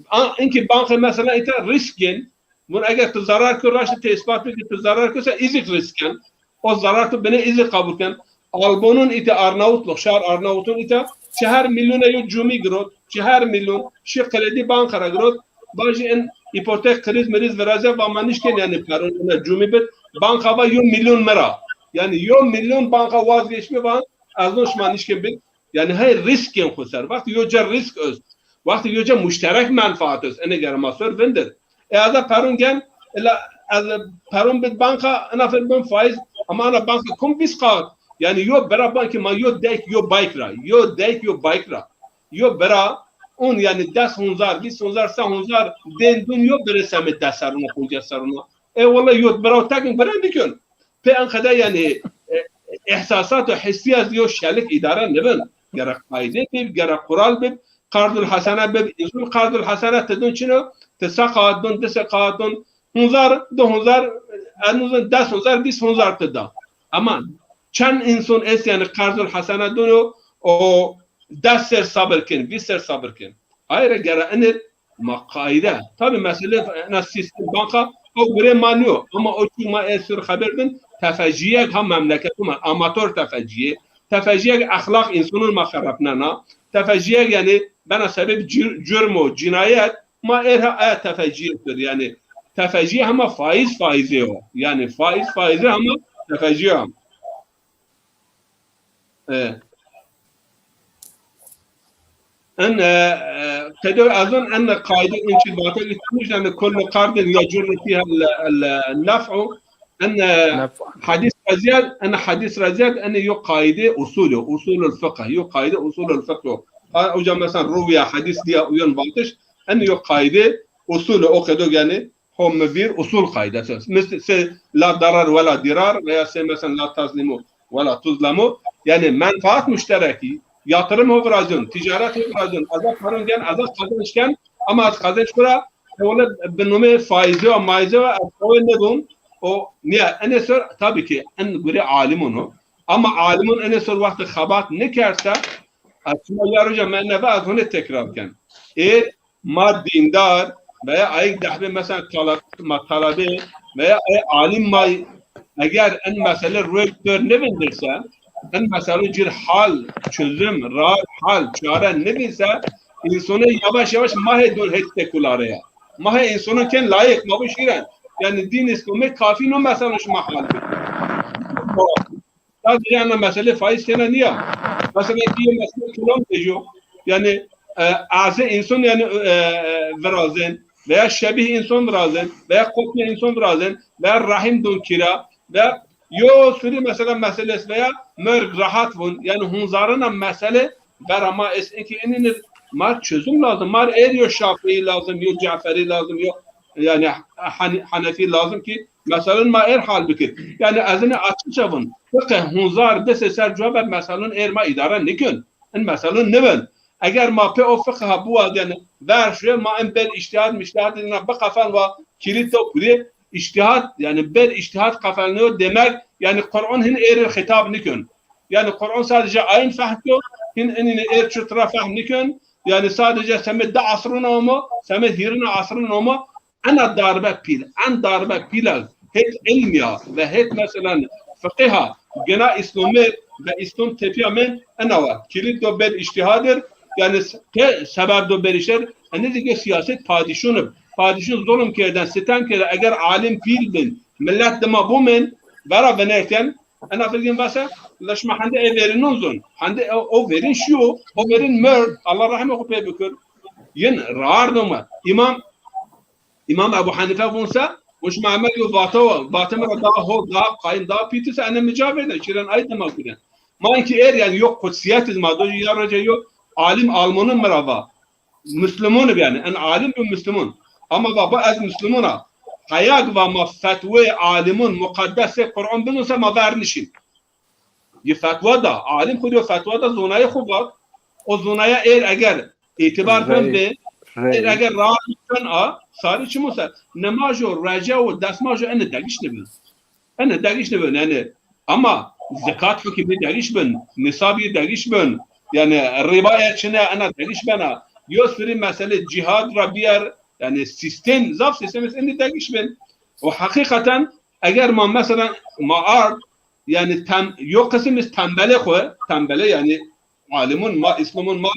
A, inkî banka mesela îta risk gen. Vun eger tu zarar kir, raştî ti îspat bikî tu zarar kir se, îzik risk gen. O zarar tu bine îzik qebul ken. Albonun îta Arnavutluq, şar Arnavutun îta çehar milyona yo cumî girot, çehar milyon, şi kredi banka ra girot, vajî in îpotek kriz miriz viraze, va ma nişken yanî perun ina cumî bid, banka va yo milyon mi ra. Yanî yo milyon banka vazgeçme va ez no şima nişken bid. Yanî hey risk gen xwu ser. Wextî yo ca risk ost, wextî yo ca muşterek menfaat ost, ene gere ma ser vindir. E, ez a perun gen, ila ez perun bid banka, ina fer bin faiz, ama ana banka kum vîst kağıt. Yanî yo bira bankî ma yo dek yo bayk ra, yo dek yo bayk ra. Yo bira un yanî des hunzar, vîst hunzar, se hunzar dên dun yo bire semê des seruna, poncas seruna. E, wele yo bira tekin bira nikön. Pê en qede yanî, e, ihsasat û hissiyat yo şelik îdare nibin. Gere qayde bib, gere qural bib, qardul hasene bib, însun qardul hasene ti dun çino, ti se kağıt dun, di se kağıt dun, hunzar, di hunzar, en uzun des hunzar, vîst hunzar ti da. Ama çend însun est yanî qardul hasene duno, o des ser sabir kin, vîst ser sabir kin. Ayre gere inir ma qaîde. Tabî mesele ena sîstem banka o gurê ma nîyo. Ama o çî ma ê sur xeber din tefecîyek ha memleketû ma, amator tefecîyê. Tefecîyek exlaq însanûn ma xerepnena. Tefecîyek yanî bena sebeb cir-, cürm û cinayet, ma êr ha aya tefecîyê kir. Yanî tefecîyê hema faiz faizê yo. Yanî faiz faizê hema tefecîyê yo. E. En, e, e, qedo ez on en qaîde in çi vate gitmiş, yani kullu qardin yecurru fiha el, el nef'u. En, e, nef'u. Hadis ra ziyad, en hadis ra ziyad, en yo qaîde usul o, usulul fiqh, yo qaîde usulul fiqh o. A, uca mesela ruwiya, hedîs diya uyon vatiş, en yo qayde, usulü o qedo yani, ho mi bir usul qayde. Se, mis-, se la darar ve la dirar veya se mesela la tazlimu ve la tuzlamu. Yani menfaat müştereki, yatırım ho virazyon, ticaret ho virazyon, eza paron gen, eza kazanç gen, ama ez kazanç kura, e, öyle bi nome faizi ve maizi ve ez ne dun, o niye? Ene sor, tabii ki en gure alimun o. Ama alimun ene sor vakti xebat ne kerse, ez şima ya roja me neve ez hone tekrar ken. E, ma dîndar veya ayık dehbe mesela tala-, ma talebe veya ay alim ma eger en mesele rueg dör nevindirse, en mesele cir hal, çözüm, rar, hal, çare nevinse, insonu yavaş yavaş ma he dön het sekulare ya. Ma he insonu ken layık, ma bu şiren. Yani din İslam'ı kafi no mesele şima hal. Sadece ana mesele faiz kena niya. Mesela bir mesele kulon dejo. Yani, e, aze insan yani, e, e, virazen veya şebih insan virazen veya kopya insan virazen veya rahim don kira veya yo sürü mesela meseles veya merg rahat vun. Yani hunzarına mesele ver ama es enki enini mar çözüm lazım. Mar er yo Şafii lazım, yo Caferi lazım, yo yani Hani-, Hanefi lazım ki meselun ma er hal bikir. Yani ezine açıkça vun. Fıkıh hunzar dese ser cevap meselun er ma idare nikün. En meselun nivin. Eger ma pe o fıkha buwaz yani ver şuye ma en ber iştihad miştihad ina bıkafen va kilit o kuri iştihad yani ber iştihad kafelniyor demek yani Kur'an hin er hitap nikün. Yani Kur'an sadece ayin fehm kö, hin enine er çutra fehm nikön. Yani sadece semed de asrın omo, semed hirin asrın omo. Ena darbe pîl, en darbe pîl a, het ilmîya ve het, mesela, fiqîha, gina Îslamî ve Îslam tepîya men ena wa. Kilît do ber îctîhadir, yanî s-, ke sebeb do ber îşer, enê zî ke sîyaset padîşûn ib. Padîşûn zulm kerden, sitem kerden, eger alim pîl bin, milet dima bûmen, vera vinerten, ena firgin vese, la şima hende ê verînûn zon. Hende o, o verîn şîyo, o verîn merd, Allah rehmê xwu pê bikir. Yin raar doma. Îmam Îmam Ebu Hanife vûn se, vûn şima emel yo vate wa, vate mi ra daha hol, daha qayîm, daha pîtî se, ene mi ca vêrden, şîren ay dima guren. Ma inkî êr, yanî, yo qudsîyet iz ma do, ya roce yo alim almûn mi ra va. Muslimûn ib yanî, en alim bi muslimûn. Ama va, ba ez muslimûn a. Heya ki va ma fetwê alimûn muqeddes ê Qur'an binuse ma ver nişîn. Yi fetwa da, alim xwu yo fetwa da, zonayê xwu vat. O zonaya êr eger îtîbar ben bê, êr eger rahat ben a, sarî çimû ser, nimaj o, rece o, desmaj o, ene degiş nibin. Ene degiş nibin, yanî, ama zekat hukmî degiş bin, nisabî degiş bin, yanî, riba ê çine, ena degiş bena. Yo sürü mesele cîhad ra bîyer, yanî, sîstem, zaf sîstem est, ene degiş bin. O heqîqeten, eger ma, mesela, ma ard, yanî tem-, yo qisim iz tembelê xwu, tembelê, yanî alimûn ma, îslamûn ma,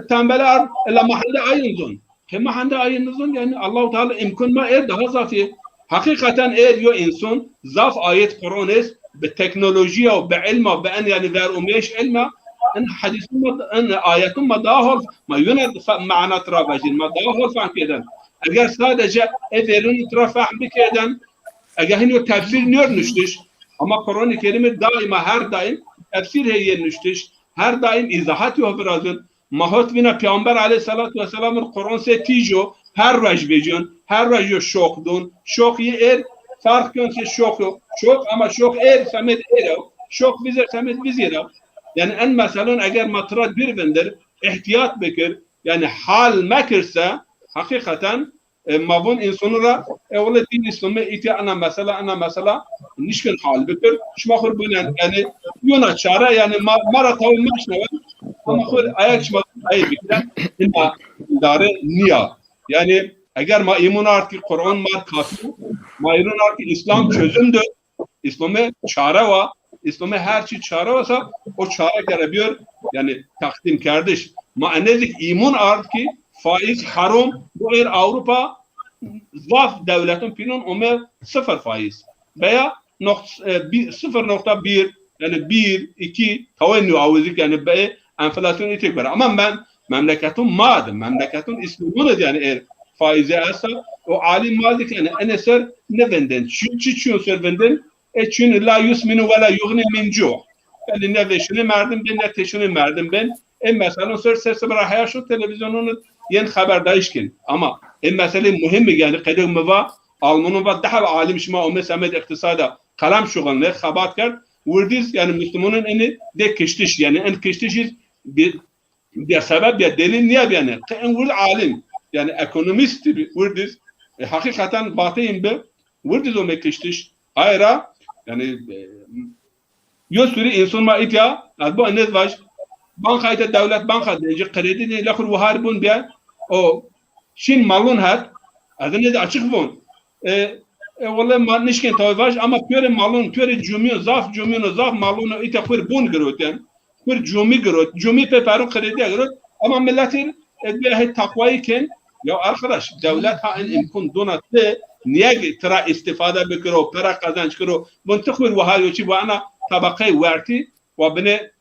tembelê ard, ila ma hende ayin zon. Ke ma hende ayin nizon, yanî Allahu Teala îmkûn ma êr daha zaf ê. Heqîqeten êr yo însan zaf ayet Qur'an est, bi teknolojîya û bi ilma, bi en, yanî ver umêş ilma, en hedîsûn ma, en ayetûn ma daha hol, ma yuna fe-, manat ra vejîn, ma daha hol fehm kêden. Eger sadece ê verînû tira fehm bikêden, eger hin yo tefsîr nêr nuştiş, ama Qur'an-ı Kerîm daîma, her daîm tefsîr hê yê nuştiş, her daîm îzahat yo virazin. Ma hot vîna Peyxamber aleyhissalatu vesselam ir Qur'an se tîj o, her roj vecîyon, her roj yo şoq dûn, şoq yi êr ferq kön se şoq yo, şoq ama şoq êr semed êr o, şoq vizêr semed vizêr o. Yanî en meselon eger ma tira dûr vindir, îhtîyat bikir, yanî hal mekir se, heqîqeten e, ma vûn însonû ra, e, wele dîn Îslamî îtya ena mesela, ena mesela nişkin hal bikir. Şima xwu bûnen, yanî, yona çare, yanî, ma, ma ra tawî meşnewen, ama xwu ayak şima ayê bikiren, ina îdare nîya. Yanî, eger ma îmûn ard ki Qur'an ma kafî, ma îmûn ard ki Îslam çözümdür, Îslamê çare wa, Îslamê her çî çare wa sa, o çare kere bîyor, yanî teqdîm kerdiş. Ma enê zî îmûn ard ki faiz herom, bu êr Avrupa zaf dewletûn pîlûn ome sıfır faiz. Veya nokt-, e, bi-, sıfır nokta bir, yanî bir, iki, tawê nîyo awizik, yanî be enflasyon îtê gore. Ama mem-, memleketûn ma di, memleketûn Îslamûn di, yanî êr faizê esta. O alim ma di ki, yanî enê ser nêvindin. Çi, çi çîyon ser vindin? E, çîyon la yusminu ve la yuxni min cu. Yanî ne veşinê merdim bên, ne teşinê merdim bên. Ê meselon ser ser sibira heya şo televîzyonun yên xeberdayîş kên. Ama ê meselê muhîm, yanî qedê mi va, Almanon va, daha alim şima ome semed îqtîsada qelem şuxulne, xebat kerd, wirdîz, yanî muslimonun enî de kiştiş, yanî en kiştiş îz bir, bir sebep ya delîl nîyabîyane. Qe en wird alim, yanî ekonomîst bi, wirdiz, e, heqîqeten vateyîn bi, wirdiz ome kiştiş. Aye ra, yanî, e, yo sürü însan ma îtya, ez bu enez vaj, banka îtya dewlet banka denci kredi de lexur wahar bun biya, o Çin malun het, ez enez açık von. E, e, wele ma nişkên tawê vaj, ama piyore malun, piyore cumîyon, zaf cumîyon, zaf malun îtya xwir bun giroten. Xwir cumî girot. Cumî pê peron krediye girot. Ama milletî, e, bê hê taqwayî kên. Ya arkadaş, dewlet ha en îmkun dona ti, niye ki tira îstîfade bikiro, para qazanç kiro. Bun ti xwir wiha yo çi, wa ena tabaqey wertî, wa binê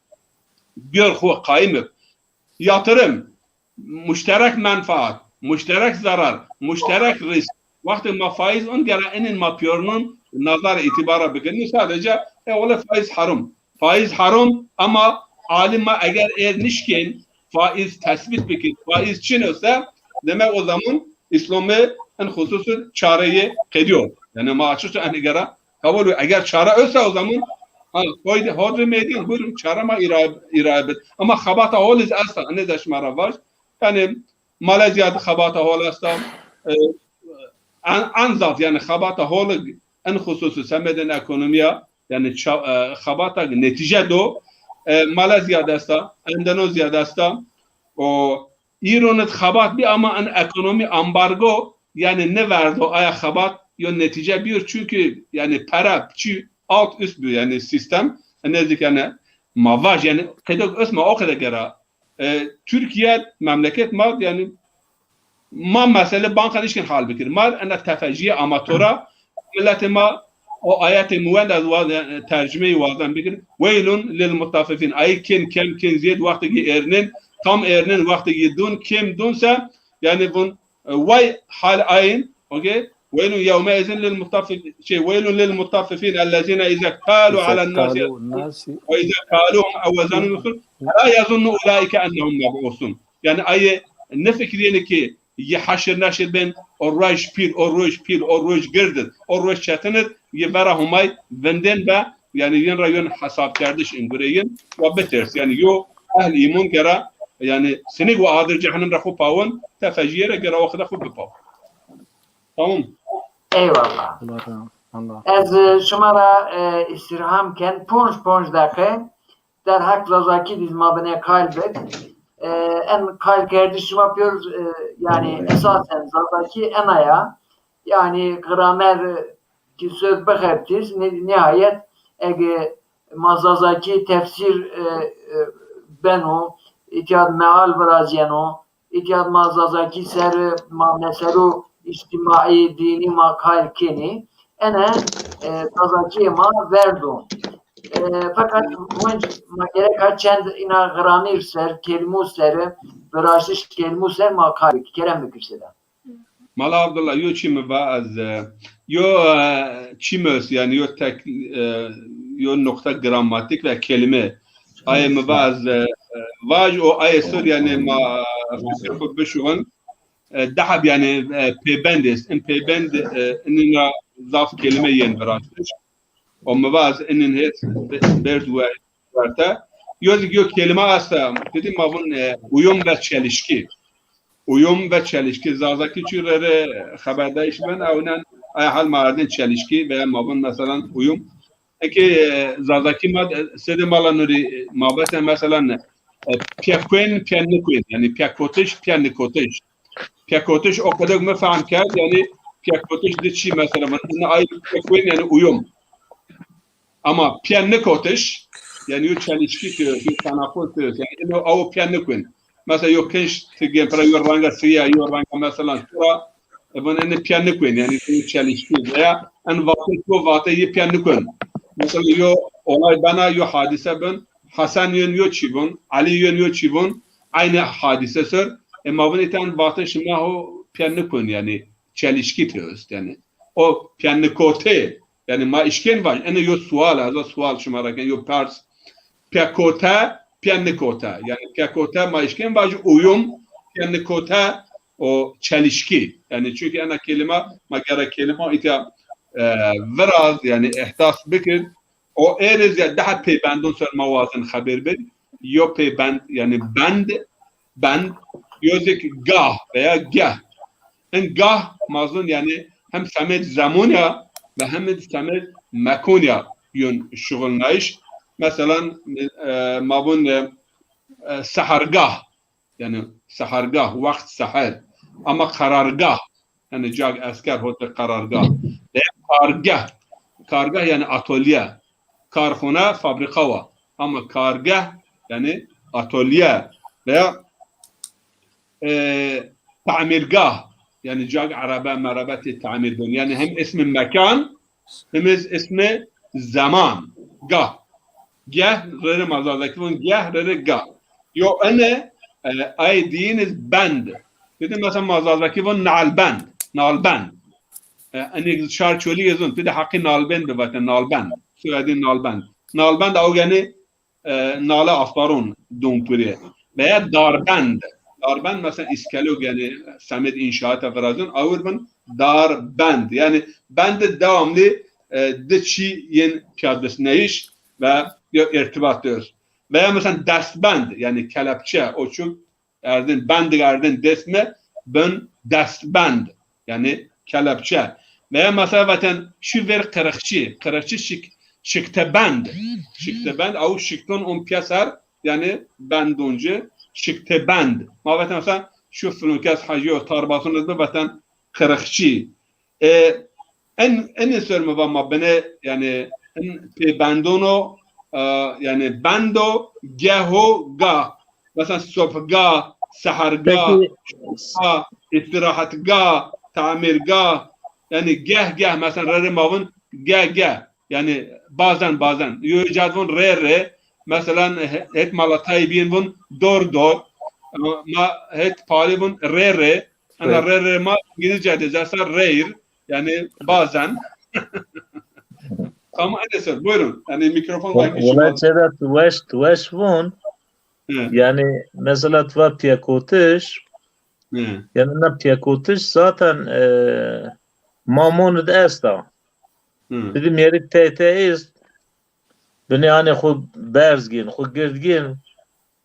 biyor xwu qayîm ib. Yatırım, muşterek menfaat, muşterek zarar, muşterek risk. Wextê ma faiz on gera enên ma piyornon nazar îtîbara bikin. Sadece, e, wele faiz harum. Faiz harum ama alim ma eger êr nişkên faiz tesbît bikir, faiz çin ose, demek o zaman Îslamî en xususu çareyê qediyor. Yani ma açıkça en gera kabul, eger çare ose o zaman, ha, koyde hodri meydan, buyurun, çare ma îra-, îraye bid. Ama xebata hol îz esta, enê de şima ra vaj. Yani Malezya de xebata hol esta, e, en, en zaf, yani xebata hol en xususu semedên ekonomîya, yani ça-, e, xebata netîce do, e, Malezya de esta, Endonezya de esta, o Îronit xebat bî ama en ekonomî ambargo, yani nêverdo aya xebat yo netîce bîyor, çünkü yani para çi alt üst bîyo, yani sistem, e, nezik yani ma vaj, yani qedok ösma o qede gera. E, Türkiye memleket ma, yani ma mesele banka nişkin hal bikir. Ma ena tefecîye amatora, milletê ma o ayetê mi wend, ez wa-, e, tercumeyî wazen bikir. Weylun lil mutaffifin. Ayî kên kem, kên ziyed, wextê ki êrnên, tam êrnên, wextê ki dun, kêm dun se, yani vun, e, way hal ayin, okey? Weylun yevme izin lil mutaffif-, şey, weylun lil mutaffifin ellezine ize kalu alen nasi, ve ize kaluhum ev wezanuhum yuxsirun. La yazunnu ulaike ennehum meb'usun. Yani ayê nêfikrîyêne ki yi heşir neşir bên, o roj pîl, o roj pîl, o roj gird id, o roj çetin id, yi vera Humay vindên be, yani yin ra yon hesabkerdiş in gure yin, wa biters. Yani yo ehl îmon gera, yani sinig wa adir cehennem ra xwu pawin, tefecîye ra gera o qede xwu bipaw. Tamam. Eyvallah. Allah razı, Allah. Ez, e, şima ra, e, îstîrham ken, ponc, ponc deqe, derheq Zazakî dîz ma binê qayl bik. E, en qayl kerdiş şima pîyor, e, yani esasen Zazakî ena ya. Yani gramer, e, ki söz bixebitîz, ni-, nihayet ege ma Zazakî tefsîr, e, e, beno, îtya meal virazîyeno, îtya ma Zazakî ser ma meselo îctîmaî, dînî ma qayl kenî. Ene, e, Zazakîyê ma verdo. E, feqet winc ma gereka çend îna gramîr ser, kelîmû ser, viraştiş kelîmû ser ma qayl bikî. Kerem bikir sede. Mala Abdullah, yo çî mi va ez, e, yo, e, çî mi est, yani yo tek, e, yo nokta gramatîk ve kelîme. Ayê mi va ez, e, e, vaj o ayê ser, yani ma fikir xwu bişuxin. E, dehab yani, e, pêbend est. In pêbend, e, inina zaf kelîme yên viraştiş. O mi va ez inin hêt be-, berz we werte. Yo zî yo kelîme esta, dedi ma vun, e, uyum ve çelişki. Uyum ve çelişki. Zazakî çi rê rê xeberdayîş ben, ewnen aya hal ma ardên çelişki veya ma vun mesela uyum. Eke, e, Zazakî ma, e, sede mala nurî, e, ma bese mesela ne? E, pekuen, pennikuen. Yani pekotiş, pennikotiş. Pekotiş o qedek mi fehm kerd, yani pekotiş di çi mesela, ina ay pekuen yani uyum. Ama piya nikotiş, yani yo çelişki ki, yo tenakuz ki, yani ino awo piya nikun. Mesela yo kinş ti gên pira yo ranga siya, yo ranga mesela sura, e, bun ene piya nikun, yani yo çelişki. Veya en vate yo vate yi piya nikun. Mesela yo olay bena, yo hadise bin, Hasan yön yo çî bun, Ali yön yo çî bun, aynı hadise ser. E, ma vun iten vate şima ho piya nikun, yani çelişki ti öst, yani. O piya nikote, yani ma işken vaj, ene yo sual, ez o sual şima ra ken, yo pers. Pekote, pîya nikote. Yanî pîya kote ma eşkên vajî uyum, pîya nikote o çelişkî. Yanî çunkî ena kelîma ma gere kelîma îtya, e, viraz, yanî îhdas bikir. O êriz ya daha pêbendon ser ma wazin xebêr bin. Yo pêbend, yanî bend, bend, yo zî ki gah veya geh. In gah ma zon yanî hem semêd zemon ya ve hem semêd mekon ya yon şuxulnayîş. Meselan, e, ma vun, e, e, sehergah, yanî sehergah, wext seher. Ama karargah, yanî cag esker hotê karargah. Veya kargeh. Kargeh yanî atolye. Karxone, fabrîka wa. Ama kargeh yanî atolye. Veya, e, tamîrgah. Yanî cag erebe merebe tê tamîr bun. Yanî hem ismi mekan, hem iz ismi zaman. Gah. Geh, rê rê ma zazakî vun geh, rê rê gah. Yo ene, e, ay diyîn iz bend. Ti de mesela ma zazakî vun nalbend. Nalbend. E, enê şar çolî ez vun. Ti de heqî nalbend de vate nalbend. Soyadî nalbend. Nalbend aw yanî, e, nale asparon don pire. Veya darbend. Darbend mesela îskelok yanî semêd înşaata virazon, awir bin darbend. Yanî bend de devamlı, e, di çî yên pîyadisneyîş ve ya irtibat dest. Veya mesela destbend, yanî kelepçe, o çu erdin, bend erdin dest mi, bin destbend, yanî kelepçe. Veya mesela vaten şu ver qirixçî, qirixçî şik-, şiktebend. Şiktebend, aw şikton on pîya ser, yanî bendon ci, şiktebend. Ma vaten mesela şu filon kes hecîyo, tarbason iz bi vaten qirixçî. E, en, en ser mi va ma bine, yanî, en pêbendon o, e, yanî bend o, geh o, gah. Mesela sobhgah, sehergah, peki, şoxgah, îstîrahetgah, tamîrgah. Yanî geh geh, mesela rê rê ma vun geh geh. Yanî bazen bazen. Yo ca vun rê rê. Mesela he-, het mala Tayyîbîn vun dor dor. Ma het Palî vun rê rê. Ana rê rê ma İngilizce de zasa rare. Yanî bazen. Tamam, hadi sir, buyurun. Yanî mikrofon. Wala çêda tu weş, tu weş vun. Yanî mesela tu va pîyekotiş. Yanî na pîyekotiş zaten, e, ma monu de esta. Ti de mêrik tey tey est. Binê anê xwu berz gên, xwu gird gên,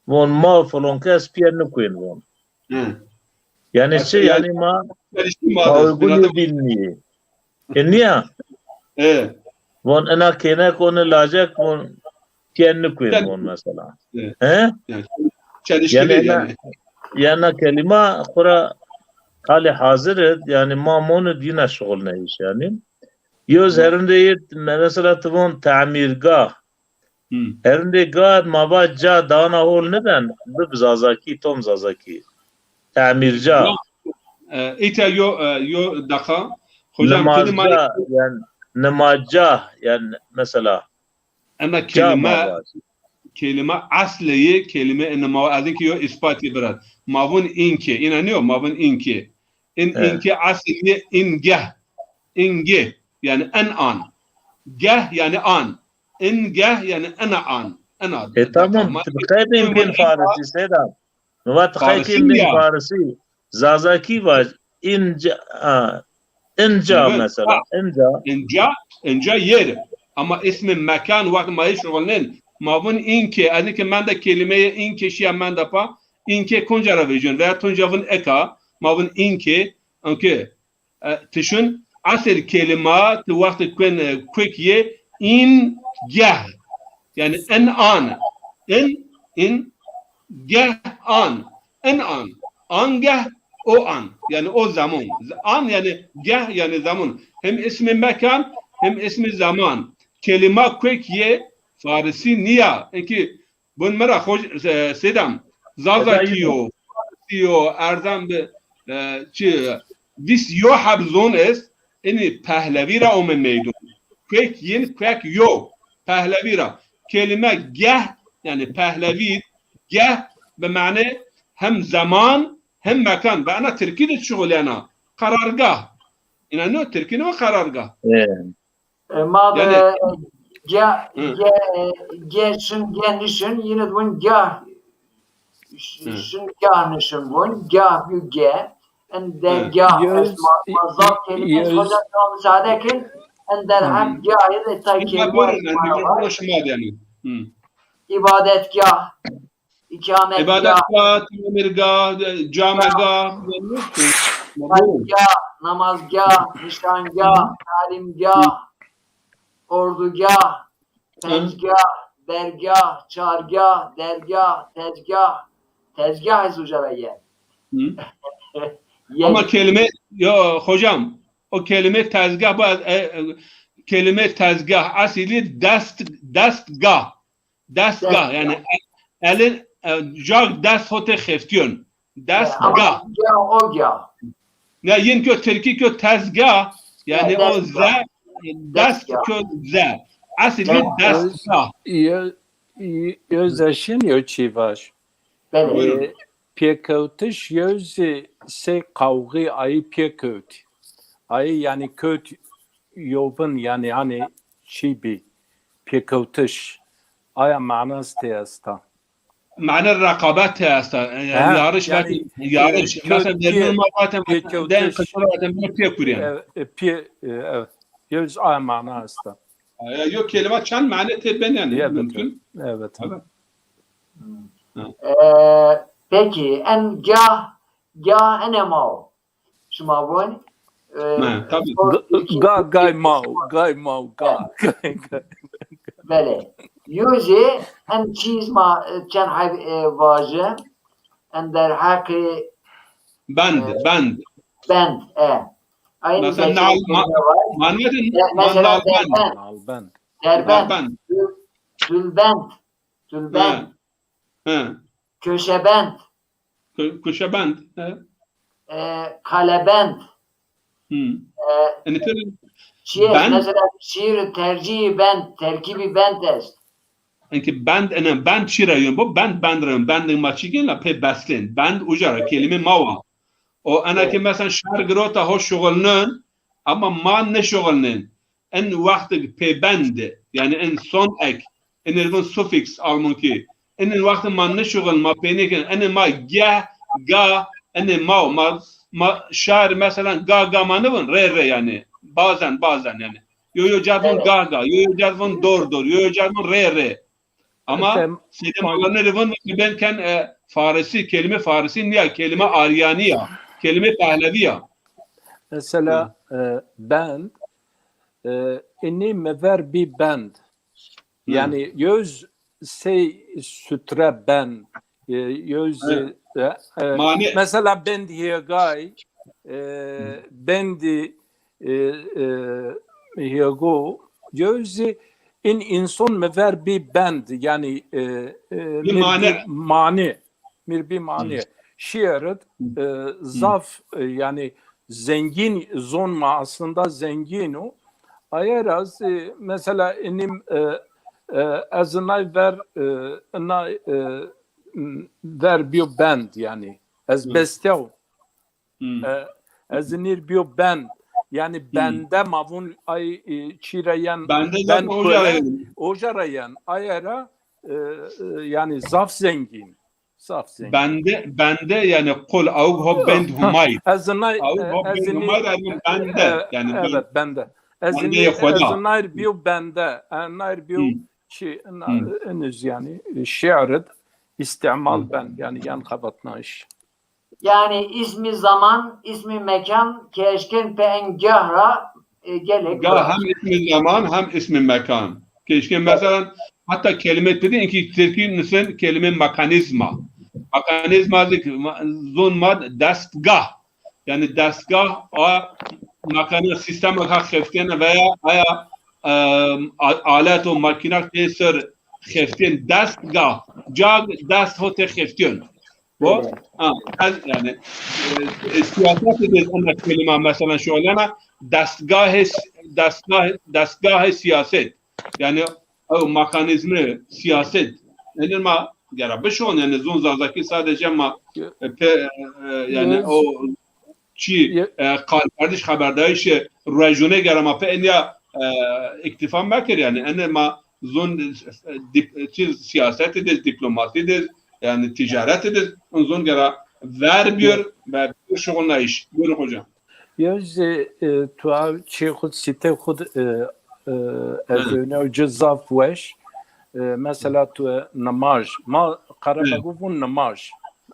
von ma filon kes pîye nikuên von. Yanî çi? Yanî ma, ma uygulî dîl nîyê. E, nîya? Von ina kênek, oni lacek, von pîye nikuên von mesela. He? Yanî ina, yanî ina kelîma xwu ra halê hazir id, yanî ma monu dîna şuxulneyîş yanî. Yo zî herindê yê, me-, mesela ti von tamîrgah. Herindê gah ma va ca dana hol niden, bib zazakî, tom zazakî. Tamîrca. E, îta yo, e, yo deqa. Hocam, nimazca, yanî nimazca, yanî mesela. Ena kelîme, kelîme eslê yê, kelîme ene ma, ez inkî yo îspatî viraz. Ma vun inkê. Îna nîyo, ma vun inkê. In, inkê eslê yê ingeh. Ingê. Yanî en an. Geh yanî an. Ingeh yanî ena an. Ena. E, tamam. Ti qey bên bên farisî, Seyda? Mi va ti qey kên bên farisî. Zazakî vaj, inca, a, inca mesela, inca. Inca, inca yer. Ama ismi mekan, wext ma yê şuxulnên, ma vun inkê, ez inkê mende kelîmeyê inkê şîya mende pa, inkê konca ra vejîyon, veya tonca vun eka, ma vun inkê, inkê, e, ti şun, esil kelîma, ti wext kuen, e, kuek yê, in, geh. Yanî en an. En, in, geh, an. En an. Angeh, o an. Yanî o zaman. An yanî geh yanî zaman. Hem ismi mekan, hem ismi zaman. Kelîma kuek yê farisî nîya. Inkî bun mi ra xo, e, Seyda, zazakî yo, farisî yo, erzan bi, e, çi, vîst yo heb zon est, inî pehlevî ra ome meydon. Kuek yin, kuek yo. Pehlevî ra. Kelîme geh, yanî pehlevî, geh bi mane hem zaman hem mekan. Ve ena tirkî de şuxulîyena. Karargah. Îna no tirkî no karargah. E, ma de, yanî, Ge, ge, ge şin, ge nişin, yine de vun gah. Ş- Şin, gah nişin vun, gah bîyo ge. En dergah Yöz- est, ma, ma zaf kelîme est, Yöz- hoca, tamam, müsaade kin. En derheq gah, yine tay kelîme est, ma var. Şima yani. Hı. İbadetgah, ikametgah, İbadetgah, tamirgah, camegah, yani. Namazgah, namazgah, nişangah, talimgah, ordugah, pencgah, dergah, çargah, dergah, tezgah. Tezgah ez uca ra ye. Hı. Ama kelime, yo hocam, o kelime tezgah, bu, e, e, kelime tezgah, asili dest, destgah. Destgah, yani e-, elin, e, jag dest hotê xeftîyon. Destgah. Gah, o gah. Ya yin kö Tirkî kö tezgah, yani o ze, dest kö ze. Asili destgah. Öz, Özdeşin yo çî vaş. Belê. E, pêkewtiş yew zî sey qawxî ayî pêkewtî. Ayî yanî kewt yobin, yanî hanî çî bî, pêkewtiş. Aya manas tê esta. Mane rekabet tê esta. Yani yarış, yani, yarış. E, mesela pê-, derman ma zaten pêkewtiş. Den kısa zaten bunu pê kuryen. E, e, pê, e, evet. Yew zî aya mana esta. E, yo kelime çend mane tê ben yani. Evet, mümkün. Evet. Evet. E, peki, en gah, gah ene ma o. Şima von, e, ha, tabii. Ga-, gay ma o, gay ma o, ga-, gay, gay. Belê. Yo zî en çîz ma, e, çend heb, e, vaje, en derheqê, bend, e, bend. Bend, e. Aynı mesela nal, ma-, manadın, mesela nalbend. Derbend. Nalbend. Derbend. Nalbend. Dül-, dülbend. Dülbend. He. He. Köşebend. Kö-, köşebend. He. E, kalebend. Hmm. E, yani tabii şiir, bend, mesela şiir tercîhî bend, terkîbî bend est. Enki bend, ene bend çi ra yon bo? Bend, bend ra yon. Bend ma çi gên la pê bestên. Bend uca ra kelîme ma wa. O ena ki mesela şar girota ho şuxulnin, ama ma nêşuxulnên. En wextig pêbend, yani en son ek, enê vun suffix almankî. Enê wextig ma nêşuxuln, ma pê nêkin. Enê ma ge, ga, enê ma, ma, ma şar mesela ga, ga ma nêvun, rê, rê yani. Bazen, bazen yani. Yo, yo, ca vun ga, ga, yo, yo, ca vun dor, dor, yo, yo, ca vun rê, rê. Ama Seydê Molanerî vun ki ben ken, e, Farisi, kelîme Farisi nîya, kelîme Aryanî ya, kelîme Pehlevî ya. Mesela, e, bend, e, inî mi ver bî bend. Yanî yew zî sey sutre ben, e, yew zî, e, e, mesela bend hêgay, e, bendî, e, e, hêgo, yew zî in înson mi ver bî bend, yanî, e, e, mi r bî mane. Mi r bî mane. Şiir id, e, zaf, e, yanî zengîn, zon ma aslında zengîn o. Aye ra zî, mesela inî, e, e, ez inay ver, e, inay, e, m, ver bîyo bend yanî. Ez bestew. E, ez nîr bîyo ben. Yanî bende ma vun ay, e, çî ra yen, bende ben zaten oca ra yen. Oca ra yen. Aye ra, e, e, yanî zaf zengîn. Zaf zengîn. Bende, bende yanî qul awg ho bend Humay. Ez nay, awg ho bend Humay ra bende. E, yanî evet, bende. Ez nay bîyo bende. E, nay bîyo çi, eniz yanî, e, şiir id îstîmal ben. Yanî yan xebatnayîş. Yanî îsmî zaman, îsmî mekan ke eşkên pê en gah ra, e, gelek. Gah hem îsmî zaman hem îsmî mekan. Ke eşkên mesela hatta kelîme tedi, inkî Tirkî nisin kelîme mekanîzma. Mekanîzma zî ma-, zon ma destgah. Yanî destgah a makine sîstema ka xeftêne veya aya, e, a-, alet û makîna tê ser xeftên destgah. Ca dest ho tê xeftîyon. Bu, ha, ez, yani, e, e, siyaset de ana kelime mesela şuxulena destgahê, destgah, destgahê siyaset. Yani o mekanizmi siyaset. Yani ma gera bişon yani zon Zazakî sadece ma, e, pe, e, yani o çi, e, kalkardiş xeberdayîşê rejûne gera ma pe enya e, îktîfa mekir, yanî ene ma zon, e, dîp-, çi, sîyasetî de, dîplomasî de, yanî tîcaretî de, in zon gera ver bîyor ve bir şuxulnayîş. Buyurun hocam. Yo zî, e, tu a çî xud, sîtê xud, e, e, ez Hı. Önew ci zaf weş. E, mesela tu, e, nimaj. Ma Qerebegu vun nimaj.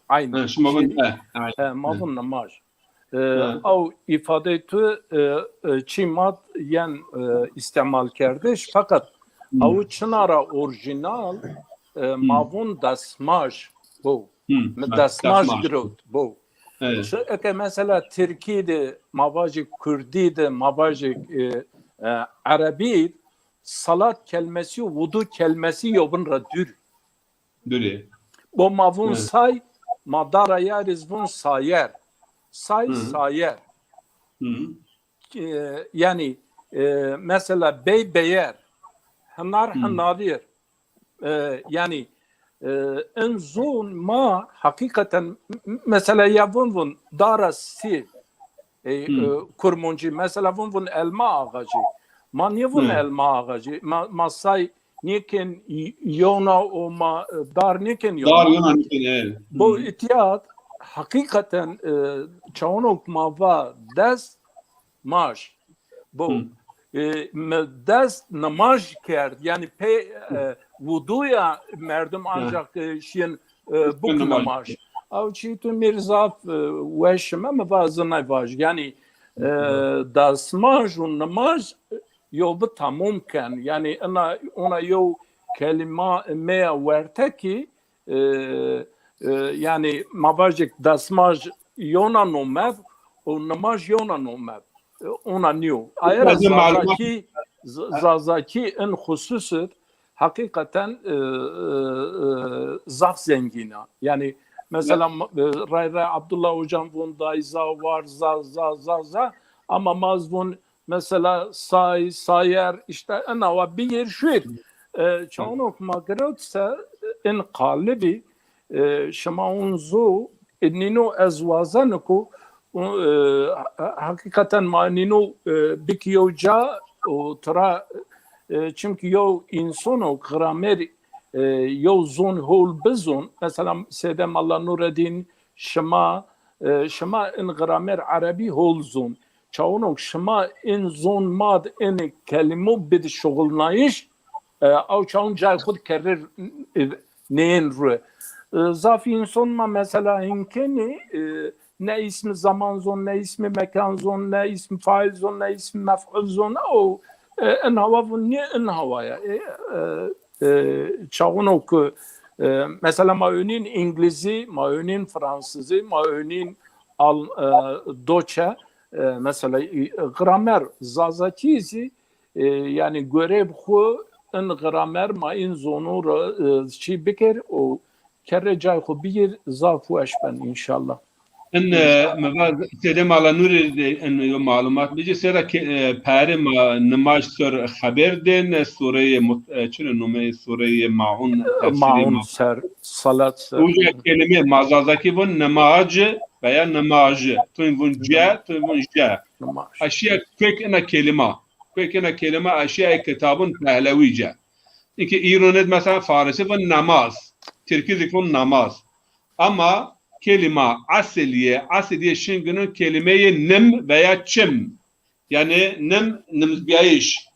Aynı. Hı, şima vun, e, aynı. E, ma vun nimaj. E, ew îfadeyê tu, e, e, çî ma yen, e, îstîmal kerdiş, feqet ew çina ra orjînal, e, ma vun desmaj bo. Mi desmaj girewt bo. Evet. Çi eke mesela tirkî de, ma vajî kurdî de, ma vajî, e, e, erebî, salat kelmesî û wudu kelmesî yobin ra dûr. Dûrê. Bo ma vun say, ma dara yarîz vun sayer. Say, sayer. E, yanî, e, mesela bey, beyer. Hinar, hinarîr. E, yanî, e, in zon ma heqîqeten, m-, m-, mesela ya vun vun dara sî, e, e, kurmoncî, mesela vun vun elma ağacı. Ma nîvun elma ağacı. Ma, ma say nêkên y-, yewna û ma, e, dar nêkên yewna. Dar yewna nêkên, evet. Bo îtîyat heqîqeten, e, çawonok ma va dest maj. Bo, e, mi dest nimaj kerd. Yanî pê, e, wuduya merdim ancak, e, şiyên, e, bik nimaj. Ew çî tu mi rê zaf, e, weş ime, mi va zinay vaj. Yanî, e, destmaj û nimaj, e, yew bi tamom ken. Yanî ina, ona yew kelîma meya werte kî, e, e, yanî ma vajik destmaj yewna nomev û nimaj yewna nomev. E, ona nîyo. Aye ra Zazakî, Z-, Zazakî in xususit heqîqeten, e, e, e, zaf zengîn a. Yanî mesela, e, ray ray Abdullah Hocan vun dayza, war, za, za, za, za, ama ma z vun mesela say, sayer, îşte ina wa bigêr şuêr. E, çawonok ma girewt se in qalibî, e, şima un zu, e, nîno ez wazeniko, e, he-, heqîqeten ma nîno, e, bik yew ca û tira, e, çimkî yew însono gramer, e, yew zon hol bizon, mesela Seyde Mala Nureddin, şima, e, şima in gramer erebî hol zon. Çawonok şima in zon mad in kelîmo bid şuxulnayîş, e, ew çawon cay xud kerrir, e, nêyin ru. E, zaf înson ma mesela hinkenî, e, ne îsmi zaman zon, ne îsmi mekan zon, ne îsmi fail zon, ne îsmi mef'ul zon, o, e, in hawa vun nê in hawaya. E, e, e, çawonok, e, mesela ma önîn Înglîzî, ma önîn Fransizî, ma önîn Al-, e, Doçe, e, mesela, e, gramer Zazakî zî, e, yanî goreyb xwu in gramer ma in zonu ra, e, çî bikir û kerre cay xwu bigir, zaf weş ben înşallah. In, e, mi va Seyde Mala Nurî de in yo malumat bicî, sera ke, e, peri ma nimaj ser xeber dên, e, sureyê mut-, e, çi ne numeyê sureyê Maun, tefsîrê Maun ser, salat ser. Uca kelîme ma Zazakî vun nimaj veya nimaj. Tuyun vun ce, tuyun vun je. Nimaj. Aşiya kök ina kelîma. Kök ina kelîma aşiya ê kitabun pehlewî ce. Îke îronêd mesela Farisî vun namaz. Tirkî zî vun namaz. Ama kelîma esilîye, esilîye şin ginon kelîmeyê nim veya çim. Yanî nim, nimzbîyayîş.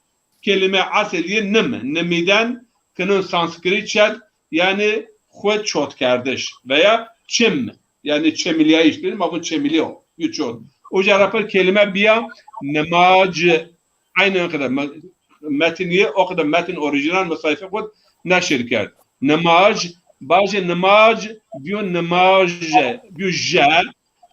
Kelîme esilîye nim, nimîden, kinon Sanskritçe, yanî xwu çotkerdiş veya çim, yanî çemilîyayîş, dedim, ma vun çemilîyo, yu çot. Uca ra pir kelîme bîya nimac, aynen o kadar. Me-, metin ye, o kadar metin orijînal mi sayfe xwu neşir kerd. Nimac, bajê nimac, bîyo nimaje, bîyo je,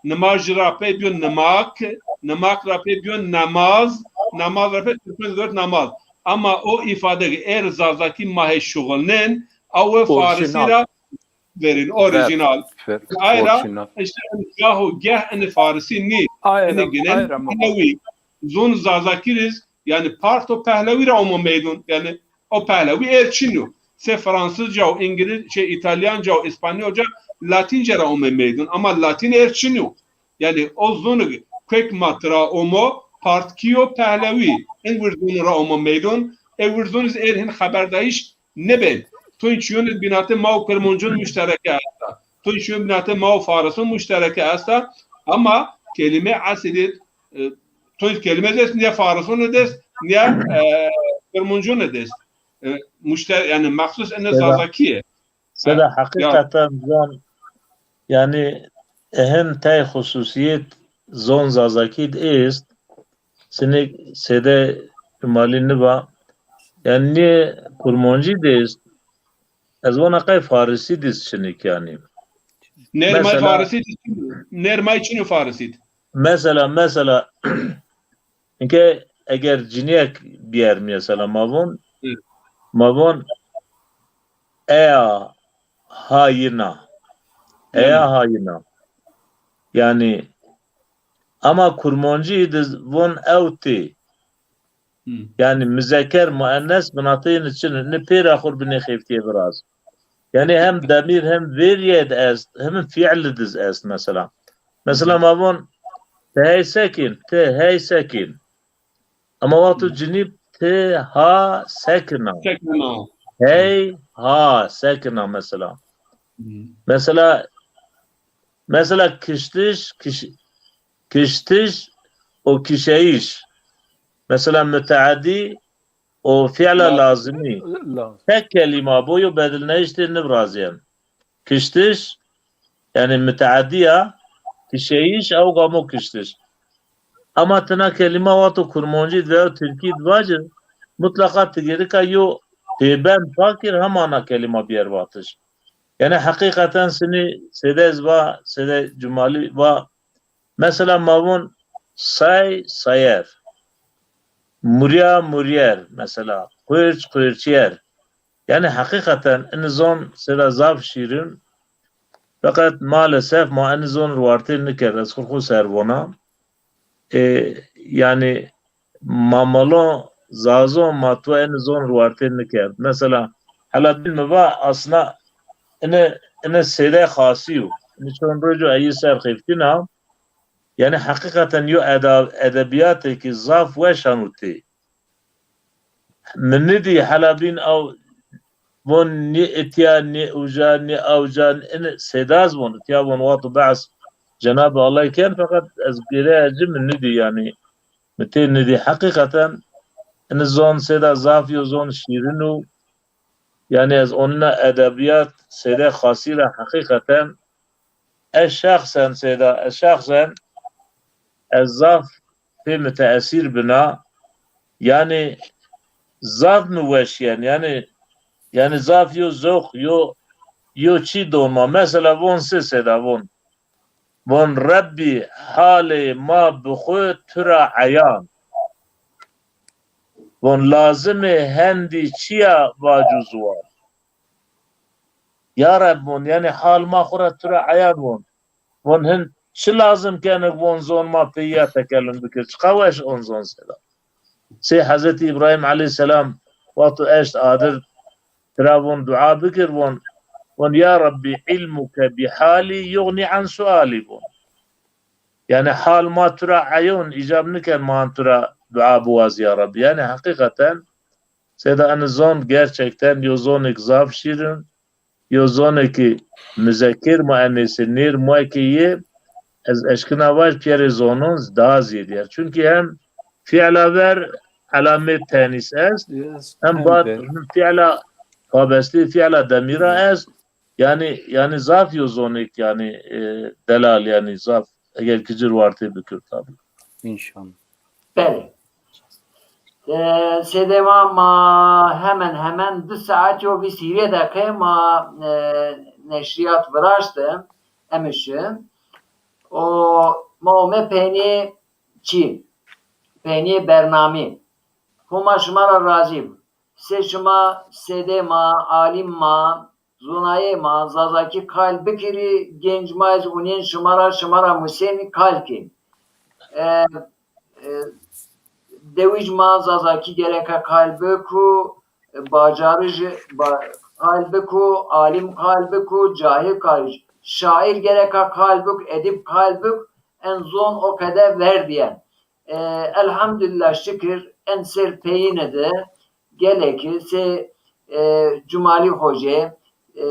nimaj ra pey bîyo nimak, nimak ra pey bîyo namaz, namaz ra pey Tirkmen dört namaz. Ama o îfade êr Zazakî ma hê şuxulnên, awe Farisî ra verîn, orijînal. Ay ra îşte gaho geh ini Farisî nî, ini ginen Pehlewî. Zon Zazakî riz, yanî parto Pehlewî ra omo meydon. Yanî o Pehlewî êr çin o. Se Fransizca û Îngilîz-, şey, Îtalyanca û Îspanyolca, Latînce ra ome meydon. Ama Latîn êr çin o. Yanî o zon kök ma tira omo, partkî yo Pehlewî. Eng wir zonû ra amo meydon. E wir zonû zî êr hin xeberdayîş nêbên. Toy çîyonê binatê ma û Kirmancon muştereke esta. Toy çîyon binatê ma û Farisun muştereke esta. Ama kelîme esilî, e, toy kelîme zî est, nîya Farisun de est, nîya, e, Kirmancon de est. E, muşter-, yanî mexsus ene Zazakî yê. Seda, heqîqeten zon, yanî, ehin tay xususîyet zon Zazakî de est, sinik sede Cumalî niba, yanî nê Kurmancî de est, ez vana qey Farisî de est çinik yanî. Nêr may Farisî de çin o. Nêr may çin o Farisî de. Mesela, mesela, inke eger cinîyek bîyer mesela ma von, ma von eya hayina. Eya hayina. Yanî, ama Kurmancî de von ew tê. Yanî muzeker, muennes binateyê ni çin, ni pêra xur binê xeftîye viraz. Yanî hem demîr hem verîye de est, hem fiil de zî est mesela. Mesela ma von, ti hey sekîn, ti hey sekîn. Ama wexto cinî ti ha sekina. Sekina. Hey ha sekina mesela. Mesela, mesela kiştiş, kiş-, kiştiş û kişeyîş. Mesela muteedî û fiila lazimî. Tek kelîma bo, yo bedilnayîş tê nivirazîyen. Kiştiş, yanî muteedî ya, kişeyîş, ew gamo kiştiş. Ama tina kelîma wexto Kurmancî de veya Tirkî de vacir, mutlaqa ti gerika yo pêbend pakir hema na kelîma bîyer vatiş. Yanî heqîqeten sinî sede ez va, sede Cumalî va, mesela ma von say sayer, murya muryer, mesela quêrç quêrçyer. Yanî heqîqeten ini zon sera zaf şîrin, feqet maalesef ma ini zon riwartê nikerd, ez xur xo ser vona. E, yanî ma malon zazon ma tuwa ini zon riwartê nikerd. Mesela Helabîn mi va asna ini, ini sêde xasî yo. Ini çond rojo eyî ser xeftîna. Yanî heqîqeten yo eda-, edebîyatêkî zaf weş hanûtê. Mi nidî hela bîn ew von nê itya, nê uca, nê awca, ini sêdaz von, itya von wexto behs Cenab-ı Allah ken, feqet ez gêre ci mi nidî, yanî mi tê nidî. Heqîqeten ini zon sêda zaf yo zon şîrin û, yanî ez onina edebîyat sêde xasî ra heqîqeten ez şexsen sêda, ez şexsen ez zaf pê miteesîr bina. Yanî zaf mi weşîyen. Yanî, yanî zaf yo zewq, yo, yo çî don ma. Mesela von se sêda von. Von Rebbî halê ma bi xwu tu ra eyan. Von lazimê hendî çi ya vac û ziwan. Ya Reb von, yanî hal ma xwu ra tu ra eyan von. Von hin çi lazim kenik von zon ma peyî ya tekellum bikir. Çiqa weş on zon sêda. Sey Hezretî Îbrahîm eleyhîsselam wexto eşt adir tira von dua bikir von, von ya Rebbî ilmuke bi halî yuxnî an sualî von. Yanî hal ma tu ra eyon, îcab niken ma tu ra dua biwaz ya Rebbî. Yanî heqîqeten sêda ini zon gerçekten yo zonêk zaf şîrin, yo zonêkî muzekir muennesi nêr muekî yê, ez eşkina vaj pîyerê zonon daha zêdî ya. Çunkî hem fiila ver elamê tenîs est, hem bad fiila pabestî, fiila demîra est. Yanî, yanî zaf yo zonêk, yanî, e, delal, yanî zaf, eger ki ci riwartê bikir tabî. Înşallah. Belê. E, sêdê ma, ma hemen hemen di saet yo vîst hîrê deqe ma, e, neşrîyat viraşte, emişi. O, ma ome peynî çî, peynî bernamî. Homa şima ra razî bi. Sê şima sêdê ma, alîm ma, zonayê ma, Zazakî qal bikirî, genc ma ez unên şima ra, şima ra musên qal kên. E, e, dewij ma Zazakî gereka qal biku, bacarij ba-, qal biku, alîm qal biku, cahil qal, şaîr gereka qal bik, edîb qal bik, en zon o qede verdîyen. E, elhamdulillah, şikir, en ser peyîne de gelekî sey, e, Cumalî Hoce, e,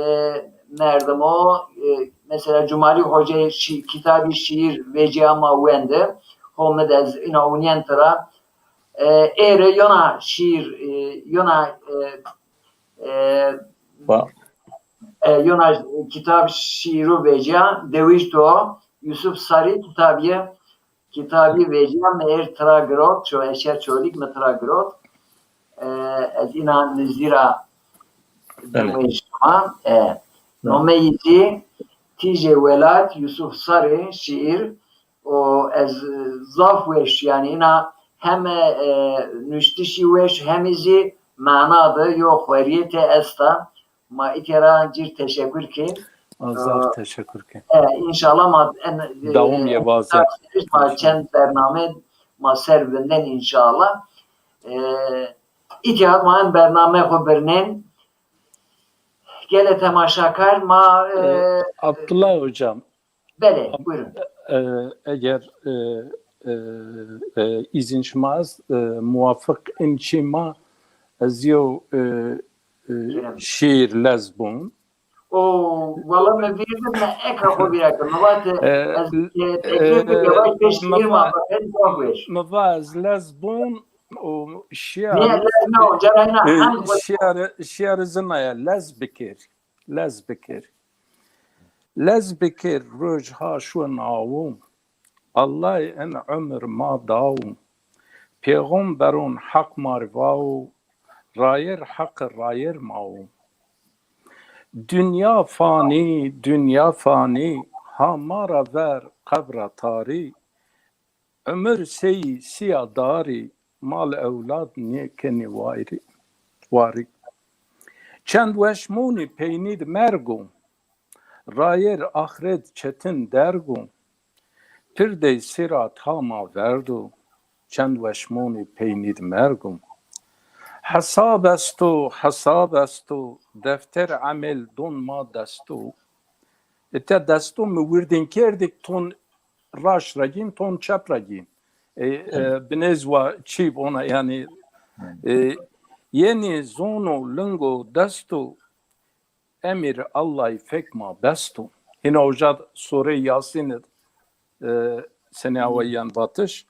merdimo, e, mesela Cumalî Hoce şi-, kitabî şîîr vecîya ma wende, ho mi de ez îna unîyen tira. E, êre yona şîîr, e, yona, e, e, e, yona kitab şîîru vecîya, dewij to, Yusuf Sarî kitabîye, kitabî vecîya mi êr tira girot, ço eşer Çolîg mi tira girot. E, ez îna nizdî ra Belê. Dimwê şima. E, nomeyî zî Tîjê Welat, Yusuf Sarî şîîr. O ez zaf weş, yanî îna hem, e, nuştişî weş, hemî zî mana de yo xwerîyetê esta. Ma îtya ra cîr teşekur kên. Ma zaf teşekur kên. E, înşallah ma en, e, dewam yê vazê. Ma çend bername ma ser vindên înşallah. E, îtya ma en bername xo birnên. Gelê temaşakar ma, e, E, Abdullah hocam, belê, buyurun. E, eger, e, e, e, îzin şima est, e, muwafiq in çî ma ez yew, e, e, şîîr lez bûn. O, wala mi vîr de mi eka xo vîra ke. Mi va te, e, ez, e, teklif bike, vaj pê şîîr ma, ma va, ez lez bûn û şîyar, e, şîyar, şîyar zina ya, lez bikir, lez bikir. Lez bikir, roj ha şun awu. Allay en umir ma dawu. Pêxomberon Heq mar vawu. Rayir Heqi rayir mawu. Dinya fanî, dinya fanî, ha ma ra ver qebra tarî. Umir sey sîya darî, mal ewlad nêkenî warî, warî. Çend weş monî peynî di merg o, rayêr axret çetin derg o. Pirdey sîrat ha ma verdo, çend weş monî peynî di merg o. Hesab esto, hesab esto, defter emel don ma desto. Ete desto mi wirdîn kerdik ton raşt ra gîn, ton çep ra gîn. E, e, binêz wa çî bona, yanî, e, yenî zono lingo desto, emir Allay fek ma besto. Hîna uca Sureyê Yasîn id, e, senî awa yen vatiş.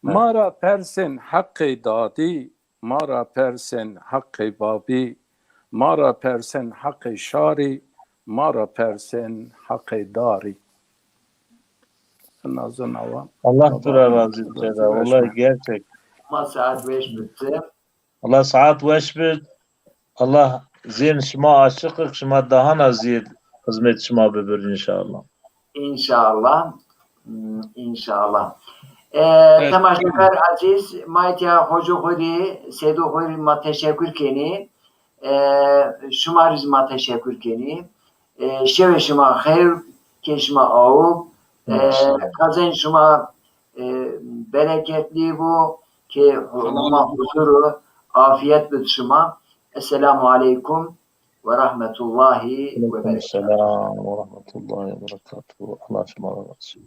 Ma ra persên heqê dadî, ma ra persên heqê babî, ma ra persên heqê şarî, ma ra persên heqê darî. Nazon awa. Allah tu ra razî bike. Wallahî gerçek. Ma saet weş bitti. Allah saet weş bid. Allah zîn şima aşiq ik, şima dahana zî xizmet şima bibir înşallah. Înşallah. Hmm, înşallah. E, temaşeker ezîz, ma îtya hoco xo rî, sêdo xo rî ma teşekur kenî. E, şima rî zî ma teşekur kenî. E, şewê şima xeyr, kê şima awib. E, qazên şima, e, bereketlî bo, kê huma huzur û afîyet bid şima. Esselamu aleykum ve rahmetullahi ve berekatuhu. Selam ve rahmetullahi ve berekatuhu. Allah şima razî olsun.